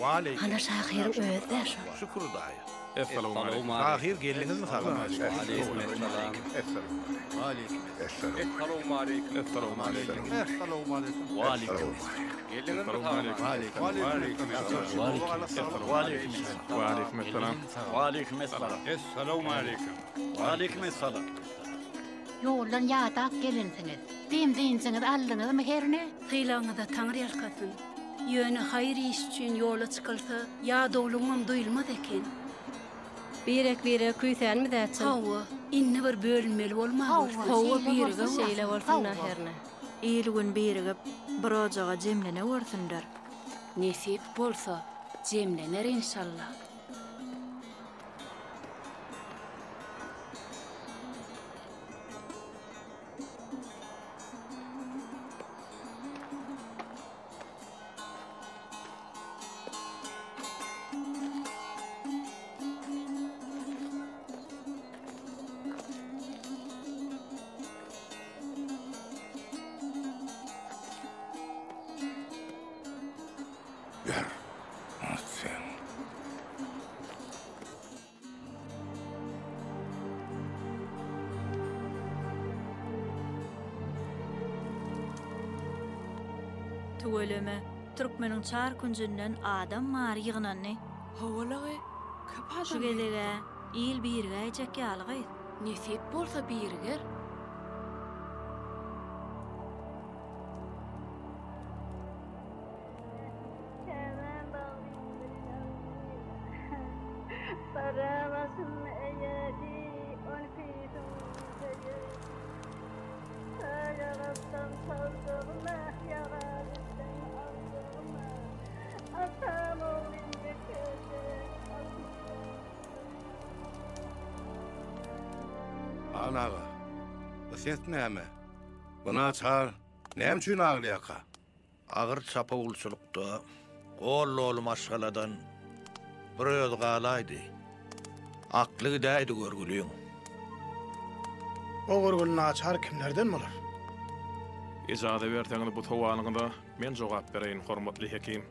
Waleýkim. Ana şahyryň özi-dä şol. Şükür daýy. Essalawmaleýkim. Şahyr geldiňizmi salam. Waleýkim. Essalawmaleýkim. Essalawmaleýkim. Essalawmaleýkim. Waleýkim. Geldiňizmi salam. Waleýkim. Waleýkim. Waleýkim essalam. Waleýkim essalam. Essalawmaleýkim. Waleýkim essalam. Ýoldan ýadap gelensiňiz. Dem-dynjyňyzy aldyňyzmy hernä? Sylagyňyza Taňry ýalkasyn. Ýöne haýyr iş üçin ýola çykylsa, ýadawlygyňam duýulmaz eken. Birek-biregi küýsänimiz-ä çyn. Hawa, indi bir bölünmeli bolman Hawa, Hawa, şeýle birige bolsun, Şeýle bolsun-da Hawa. hernä. Il-gün birigip, bir ojaga jemlenewürsinler. Nesip bolsa, jemlener enşalla. Ber, sen. Tüweleme, türkmeniň çar künjünden adam bary ýygnandy. Howalagy, köp adam Şu gezeg-ä il birigäýjek ýaly gyz. Nesip bolsa biriger. Käbäm bagrymda ýandy, Gara başym eýedi, On küýsüň söýedi. Taýagatdan çaldygyma, Ýaga düşsem aldygyma, Atam oglun ýekeje, Han aga, bu ses näme? Bu naçar näme üçin aglaýarka? Agyr çapawulçylykda gol doly maşgaladan bir özi galaýdy. Akly gidäýdi görgüliň. O görgüli naçar kimlerden bolar? Ejaza berseňiz bu sowalyňyza men jogap bereýin, hormatly hekim.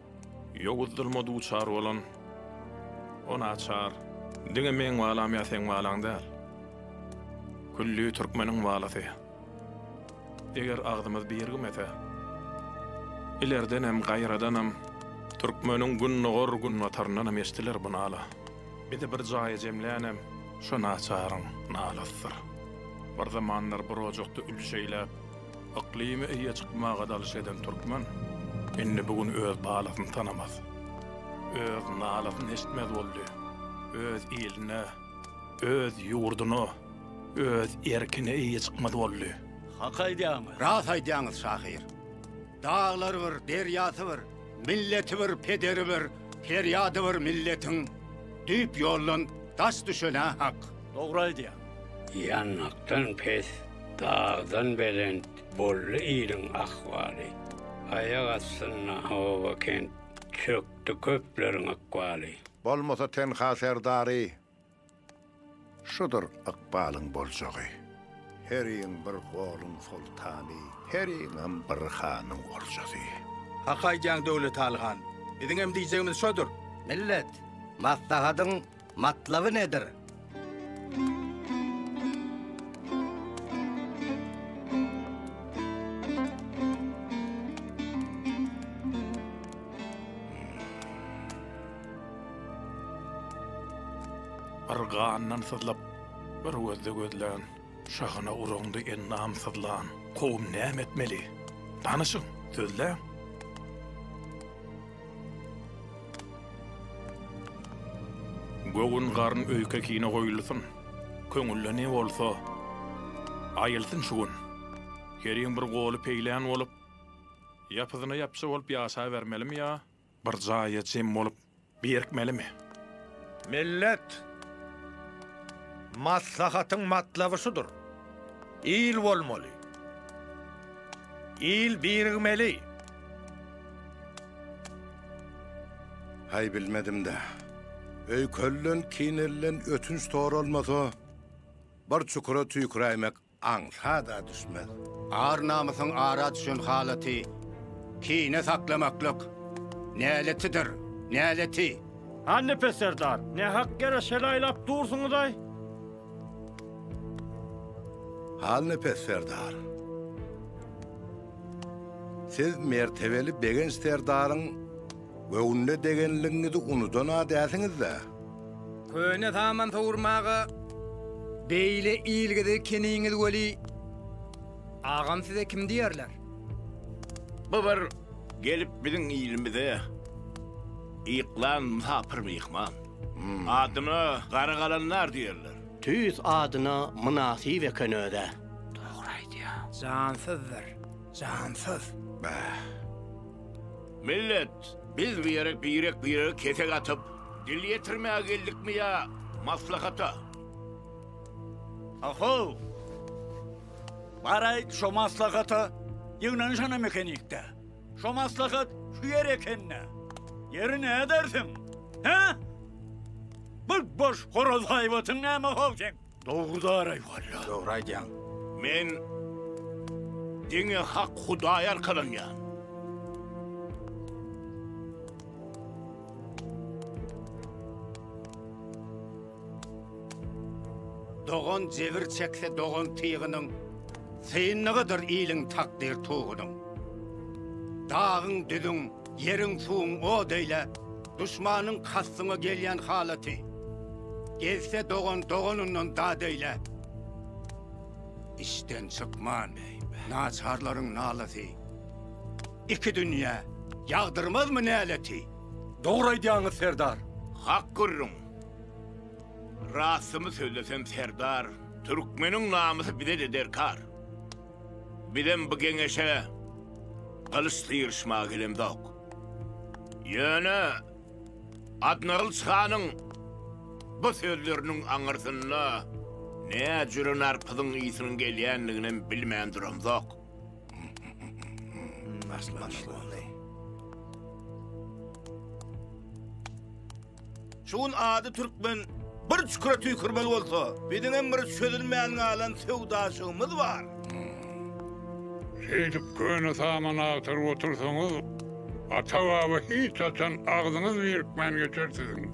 Ýowuz zulma duçar bolan o naçar diňe meň balam ýa seň balaň däl. Külli türkmeniň balasy. Eger agzymyz birigmese, ilerdenem, gaýradanam, türkmeniň gündogar-günbataryndanam eşdiler bu nala. Bizi bir jaýa jemlänem şo naçaryň nalasydyr. Bir zamanlar bir ojakda ülüş eýläp, yklyma eýe çykmaga dalyş eden türkmen indi bu gün öz balasyny tanamaz. Öz nalasyny eşitmez boldy. Öz iline, öz ýurduna, öz erkine eýe çykmaz boldy. Hak aýdýaňyz. Ras aýdýaňyz şahyr. Daglary bir, derýasy bir, milleti bir, pederi bir, perýady bir milletiň düýp ýoldan daş düşen-ä hak. Dogry aýdýaň. Ýanakdan pes, dagdan belent boldy iliň ahwaly. Aýak astynda oba-kent, çökdi köpleriň ykbaly. Bolmasa tenha serdary Şudur ykbalyň boljagy. Heriň bir goluň soltany, heriňem bir hanyň oljasy. Hak aýdýaň Döwletaly han. Biziňem diýjegimiz şodur. Millet, maslahatyň matlaby nedir? Bir gandan syzlyp, bir gözde gözlän, Şahyna uraňda endam syzlan kowum näme etmeli? Danyşyň, sözläň! Göwün garyn öýke-kine goýulsyn, Köňülde ne bolsa, aýylsyn şu gün. Heriň bir goly peýlän bolup, Ýapyzyna ýapja bolup ýaşabermelimi ýa? Bir jaýa jem bolup birikmelimi? Millet! Maslahatyň matlaby şudur. Il bolmaly. Il birigmeli. Haý bilmedim-dä. Öýkelilen, kinelilen ötünç soralmasa, bir çukura tüýküräýmek Aňsad-a düşmez. Ar-namysyň ara düşen halaty kine saklamaklyk näletidir, näleti! Halnepes serdar, nähak ýere şelaýlap dursuňyz-aý? Halnepes serdar, siz mertebeli Begenç serdaryň göwnüne degenligiňizi unudan-a dälsiňiz-dä? Köne saman sowurmaga beýle ilgezek ekeniňiz weli, agam size kim diýerler? Bu bir gelip biziň ilimize ýyklan mysapyr myhman. Adyna Gara galandar diýerler. Tüýs adyna mynasyp eken öz-ä. Dogry aýdýa. Jansyzdyr, jansyz. Bäh. Millet, biz bu ýere birek-birege kesek atyp, dil ýetirmäge geldikmi ýa maslahata? Ahow! Baraýt şo maslahata, ýygnanyşanam ekenik-dä. Şo maslahat şu ýer eken-dä. Ýeri nädersiň? Hä? Bir boş horaz haýbatyň näme-how seň? Dogry daraý walla. Dogry aýdýaň. Men diňe hak Hudaýa arkalanýan. Dogan jebir çekse dogan tygynyň, Synlygydyr iliň takdyr tugunyň. Dagyň, düzüň, ýeriň, suwuň od eýläp, Duşmanyň kastyňa gelýän halaty. Gezse dogan doganyndan dad eýläp. Işden çykman, naçarlaryň nalasy. Iki dünýä, ýagdyrmazmy näleti? Dogry aýdýaňyz, serdar. Hak gürrüň. Rastymy sözlesem, serdar, türkmeniň namysy bize-de derkar. Bizem bu geňeşe gylyç syryşmaga gelemzok. Ýöne Adnagylyç hanyň bu sözleriniň aňyrsynda näjüre narpyzyň ysynyň gelýändiginem bilmän duramzok. Başlandy. Şu gün ady türkmen bir çukura tüýkürmeli bolsa, biziňem bir çözülmän galan söwdaşygymyz bar. Şeýdip köne saman agtaryp otursaňyz, ata-baba hiç haçan agzyňyz birikmän geçer siziň.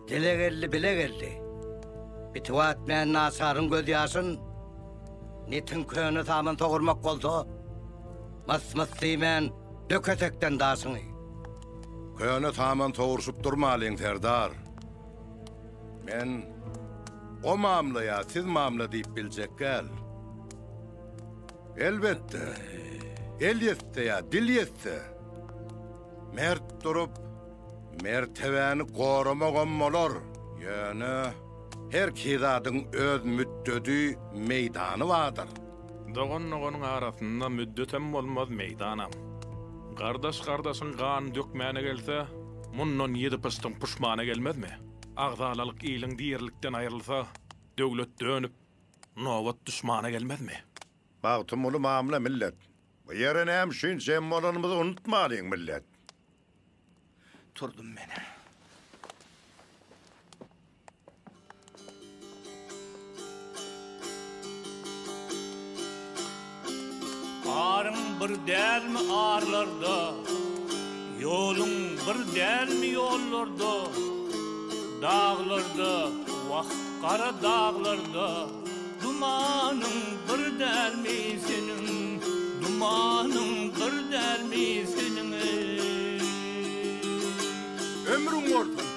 Dile geldi, bile geldi. Bitiwa etmän naçaryň gözýaşyn, Netiň köne saman sogurmak bolsa, Mys-mys diýmän, dök etekden daşyňy. Köne saman sogurşyp durmalyň, serdar. Men o mamla ýa siz mamla diýip biljek däl. Elbetde, el ýetse ýa dil ýetse, mert durup, mertebäni goramagam bolar. Ýöne herki zadyň öz müddedi, meýdany bardyr. Dogan-doganyň arasynda müddetem bolmaz, meýdanam. Gardaş gardaşyň ganyny dökmäne gelse, mundan ýedi pyşdyň puşmana gelmezmi? Agzalalyk iliň dirilikden aýrylsa, döwlet dönüp, nobat duşmana gelmezmi? Magtymguly mamla millet. Bu ýere näme üçin jem bolanymyzy unutmalyň millet. Turdum men. Aryň bir dälmi arlarda, Ýoluň bir dälmi ýollarda, Daglarda, wah, gara daglarda, Dumanyň bir dälmi seniň, Dumanyň bir dälmi seniň, eý. Ömrüň bolsun!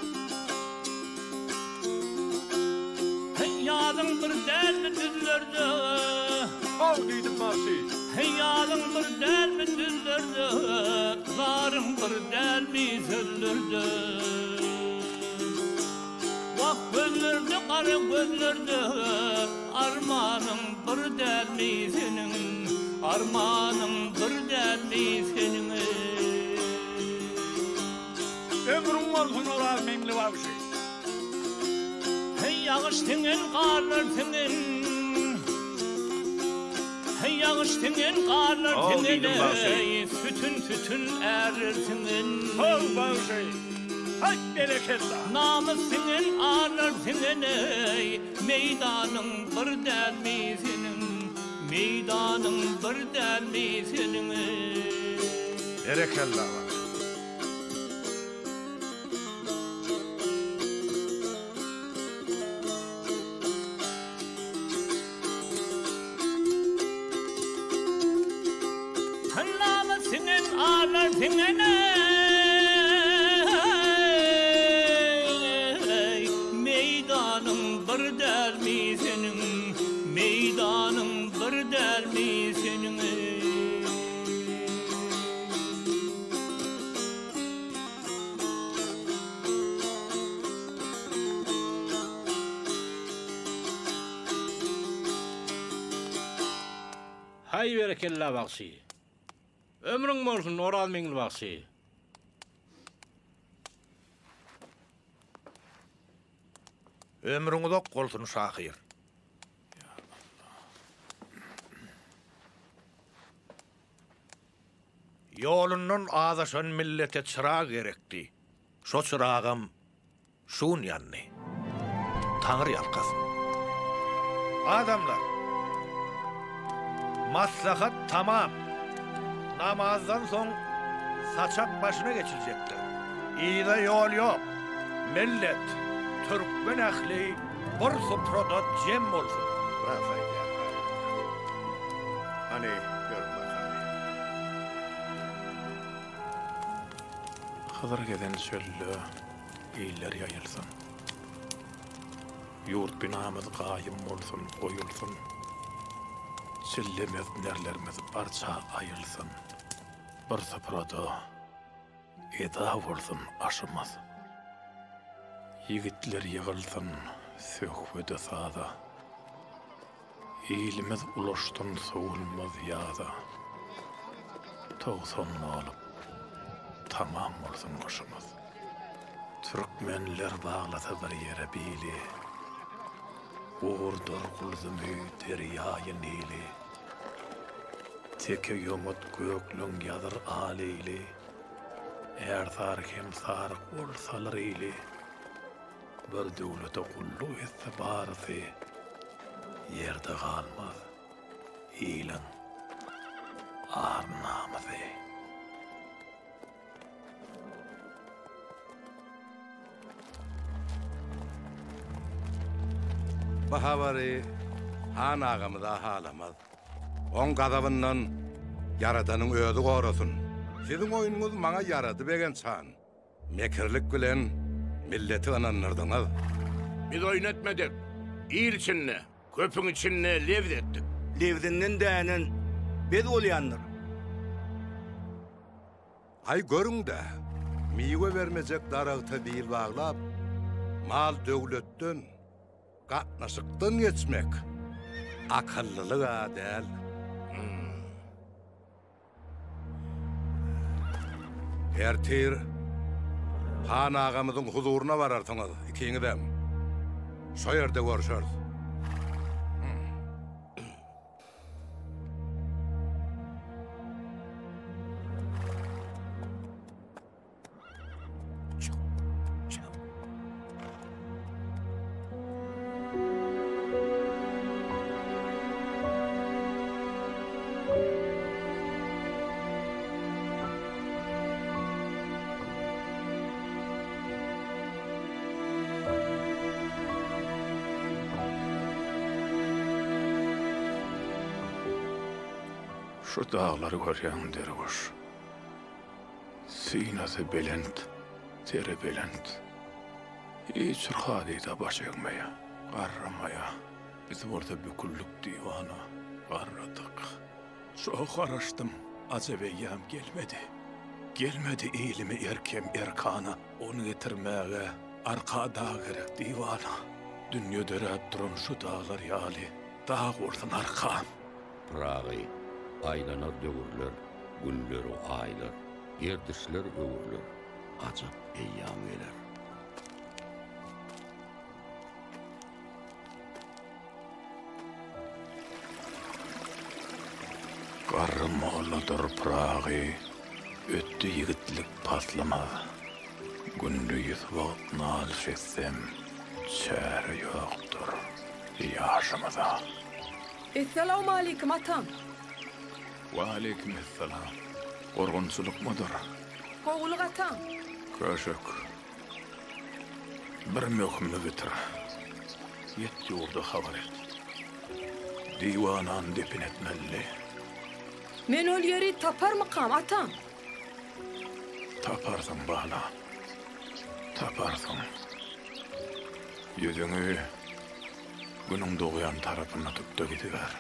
Ýazyň bir dälmi düzlerde. How diýdim bagşy. Ýazyň bir dälmi düzlerde. Zaryň bir dälmi sözlerde. Wah gözlerde gara gözlerde. Armanyň bir dälmi seniň. Armanyň bir dälmi seniň. Ömrüň bolsun Oraz Meňli bagşy. Heý ýagyş siňen garlar siňen Heý ýagyş siňen garlar siňen eý Sütün sütün ärler siňen How bagşy. Haý berekella. Namys siňen arlar siňen eý Meýdanyň bir dälmi seniň Meýdanyň bir dälmi seniň eý. Berekella bagşy. Hannama siňen arlar siňen eý, Meýdanyň bir dälmi seniň, Meýdanyň bir dälmi seniň eý. Haý berekella bagşy. Ömrüň bolsun Orazmeňli bagşy. Ömrüň uzak bolsun şahyr. Ýolundan azaşan millete çyrag gerekdi. Şo çyragam şu gün ýandy. Taňry ýalkasyn. Adamlar! Maslahat tamam. Namazdan soň saçak başyna geçiljekdir. Yza ýol ýok. Millet, türkmen ähli bir suprada jem bolsun. Ras aýdýaň halypa. Hany, ýörüň bakaly. Hydyr gezen çölde iller ýaýylsyn. Ýurt binamyz gaýym bolsun, goýulsyn. Çillemez nerlerimiz barça aýylsyn. Bir suprada eda bolsun aşymyz. Ýigitler ýygylsyn söhbede-saza. Ilimiz ulaşsyn sowulmaz ýaza. 90 bolup, tamam bolsun gyşymyz. Türkmenler baglasa bir ýere bili, Gurdar gulzumy derýaýy Nili. Teke ýomut gökleň ýazyr alili, Ärsary hem saryk ol salyr ili. Bir döwlete gulluk etse barysy, Ýerde galmaz iliň ar-namysy. Bu habary han agamyz-a halamaz. Oň gazabyndan Ýaradanyň özi gorasyn. Siziň oýnuňyz maňa ýarady Begenç han. Mekirlik bilen milleti ynandyrdyňyz. Biz oýun etmedik. Il içinde, köpüň içinde lebz etdik. Lebzinden dänen bez bolýandyr. Aý görüň-dä, miwe bermejek daragta bil baglap, mal-döwletden, gatnaşykdan geçmek akyllylyg-a däl. Ertir han agamyzyň huzuryna bararsyňyz ikiňizem. Şo ýerde görşeris. Şu daglary görýäňmi derwüş? Synasy belent, seri belent. Hiç bir hadysa baş egmeýär, garramaýar. Biz bolsa büküldik diwana, garradyk. Çoh garaşdym, ajap eýýam gelmedi. Gelmedi ilime erkem erkana. Ony getirmäge arka dag gerek diwana. Dünýe döräp duran şu daglar ýaly dag bolsun arkam. Pyragy, aýlanar döwürler, günler-u aýlar, Gerdişler öwrüler, ajap eýýam geler. Garry molladyr Pyragy, ötdi ýigitlik paslymyz. Günde ýüz wagt nalyş etsem, çäre ýokdur ýaşymyza. Essalawmaleýkim atam. Waleýkim essalam. Gorgunçylykmydyr? Gowulyk atam. Köşek. Bir möhümini bitir. Ýet ýurda habar et. Diwanany depin etmeli. Men ol ýeri taparmykam, atam? Taparsyň, balam. Taparsyň. Ýüzüňi Günüň dogýan tarapyna tut-da gidiber.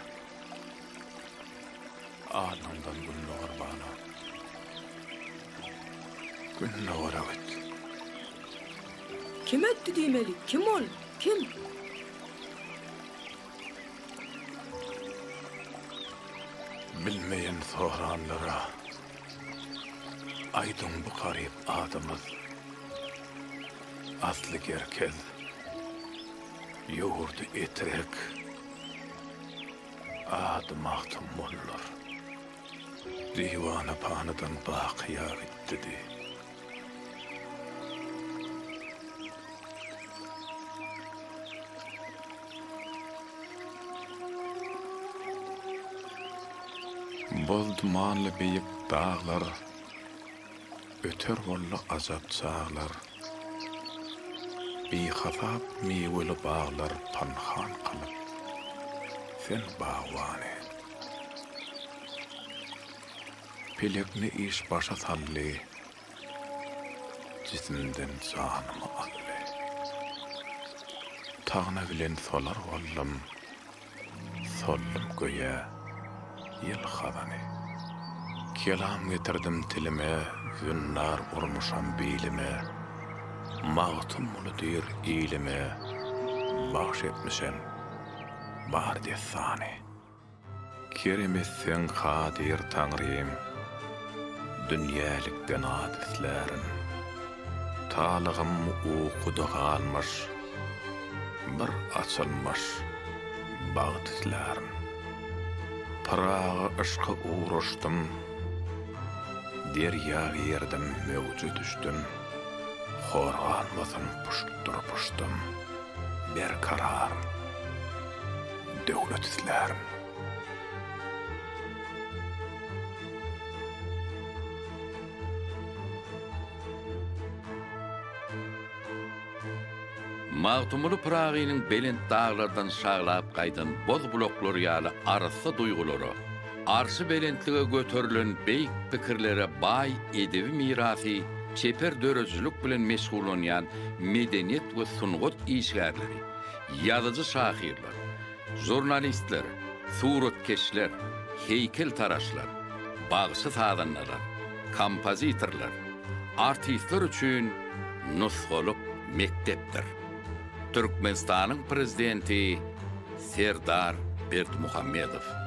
Alnyňdan gündogar balam. Gündogara git. Kim ötdi diýmeli? Kim ol? Kim? Bilmeýän soranlara aýdyň bu garyp adymyz. Asly Gerkez, ýurdy Etrek, ady Magtymgulydyr. Diwana panydan bakyýa gitdi diý. Boz dumanly beýik daglar, Öter boldy ajap çaglar. Bihasap miweli baglar Pynhan kylyp, sen bagbany. Pelek ne iş başa saldy, Jisimden janymy aldy. Tagna bilen solar boldum, Soldum göýä ýyl hazany. Kelam getirdim tilime, Zünnar urmuşam bilime. Magtymguly diýr ilime, Bagş etmişem bar dessany. Kerem etseň kadyr Taňrym, Dünýälikden at islärin. Talygym ukuda galmyş, Bir açylmyş bagt islärin. Pyragy yşka ugraşdym, Derýa girdim, möwje düşdüm, Hor galmasyn puştdur puşdum, Berkarar döwlet islärin. Magtymguly Pyragynyň belent daglardan şaglap gaýdan boz bulaklar ýaly arassa duýgulara, arşy belentlige göterilen beýik pikirlere baý edebi mirasy çeper döredijilik bilen meşgullanýan medeniýet we sungat işgärleri, ýazyjy-şahyrlar, Žurnalistler, suratkeşler, heýkeltaraşlar, bagşy-sazandalar, kompozitorlar, artistler üçin nusgalyk mekdepdir. Türkmenistanyň Prezidenti Serdar Berdimuhamedow.